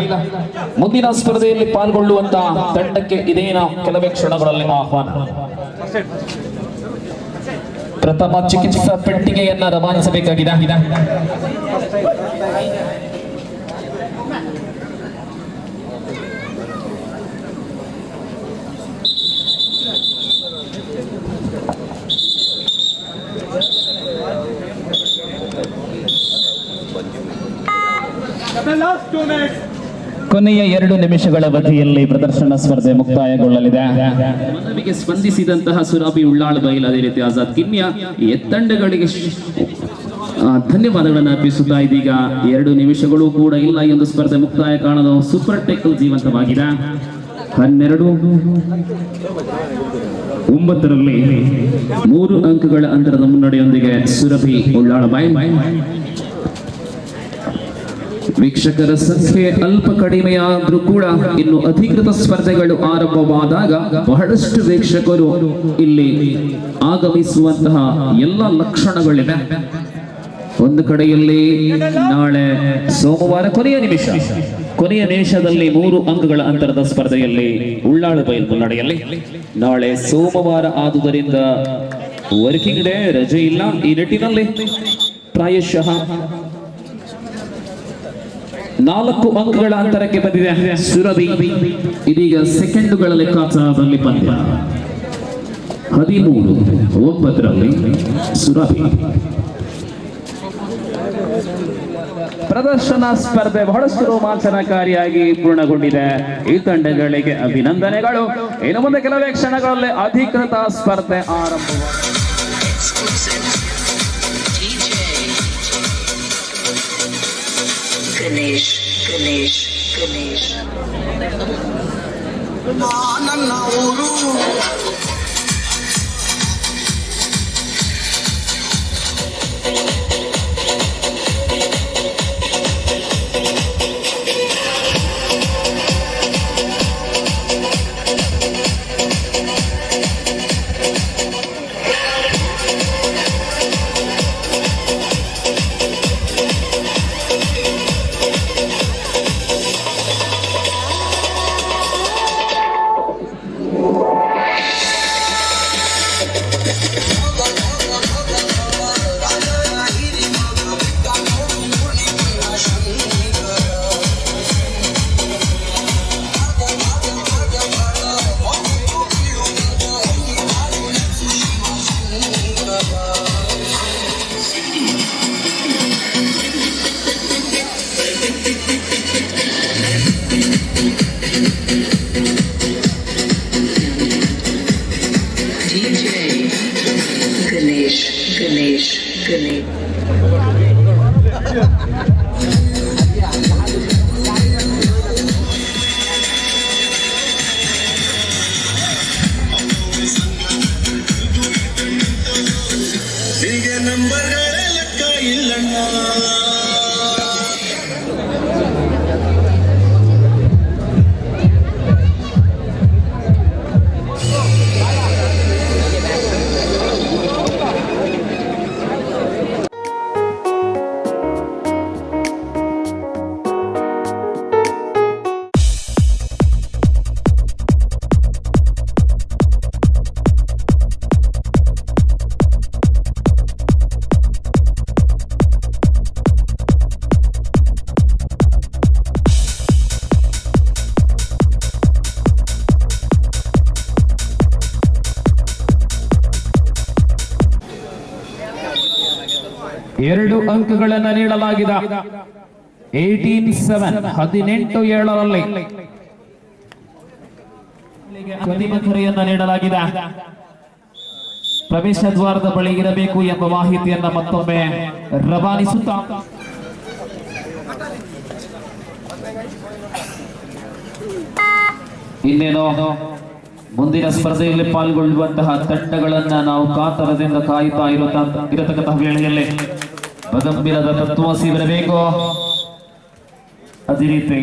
ಮುಂದಿನ ಸ್ಪರ್ಧೆಯಲ್ಲಿ ಪಾಲ್ಗೊಳ್ಳುವಂತಹ ತಂಡಕ್ಕೆ ಇದೇನ ಕೆಲವೇ ಕ್ಷಣಗಳಲ್ಲಿ ಆಹ್ವಾನ. ಪ್ರಥಮ ಚಿಕಿತ್ಸಾ ಪೆಟ್ಟಿಗೆಯನ್ನ ರವಾನಿಸಬೇಕಾಗಿದೆ. ಕೊನೆಯ 2 ನಿಮಿಷಗಳ ಅವಧಿಯಲ್ಲಿ ಪ್ರದರ್ಶನ ಸ್ಪರ್ಧೆ ಮುಕ್ತಾಯಗೊಳ್ಳಲಿದೆ. ಮನವಿಗೆ ಸ್ಪಂದಿಸಿದಂತಹ ಸುರಭಿ ಉಳ್ಳಾಳ ಬೈಲ್, ಅದೇ ರೀತಿ ಆಜಾದ್ ಕಿನ್ಯಾ ತಂಡಗಳಿಗೆ ಧನ್ಯವಾದಗಳನ್ನು ಅರ್ಪಿಸುತ್ತಾ ಇದೀಗ 2 ನಿಮಿಷಗಳು ಕೂಡ ಇಲ್ಲ ಎಂದು ಸ್ಪರ್ಧೆ ಮುಕ್ತಾಯ ಕಾಣಲು ಸೂಪರ್ ಟೆಕ್ ಜೀವಂತವಾಗಿದೆ. 12-9ರಲ್ಲಿ 3 ಅಂಕಗಳ ಅಂತರದ ಮುನ್ನಡೆಯೊಂದಿಗೆ ಸುರಭಿ ಉಳ್ಳಾಳ ಬೈಲ್. ವೀಕ್ಷಕರ ಸಂಖ್ಯೆ ಅಲ್ಪ ಕಡಿಮೆಯಾದರೂ ಕೂಡ ಇನ್ನು ಅಧಿಕೃತ ಸ್ಪರ್ಧೆಗಳು ಆರಂಭವಾದಾಗ ಬಹಳಷ್ಟು ವೀಕ್ಷಕರು ಇಲ್ಲಿ ಆಗಮಿಸುವಂತಹ ಎಲ್ಲ ಲಕ್ಷಣಗಳಿವೆ. ಒಂದು ಕಡೆಯಲ್ಲಿ ನಾಳೆ ಸೋಮವಾರ ಕೊನೆಯ ನಿಮಿಷ ಕೊನೆಯ ನಿಮಿಷದಲ್ಲಿ 3 ಅಂಕಗಳ ಅಂತರದ ಸ್ಪರ್ಧೆಯಲ್ಲಿ ಉಳ್ಳಾಳ ಬೈಲ್ ಮುನ್ನಡೆಯಲ್ಲಿ. ನಾಳೆ ಸೋಮವಾರ ಆದುದರಿಂದ ವರ್ಕಿಂಗ್ ಡೇ, ರಜೆ ಇಲ್ಲ. ಈ ನಿಟ್ಟಿನಲ್ಲಿ ಪ್ರಾಯಶಃ 4 ಅಂಕಗಳ ಅಂತರಕ್ಕೆ ಬಂದಿದೆ ಸುರಭಿ. ಇದೀಗ ಸೆಕೆಂಡುಗಳ ಲೆಕ್ಕಾಚಾರದಲ್ಲಿ ಪಂದ್ಯ 13-9 ಸುರಭಿ. ಪ್ರದರ್ಶನ ಸ್ಪರ್ಧೆ ಬಹಳಷ್ಟು ರೋಮಾಂಚನಕಾರಿಯಾಗಿ ಪೂರ್ಣಗೊಂಡಿದೆ. ಈ ತಂಡಗಳಿಗೆ ಅಭಿನಂದನೆಗಳು. ಇನ್ನು ಮುಂದೆ ಕೆಲವೇ ಕ್ಷಣಗಳಲ್ಲಿ ಅಧಿಕೃತ ಸ್ಪರ್ಧೆ ಆರಂಭವಾಗಿದೆ. ಗಣೇಶ್ ಗಣೇಶ್ ಗಣೇಶ್ ನನ್ನ ಊರು ಎರಡು ಅಂಕಗಳನ್ನು ನೀಡಲಾಗಿದೆ. 18-7 18-7 ಅಂತಿಮ ಕರೆಯನ್ನು ನೀಡಲಾಗಿದೆ. ಪ್ರವೇಶ ದ್ವಾರದ ಬಳಿ ಇರಬೇಕು ಎಂಬ ಮಾಹಿತಿಯನ್ನ ಮತ್ತೊಮ್ಮೆ ರವಾನಿಸುತ್ತಾ ಇನ್ನೇನೋ ಮುಂದಿನ ಸ್ಪರ್ಧೆಯಲ್ಲಿ ಪಾಲ್ಗೊಳ್ಳುವಂತಹ ತಂಡಗಳನ್ನ ನಾವು ಕಾತರದಿಂದ ಕಾಯುತ್ತಾ ಇರತಕ್ಕಂತಹ ವೇಳೆಯಲ್ಲಿ ಬದಂಬಿಲದ ತತ್ವಮಸಿ ಬರಬೇಕು. ಅದೇ ರೀತಿ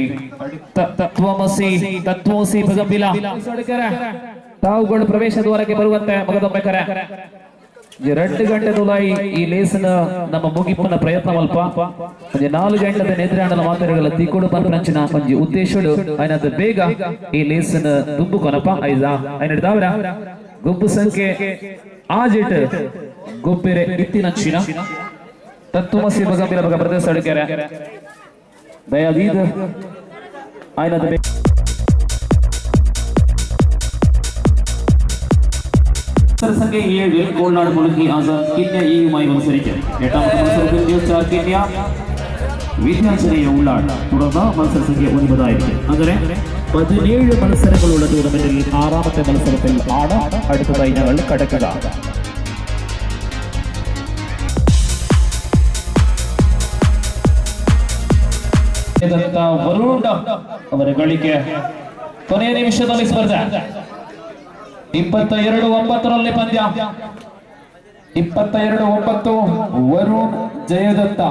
ತತ್ವಮಸಿ ತತ್ವಮಸಿ ಬದಂಬಿಲ ತಾವುಗಳು ಪ್ರವೇಶ ದ್ವಾರಕ್ಕೆ ಬರುವಂತೆ ಮಗದೊಮ್ಮೆ ಕರೆ. 2 ಗಂಟೆ ತುಲಾಯಿ ಈ ಲೇಸನ ನಮ್ಮ ಮುಗಿಪನ ಪ್ರಯತ್ನ ಅಲ್ಪ 4 ಗಂಟೆದ ನಿದ್ರಾಣದ ಮಾತುಗಳ ತಿಕ್ಕೊಡು ಪಂಚಿನ ಒಂಜಿ ಉದ್ದೇಶಡು ಐನದ ಬೇಗ ಈ ಲೇಸನ ದುಂಬು ಕೊನಪ ಐದಾ ಐನಡ್ದಾವರ ಗೊಬ್ಬು ಸಂಖ್ಯೆ ಆಜಿಟ್ ಗೊಬ್ಬೆರೆ ಇತ್ತಿನಕ್ಷಿನ ತತ್ವಮಸಿ ಬಗಂಬಿಲ ಬಗ ಪ್ರದೇಶ ಅಡುಗೆರೆ ದಯಾದೀದ ಐನದ സംഖ്യ 7 കോൾനാട് മുളുക്കി ആസാദ് കിന്യ ഇയുമായി മത്സരിക്കും. 8ാമത്തെ മത്സരത്തിൽ ന്യൂ സ്റ്റാർ കിന്യ വിദ്യാഞ്ജലിയ ഉള്ളാട്. തുടർന്ന് മത്സര സംഖ്യ 9 ആയിരിക്കും. അങ്ങനെ 17 മത്സരങ്ങളുള്ള ടൂർണമെന്റിൽ 6ാമത്തെ മത്സരത്തിൽ ആണ് അടുത്തതായി ഞങ്ങൾ കടക്കുക. ವರುಣ ಅವರ ಗಳಿಕೆ ಕೊನೆಯ ನಿಮಿಷದಲ್ಲಿ ಸ್ಪರ್ಧೆ 22-9 ಪಂದ್ಯ. 22-9 ವರುಣ್ ಜಯದತ್ತ.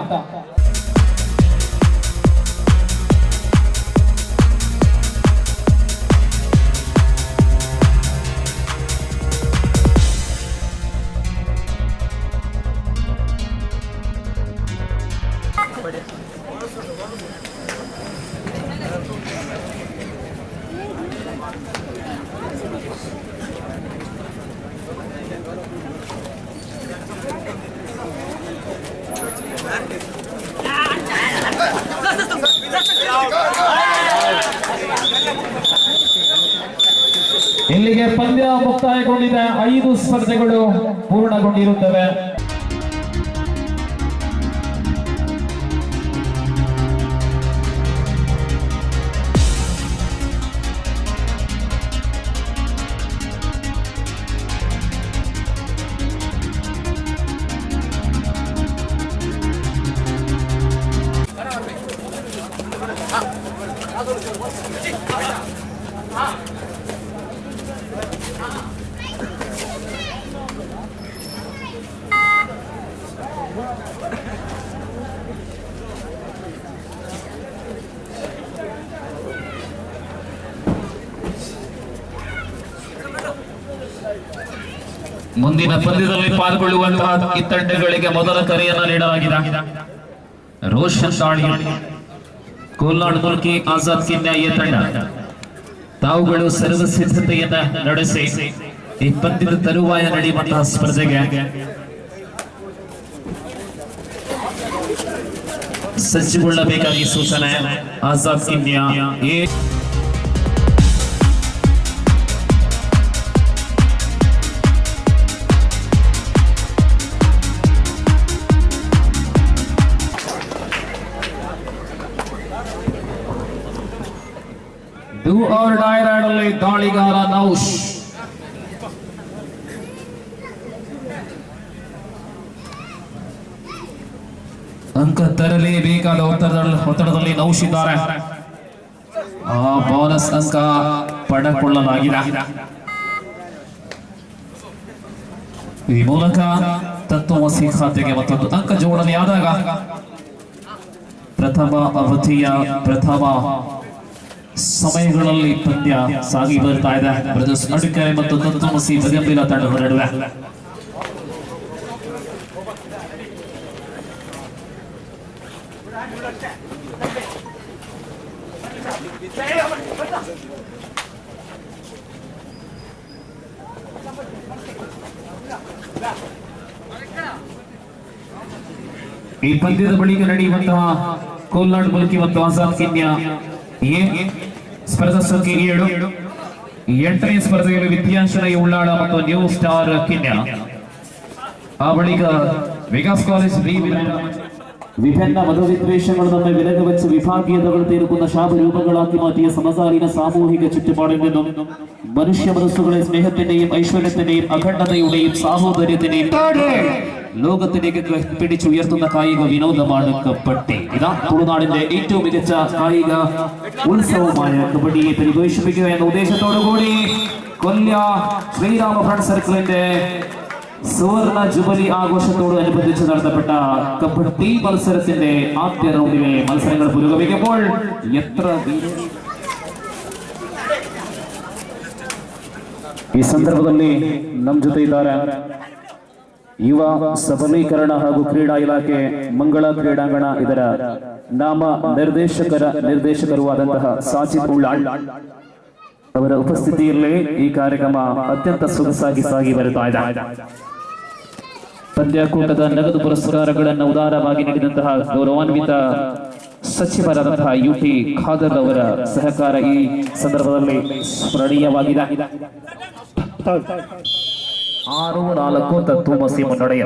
ಇಲ್ಲಿಗೆ ಪಂದ್ಯ ಮುಕ್ತಾಯಗೊಂಡಿದೆ. 5 ಸ್ಪರ್ಧೆಗಳು ಪೂರ್ಣಗೊಂಡಿರುತ್ತವೆ. ಮುಂದಿನ ಪಂದ್ಯದಲ್ಲಿ ಪಾಲ್ಗೊಳ್ಳುವಂತಹ ಈ ತಂಡಗಳಿಗೆ ಮೊದಲ ಕರೆಯನ್ನು ನೀಡಲಾಗಿದೆ. ರೋಷನ್ ದಾಳಿ, ಕೋಲ್ನಾಡ್ ಮುಲ್ಕಿ, ಆಜಾದ್ ಕಿನ್ಯಾ ಈ ತಂಡ ತಾವುಗಳು ಸರ್ವ ಸಿದ್ಧತೆಯನ್ನ ನಡೆಸಿ ಈ ಪಂದ್ಯದ ತರುವಾಯ ನಡೆಯುವಂತಹ ಸ್ಪರ್ಧೆಗೆ ಸಜ್ಜುಗೊಳ್ಳಬೇಕಾಗಿ ಸೂಚನೆ. Azad Kinya A do or die ರೈಡಲ್ಲಿ ದಾಳಿಗಾರ ನೌಶ್. ಅಂಕ ತರಲೇಬೇಕಾದ ಒತ್ತಡದಲ್ಲಿ ನೌಶ್ ಇದ್ದಾರೆ. ಆ ಬೋನಸ್ ಅಂಕ ಪಡೆದುಕೊಳ್ಳಲಾಗಿದೆ. ಈ ಮೂಲಕ ತತ್ವಮಸಿ ಖಾತೆಗೆ ಮತ್ತೊಂದು ಅಂಕ ಜೋಡಣೆಯಾದಾಗ ಪ್ರಥಮ ಅವಧಿಯ ಪ್ರಥಮ ಸಮಯಗಳಲ್ಲಿ ಪಂದ್ಯ ಸಾಗಿ ಬರ್ತಾ ಇದೆ. ಬ್ರದರ್ಸ್ ಅಡುಕೆರೆ ಮತ್ತು ತತ್ವಮಸಿ ಬಗಂಬಿಲ ತಂಡಗಳ ನಡುವೆ. ಈ ಪಂದ್ಯದ ಬಳಿಕ ನಡೆಯುವಂತಹ ಕೋಲ್ನಾಡ್ ಮುಲ್ಕಿ ಮತ್ತು ಆಜಾದ್ ಕಿನ್ಯಾ ಎ ಸ್ಪರ್ಧಾ ಸಂಖ್ಯೆ 7. 8ನೇ ಸ್ಪರ್ಧೆಯಲ್ಲಿ ವಿದ್ಯಾಶರೈ ಉಳ್ಳಾಳ ಮತ್ತು ನ್ಯೂ ಸ್ಟಾರ್ ಕಿನ್ಯಾ. ಆ ಬಳಿಕ ವಿಕಾಸ್ ಕಾಲೇಜ್ ಬಿ ವಿಭಿನ್ನ ಮತವಿದ್ವೇಷಗಳು നമ്മെ വിലങ്ങ് വെച്ച് വിഭാഗീയതകൾ തീർക്കുന്ന ശാപരൂപങ്ങളാക്കി മാറ്റിയ സമകാലീന സാമൂഹിക ചുറ്റുപാടിൽ നിന്നും മനുഷ്യ മനസ്സുകളെ സ്നേഹത്തിന്റെയും ഐശ്വര്യത്തിന്റെയും അഖണ്ഡതയുടെയും സാഹോദര്യത്തിന്റെയും ലോകത്തിലേക്ക് പിടിച്ചുയർത്തുന്ന കായിക വിനോദമാണ് കബഡി. ഇതാ തുളുനാടിന്റെ ഏറ്റവും മികച്ച കായിക ഉത്സവമായ കബഡിയെ പരിപോഷിപ്പിക്കുക എന്ന ഉദ്ദേശത്തോടു കൂടി കൊല്ല ശ്രീരാമ ഫ്രണ്ട് സർക്കിളിന്റെ സുവർണ ജൂബിലി ആഘോഷത്തോടനുബന്ധിച്ച് നടത്തപ്പെട്ട കബഡി മത്സരത്തിന്റെ ആദ്യ റൗണ്ടിലെ മത്സരങ്ങൾ പുരോഗമിക്കുമ്പോൾ എത്ര ಈ ಸಂದರ್ಭದಲ್ಲಿ ನಮ್ಮ ಜೊತೆ ಇದ್ದಾರೆ ಯುವ ಸಬಲೀಕರಣ ಹಾಗೂ ಕ್ರೀಡಾ ಇಲಾಖೆ ಮಂಗಳ ಕ್ರೀಡಾಂಗಣ ಇದರ ನಾಮ ನಿರ್ದೇಶಕರು ಆದಂತಹ ಸಾಜಿದ್ ಉಳ್ಳಾಳ್ ಅವರ ಉಪಸ್ಥಿತಿಯಲ್ಲಿ ಈ ಕಾರ್ಯಕ್ರಮ ಅತ್ಯಂತ ಸೊಗಸಾಗಿ ಸಾಗಿ ಬರುತ್ತಾ ಇದೆ. ಪಂದ್ಯಾಕೂಟದ ನಗದು ಪುರಸ್ಕಾರಗಳನ್ನು ಉದಾರವಾಗಿ ನೀಡಿದಂತಹ ಗೌರವಾನ್ವಿತ ಸಚಿವರಾದಂತಹ ಯು ಟಿ ಖಾದರ್ ಅವರ ಸಹಕಾರ ಈ ಸಂದರ್ಭದಲ್ಲಿ ಸ್ಮರಣೀಯವಾಗಿದೆ. 6-4 ತತ್ವಮಸಿ ಮುನ್ನಡೆಯ.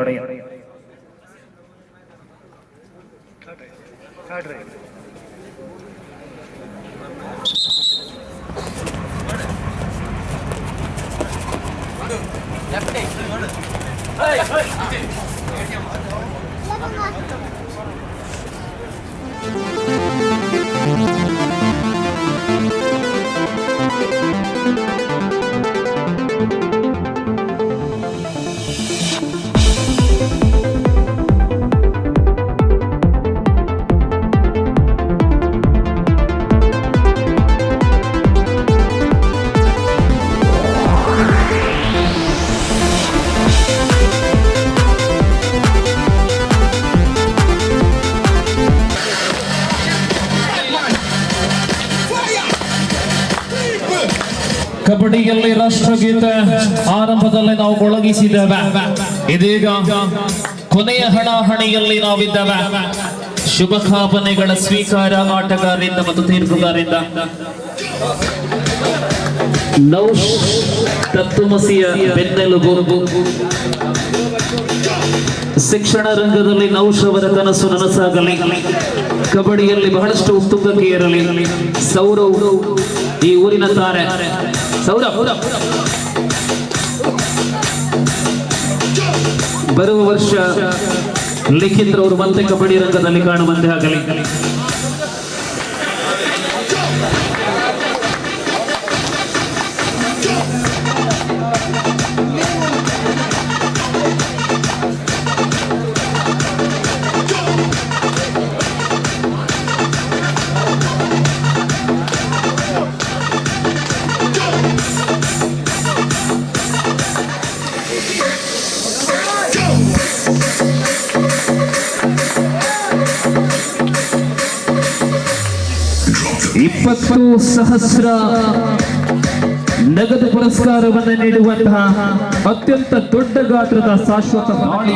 ಕಬಡ್ಡಿಯಲ್ಲಿ ರಾಷ್ಟ್ರಗೀತೆ ಆರಂಭದಲ್ಲಿ ನಾವು ಮೊಳಗಿಸಿದ್ದೇವೆ. ಇದೀಗ ಕೊನೆಯ ಹಣಾಹಣಿಯಲ್ಲಿ ನಾವಿದ್ದೇವೆ. ಶುಭಕಾಮನೆಗಳ ಸ್ವೀಕಾರ ಆಟಗಾರರಿಂದ ಮತ್ತು ತೀರ್ಪುಗಾರರಿಂದ. ನೌಶ್ ತತ್ವಮಸಿಯ ಬೆನ್ನೆಲುಬು. ಶಿಕ್ಷಣ ರಂಗದಲ್ಲಿ ನೌಶ್ ಅವರ ಕನಸು ನನಸಾಗಲಿ, ಕಬಡ್ಡಿಯಲ್ಲಿ ಬಹಳಷ್ಟು ಉತ್ತುಂಗಕ್ಕೆ ಏರಲಿ. ಸೌರವ್ ಈ ಊರಿನ ತಾರೆ. ಸೌರವ್ ಬರುವ ವರ್ಷ ಲಿಖಿತ್ ರವರು ಮತ್ತೆ ಕಬಡ್ಡಿ ರಂಗದಲ್ಲಿ ಕಾಣುವಂತೆ ಆಗಲಿ. ಸಹಸ್ರ ನಗದು ಪುರಸ್ಕಾರವನ್ನು ನೀಡುವಂತಹ ಅತ್ಯಂತ ದೊಡ್ಡ ಗಾತ್ರದ ಶಾಶ್ವತ ದಾಳಿ.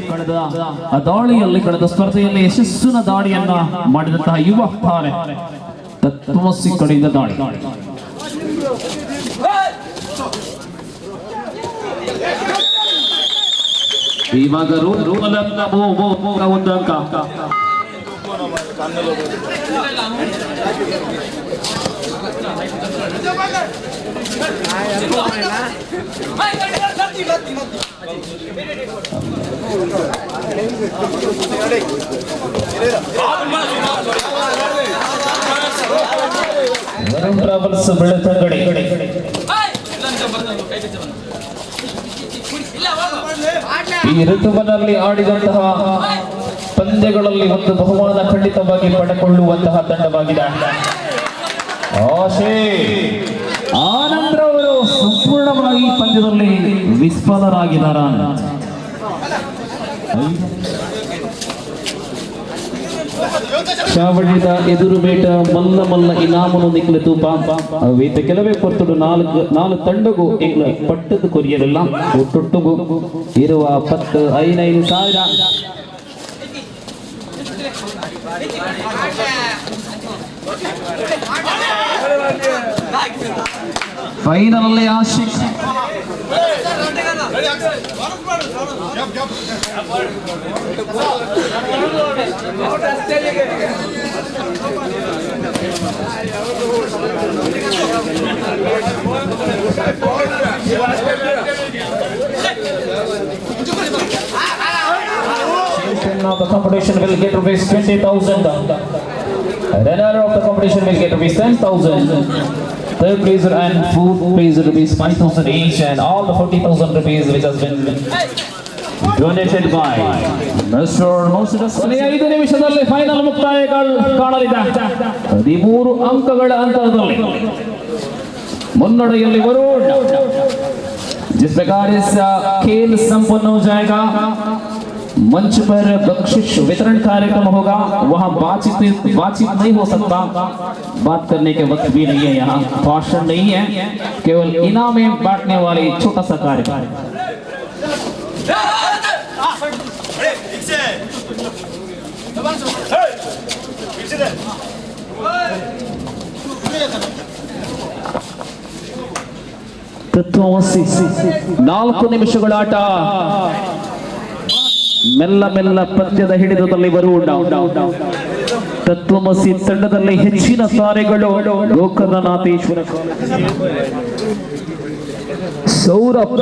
ಕಳೆದ ದಾಳಿಯಲ್ಲಿ, ಕಳೆದ ಸ್ಪರ್ಧೆಯಲ್ಲಿ ಯಶಸ್ಸಿನ ದಾಳಿಯನ್ನ ಮಾಡಿದಂತಹ ಯುವ ತಾರೆ ತತ್ವಮಸಿ ಕಡೆಯಿಂದ ದಾಳಿ. ಇವಾಗ ಒಂದು ಅಂಕ. ವರುಣ್ ಟ್ರಾವೆಲ್ಸ್ ಬೆಳ್ತಂಗಡಿ. ಈ ಋತುವಿನಲ್ಲಿ ಆಡಿದಂತಹ ಪಂದ್ಯಗಳಲ್ಲಿ ಒಂದು ಬಹುಮಾನ ಖಂಡಿತವಾಗಿ ಪಡೆಕೊಳ್ಳುವಂತಹ ತಂಡವಾಗಿದೆ. ಆನಂದ್ ಅವರು ಸಂಪೂರ್ಣವಾಗಿ ಪಂದ್ಯದಲ್ಲಿ ವಿಫಲರಾಗಿದ್ದಾರೆ. ಚಾವಡಿದ ಎದುರು ಬೇಟ ಮಲ್ಲ ಮಲ್ಲ ಇನಾಮನು ನಿಕ್ಲೆ ತೂಪ ಅವೇತ ಕೆಲವೇ ಪೊರ್ತುಡು ನಾಲ್ಕು ತಂಡಗು ಎಂಗ್ಲ ಪಟ್ಟದ ಕೊರಿಯರೆಲ್ಲ ಒಟ್ಟೊಟ್ಟುಗು ಇರುವ 10 5 5 ಸಾವಿರ. ಫೈನಲ್ ಅಲ್ಲಿ Ashiq of the competition will get rupees 20,000. Runner of the competition will get rupees 10,000. Third placer and fourth placer rupees 5,000 each, and all the 40,000 rupees which has been donated by Mr. Moses. 5 ನಿಮಿಷದಲ್ಲಿ final ಮುಕ್ತಾಯ ಕಾಣಲಿದೆ. 13 ಅಂಕಗಳ ಅಂತರದಲ್ಲಿ ಮುನ್ನಡೆಯಲ್ಲಿ ವರುಣ್. जिस प्रकार इस खेल संपन्न हो जाएगा, मंच पर बख्शिश वितरण कार्यक्रम होगा, वहां बातचीत नहीं हो सकता, बात करने के वक्त भी नहीं है, यहाँ भाषण नहीं है, केवल इनामें बांटने वाले छोटा सा कार्यक्रम। ತತ್ವಮಸಿ 4 ನಿಮಿಷಗಳ ಆಟ. ಮೆಲ್ಲ ಮೆಲ್ಲ ಪಂದ್ಯದ ಹಿಡಿತದಲ್ಲಿ ಬರುವುಡ ತತ್ವಮಸಿ ತಂಡದಲ್ಲಿ ಹೆಚ್ಚಿನ ತಾರೆಗಳು Gokarnanatheshwara Saurabh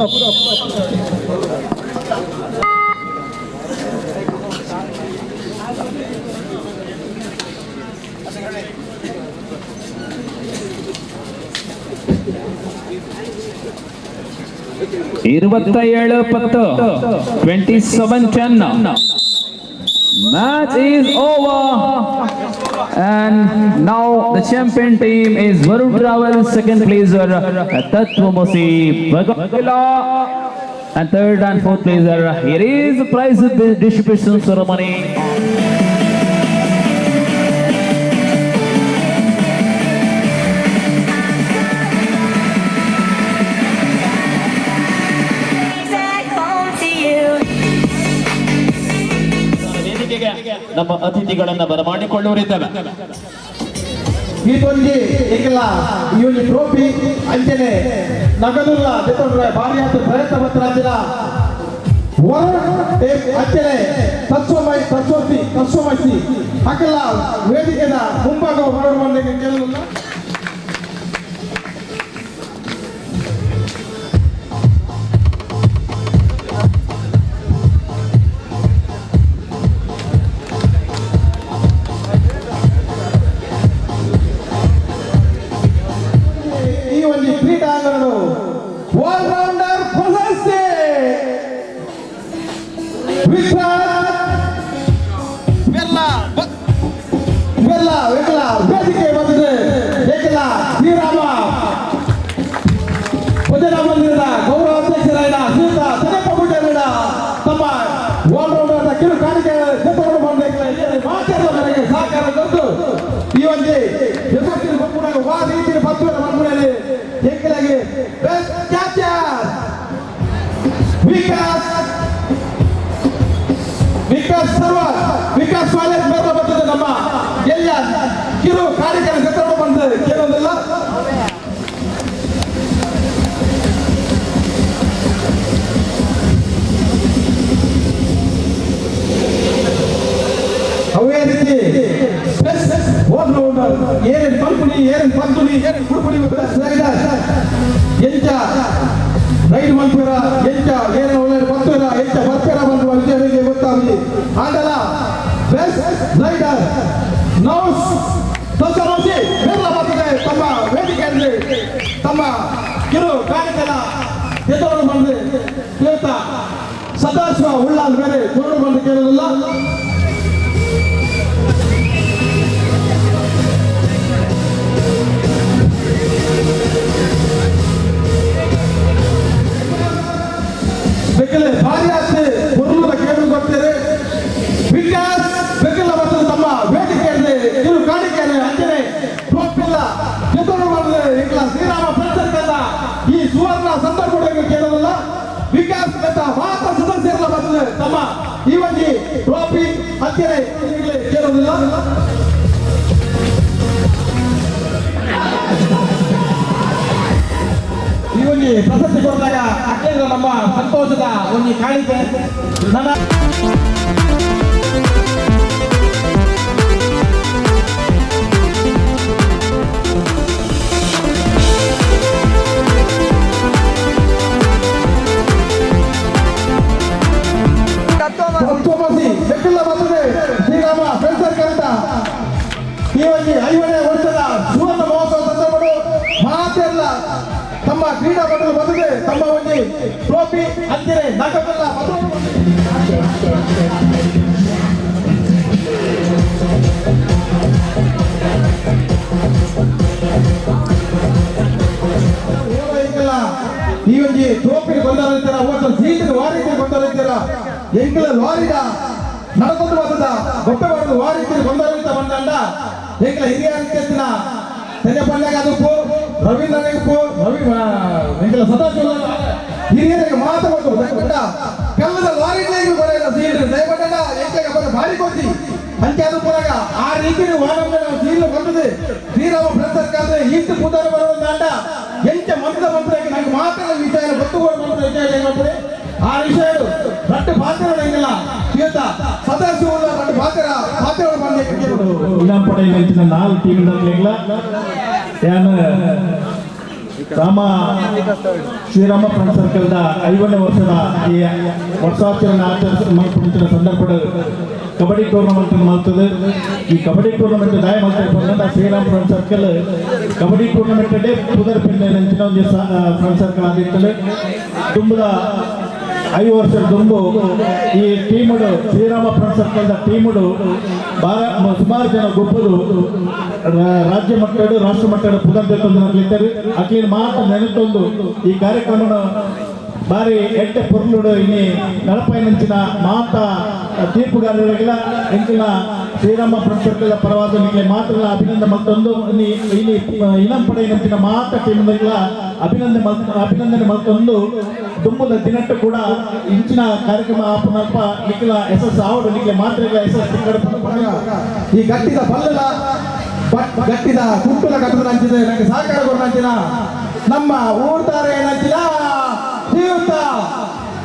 27-10 27-10. Match is over and now the champion team is Varun Travels, second place Tattvamasi Bagala, and third and fourth place here is the prize distribution ceremony. ನಮ್ಮ ಅತಿಥಿಗಳನ್ನು ಬರಮಾಡಿಕೊಳ್ಳುವರಿದ್ದೇವೆ. ಇದೊಂದು ಏಕಲ್ಲ ಈ ಒಂದು trophy ಅಂಚನೆ ನಗದುಲ್ಲ ಜೊತೆ ಭಾರಿಯಾದ ಪ್ರಯತ್ನ ಪತ್ರ ಅಂಚನೆ ತತ್ವಮಸಿ ತತ್ವಮಸಿ ಹಾಕಲ್ಲ ವೇದಿಕೆಯ ಮುಂಭಾಗ ಹೊರಡುವ ಕೇಳಲಿಲ್ಲ. ಆಲ್ರೌಂಡರ್ ಪ್ರಶಸ್ತಿ ವೇದಿಕೆ ಬಂದಿದೆ. ಏಕಲ್ಲ ಶ್ರೀರಾಮ ಭಜನಾ ಮಂದಿರದ ಗೌರವ ಅಧ್ಯಕ್ಷರಾದ ಶ್ರೀಯುತ ತನಪ್ಪ ಗುಡ್ಡೇಗೌಡ ತಮ್ಮ ಆಲ್ರೌಂಡರ್ ಕಿರು ಕಾಣಿಕೆ ಜೊತೆಗಳು ಮಾತಾಡುವ ಸಹಕಾರ ಕೊಟ್ಟು ಈ ಒಂದು ಯಶಸ್ಸಿನ ವಾ ರೀತಿಯ ಪತ್ವದ ಮನ್ಮುನೆಯಲ್ಲಿ ಏಕಲಾಗಿ ಬೆಸ್ಟ್ ಕ್ಯಾಚರ್ ವಿಕಾಸ್ ವಿಕಾಸ್ ಸರ್ವ ವಿಕಾಸ್ ಕಾಲೇಜ್ ಮೇಲೆ ಬರ್ತದೆ. ನಮ್ಮ ಎಲ್ಲ ಕಿರು ಕಾರ್ಯಕ್ರಮ ಜೊತೆ ಬಂದಿದೆ ಕೇಳೋದಿಲ್ಲ. ಅವೇ ರೀತಿ ಏನೇನು ಪಂಪುನಿ ಏನೇನು ಪಂತುನಿ ಏನೇನು ಕುಡುಪುನಿ ಎಂಚ ರೈಡ್ ಮಲ್ಪೇರ ಎಂಚ ಏನೇನು ಒಳ್ಳೆ ಪತ್ತುರ ಎಂಚ ಬರ್ಪೇರ ಬಂದು ವಿದ್ಯಾರ್ಥಿಗೆ ಗೊತ್ತಾಗಲಿ ಆಗಲ್ಲ. Best rider nous ತತ್ವಮಸಿ ಬೆಲ್ಲ ಬರ್ತದೆ. ತಮ್ಮ ವೇದಿಕೆಯಲ್ಲಿ ತಮ್ಮ ಕಿರು ಕಾರ್ಯಕ್ರಮ ಎದುರು ಬಂದು ಕೇಳ್ತಾ ಸದಾಶಿವ ಉಳ್ಳಾಲ್ ಬೇರೆ ಕೊರಡು ಬಂದು ಕೇಳಲಿಲ್ಲ. ಬೆಕ್ಕಲೆ ಭಾರಿ ಆಸ್ತಿ ಪೊರುಲದ ಕೇಳಿ ಗೊತ್ತಿದೆ. ವಿಕಾಸ್ ಬೆಕ್ಕಲ ಬರ್ತದೆ ತಮ್ಮ ವೇದಿಕೆಯಲ್ಲಿ ಕಿರು ಕಾಣಿಕೆಯಲ್ಲಿ ಅಂಜನೆ ಟ್ರೋಫಿಲ್ಲ ಎದುರು ಮಾಡಿದೆ. ಈಗ ಶ್ರೀರಾಮ ಪ್ರಚಾರಕ್ಕಲ್ಲ ಈ ಸುವರ್ಣ ಸಂದರ್ಭ ಕೇಳೋದಿಲ್ಲ. ವಿಕಾಸ್ ಬೆತ್ತ ಮಾತ್ರ ಸದಸ್ಯರೆಲ್ಲ ಬರ್ತದೆ ತಮ್ಮ ಈ ಒಂದು ಟ್ರೋಫಿ ಅಂಜನೆ ಕೇಳೋದಿಲ್ಲ. ಈ ಒಂದು ಪ್ರಶಸ್ತಿ ಕೊಟ್ಟಾಗ ಅಕ್ಕೇಂದ್ರ ನಮ್ಮ ಸಂತೋಷದ ಒಂದು ಕಾಣಿಕೆ. ನನ್ನ ತತ್ವಮಸಿ ಬೆಕ್ಕಿಲ್ಲ ಬರ್ತದೆ. ಶ್ರೀರಾಮ ಫ್ರೆಂಡ್ ಸರ್ಕಲ್ ಈ ಒಂದು 50ನೇ ವರ್ಷದ ಸುವರ್ಣ ಮಹೋತ್ಸವ ಸಂದರ್ಭಗಳು ಮಾತೆಲ್ಲ ತಮ್ಮ ಕ್ರೀಡಾಪಟುಗಳು ಬಂದಿದೆ. ತಮ್ಮ ಒಂದು ಟ್ರೋಫಿ ಅಂಜನೆ ನಗದಲ್ಲ ಈ ಒಂದು ಟ್ರೋಫಿ ಕೊಂಡಾರ ಸೀಟಿನ ವಾರೀತಿ ಕೊಂಡಾರ ಎಂಕಲ ಲಾರಿದ ನಡಕೊಂಡು ಬಂದ ಗೊಪ್ಪೆ ಬರೋದು ವಾರೀತಿ ಕೊಂಡಾರ ಬಂದ ಎಂಕಲ ಹಿರಿಯ ರೀತಿಯ ತೆನೆ ಪಂಡ್ಯಾಗ ಅದಕ್ಕೂ ರವೀಂದ್ರನಿಗೂ ರವಿ ಎಂಕಲ ಸದಾಶಿವ ಹಿರಿಯರಿಗೆ ಮಾತ್ರ ಕೊಟ್ಟು ದಯಪಟ್ಟ ಕಲ್ಲದ ಲಾರಿಗಳಿಗೆ ಬರೆಯಲ್ಲ ಸೀಲ್ ದಯಪಟ್ಟ ಎಂಕಲಿಗೆ ಬರ ಭಾರಿ ಕೊಡ್ತಿ ಅಂಚೆ ಅದು ಪುರಾಗ ಆ ರೀತಿ ವಾರಂಬೆ ಸೀಲ್ ಬಂದದೆ. Shrirama friend circle east Poojary ಬರೋದು ಅಂಡ ಎಂಚ ಮಂತ್ರದ ಮಂತ್ರಕ್ಕೆ ನಂಗೆ ಮಾತ್ರ ವಿಷಯ ಗೊತ್ತುಗಳು ಮಂತ್ರ ವಿಷಯ ಏನಂದ್ರೆ ಆ ವಿಷಯ ರಟ್ಟು ಪಾತ್ರ ಎಂಗಿಲ್ಲ ತೀರ್ಥ ಸದಾಶಿವ ರಟ್ಟು ಪಾತ್ರ ಪಾತ್ರಗಳು ಬಂದ ಇನಾಂಪಡೆಯಲ್ಲಿ 4 ಟೀಮ್ ಯಾನು ರಾಮ ಶ್ರೀರಾಮ ಫ್ರೆಂಡ್ ಸರ್ಕಲ್ದ 50ನೇ ವರ್ಷದ ಈ ವರ್ಷಾಚರಣೆ ಆಚರಿಸಿದ ಸಂದರ್ಭದ ಕಬಡ್ಡಿ ಟೂರ್ನಮೆಂಟ್ ಮಾಡ್ತದೆ. ಈ ಕಬಡ್ಡಿ ಟೂರ್ನಮೆಂಟ್ ದಾಯ ಮಾಡ್ತಾರೆ Shriram friend circle kabaddi tournament day ಪುದರ್ ಪಿಂಡ ಒಂದು ಫ್ರೆಂಡ್ ಸರ್ಕಲ್ ಆಗಿರ್ತದೆ. ತುಂಬದ 5 ವರ್ಷದ ದುಂಬು ಈ ಟೀಮುಡು ಶ್ರೀರಾಮ ಫ್ರೆಂಡ್ ಸರ್ಕಲ್ದ ಟೀಮುಡು ಸುಮಾರು ಜನ ಗೊಬ್ಬದು ರಾಜ್ಯ ಮಟ್ಟಡು ರಾಷ್ಟ್ರ ಮಟ್ಟದ ಪುದರ್ ಅಕ್ಲಿನ ಮಾತ್ರ ನೆನತೊಂದು ಈ ಕಾರ್ಯಕ್ರಮನ ಬಾರಿ ಎಡ್ಡೆ ಪೊರ್ಲುಡು ಇನಿ ನಡಪೈನಂಚಿನ ಮಾತ ತೀರ್ಪುಗಾರರಿಗೆಲ್ಲ ಎಂಚಿನ ಶ್ರೀರಾಮ ಫ್ರೆಂಡ್ ಸರ್ಕಲ್ ಪರವಾದ ನಿಮಗೆ ಮಾತ್ರ ಅಭಿನಂದನೆ ಮತ್ತೊಂದು ಇಲ್ಲಿ ಇನಂ ಪಡೆಯಿನಂಚಿನ ಮಾತ ಟೀಮ್ಗಳಿಗೆಲ್ಲ ಅಭಿನಂದನೆ ಮತ್ತೊಂದು ದುಂಬುದ ದಿನಟ್ಟು ಕೂಡ ಇಂಚಿನ ಕಾರ್ಯಕ್ರಮ ಆಪನಲ್ಪ ನಿಖಿಲ ಯಶಸ್ಸು ಆವಡು ನಿಖಿಲ ಮಾತ್ರ ಯಶಸ್ಸು ಈ ಗಟ್ಟಿದ ಬಲ್ಲಲ ಗಟ್ಟಿದ ಕುಟ್ಟುಲ ಕಟ್ಟದ ಅಂಚಿದೆ ನನಗೆ ಸಹಕಾರ ಕೊಡ ನಮ್ಮ ಊರ್ತಾರೆ ನಂಚಿನ ಶ್ರೀಯುತ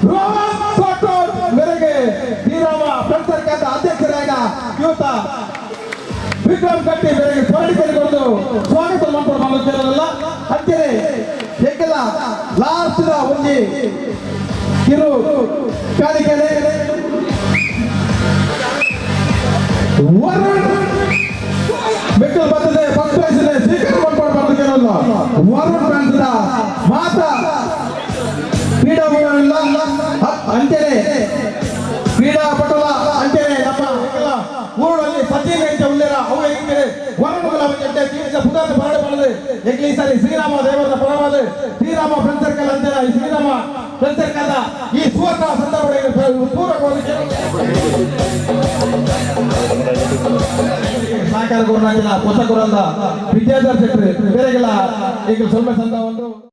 ರೋಹನ್ ಕೋಟೋರ್ ಮೇರೆಗೆ ಶ್ರೀರಾಮ ಫ್ರೆಂಡ್ ಸರ್ಕಲ್ ಅಧ್ಯಕ್ಷರಾದ ಯುವತ ವಿಕ್ರಮ್ ಕಟ್ಟಿ ಮೇರೆಗೆ ಕೊರಡಿಕೊಂಡು ಸ್ವಾಗತ ಮಾಡ್ಕೊಂಡು ಬಂದಿರಲ್ಲ. ಅಂಚನೆ ಎಂಕೆಲ್ಲ ಲಾಸ್ಟ್ ಒಂಜಿ ಕಿರು ಕಾಣಿಕೆನೆ ವರುಣ್ ಮೆಕ್ಕಲು ಬರ್ತದೆ ಫಸ್ಟ್ ಪ್ರೈಸ್ ಇದೆ ಸ್ವೀಕಾರ ಮಾಡ್ಕೊಂಡು ಬಂದಿರಲ್ಲ. ವರುಣ್ ಫ್ರೆಂಡ್ಸ್ ಮಾತ್ರ ಕ್ರೀಡಾಪಟುಗಳಿಲ್ಲ ಅಂಚನೆ ಕ್ರೀಡಾಪಟುಲ ಅಂಚನೆ ನಮ್ಮ ಊರಲ್ಲಿ ಸಚಿನ್ ಎಂಚ ಉಳ್ಳೇರ ಅವು ಹೆಂಗೆ ವರುಣುಗಳ ಜೀವಿತ ಪುದಾರ್ಥ ಪರಡೆ ಮಾಡಿದೆ. ಈ ಸಾರಿ ಶ್ರೀರಾಮ ದೇವರ ಪರವಾದ ಶ್ರೀರಾಮ ಫ್ರೆಂಡ್ ಸರ್ಕಲ್ ಅಂಚನೆ ಈ ಶ್ರೀರಾಮ ಫ್ರೆಂಡ್ ಸರ್ಕಲ್ ಈ ಸುವರ್ಣ ಸಂದರ್ಭ ಪೂರಕವಾಗಿ ಸಹಕಾರ ಗುರುನಾಗಿನ ಪೋಷಕರಲ್ಲ ವಿದ್ಯಾಧರ್ ಶೆಟ್ಟಿ ಬೇರೆಗೆಲ್ಲ ಈಗ ಸ್ವಲ್ಪ ಸಂದ ಒಂದು.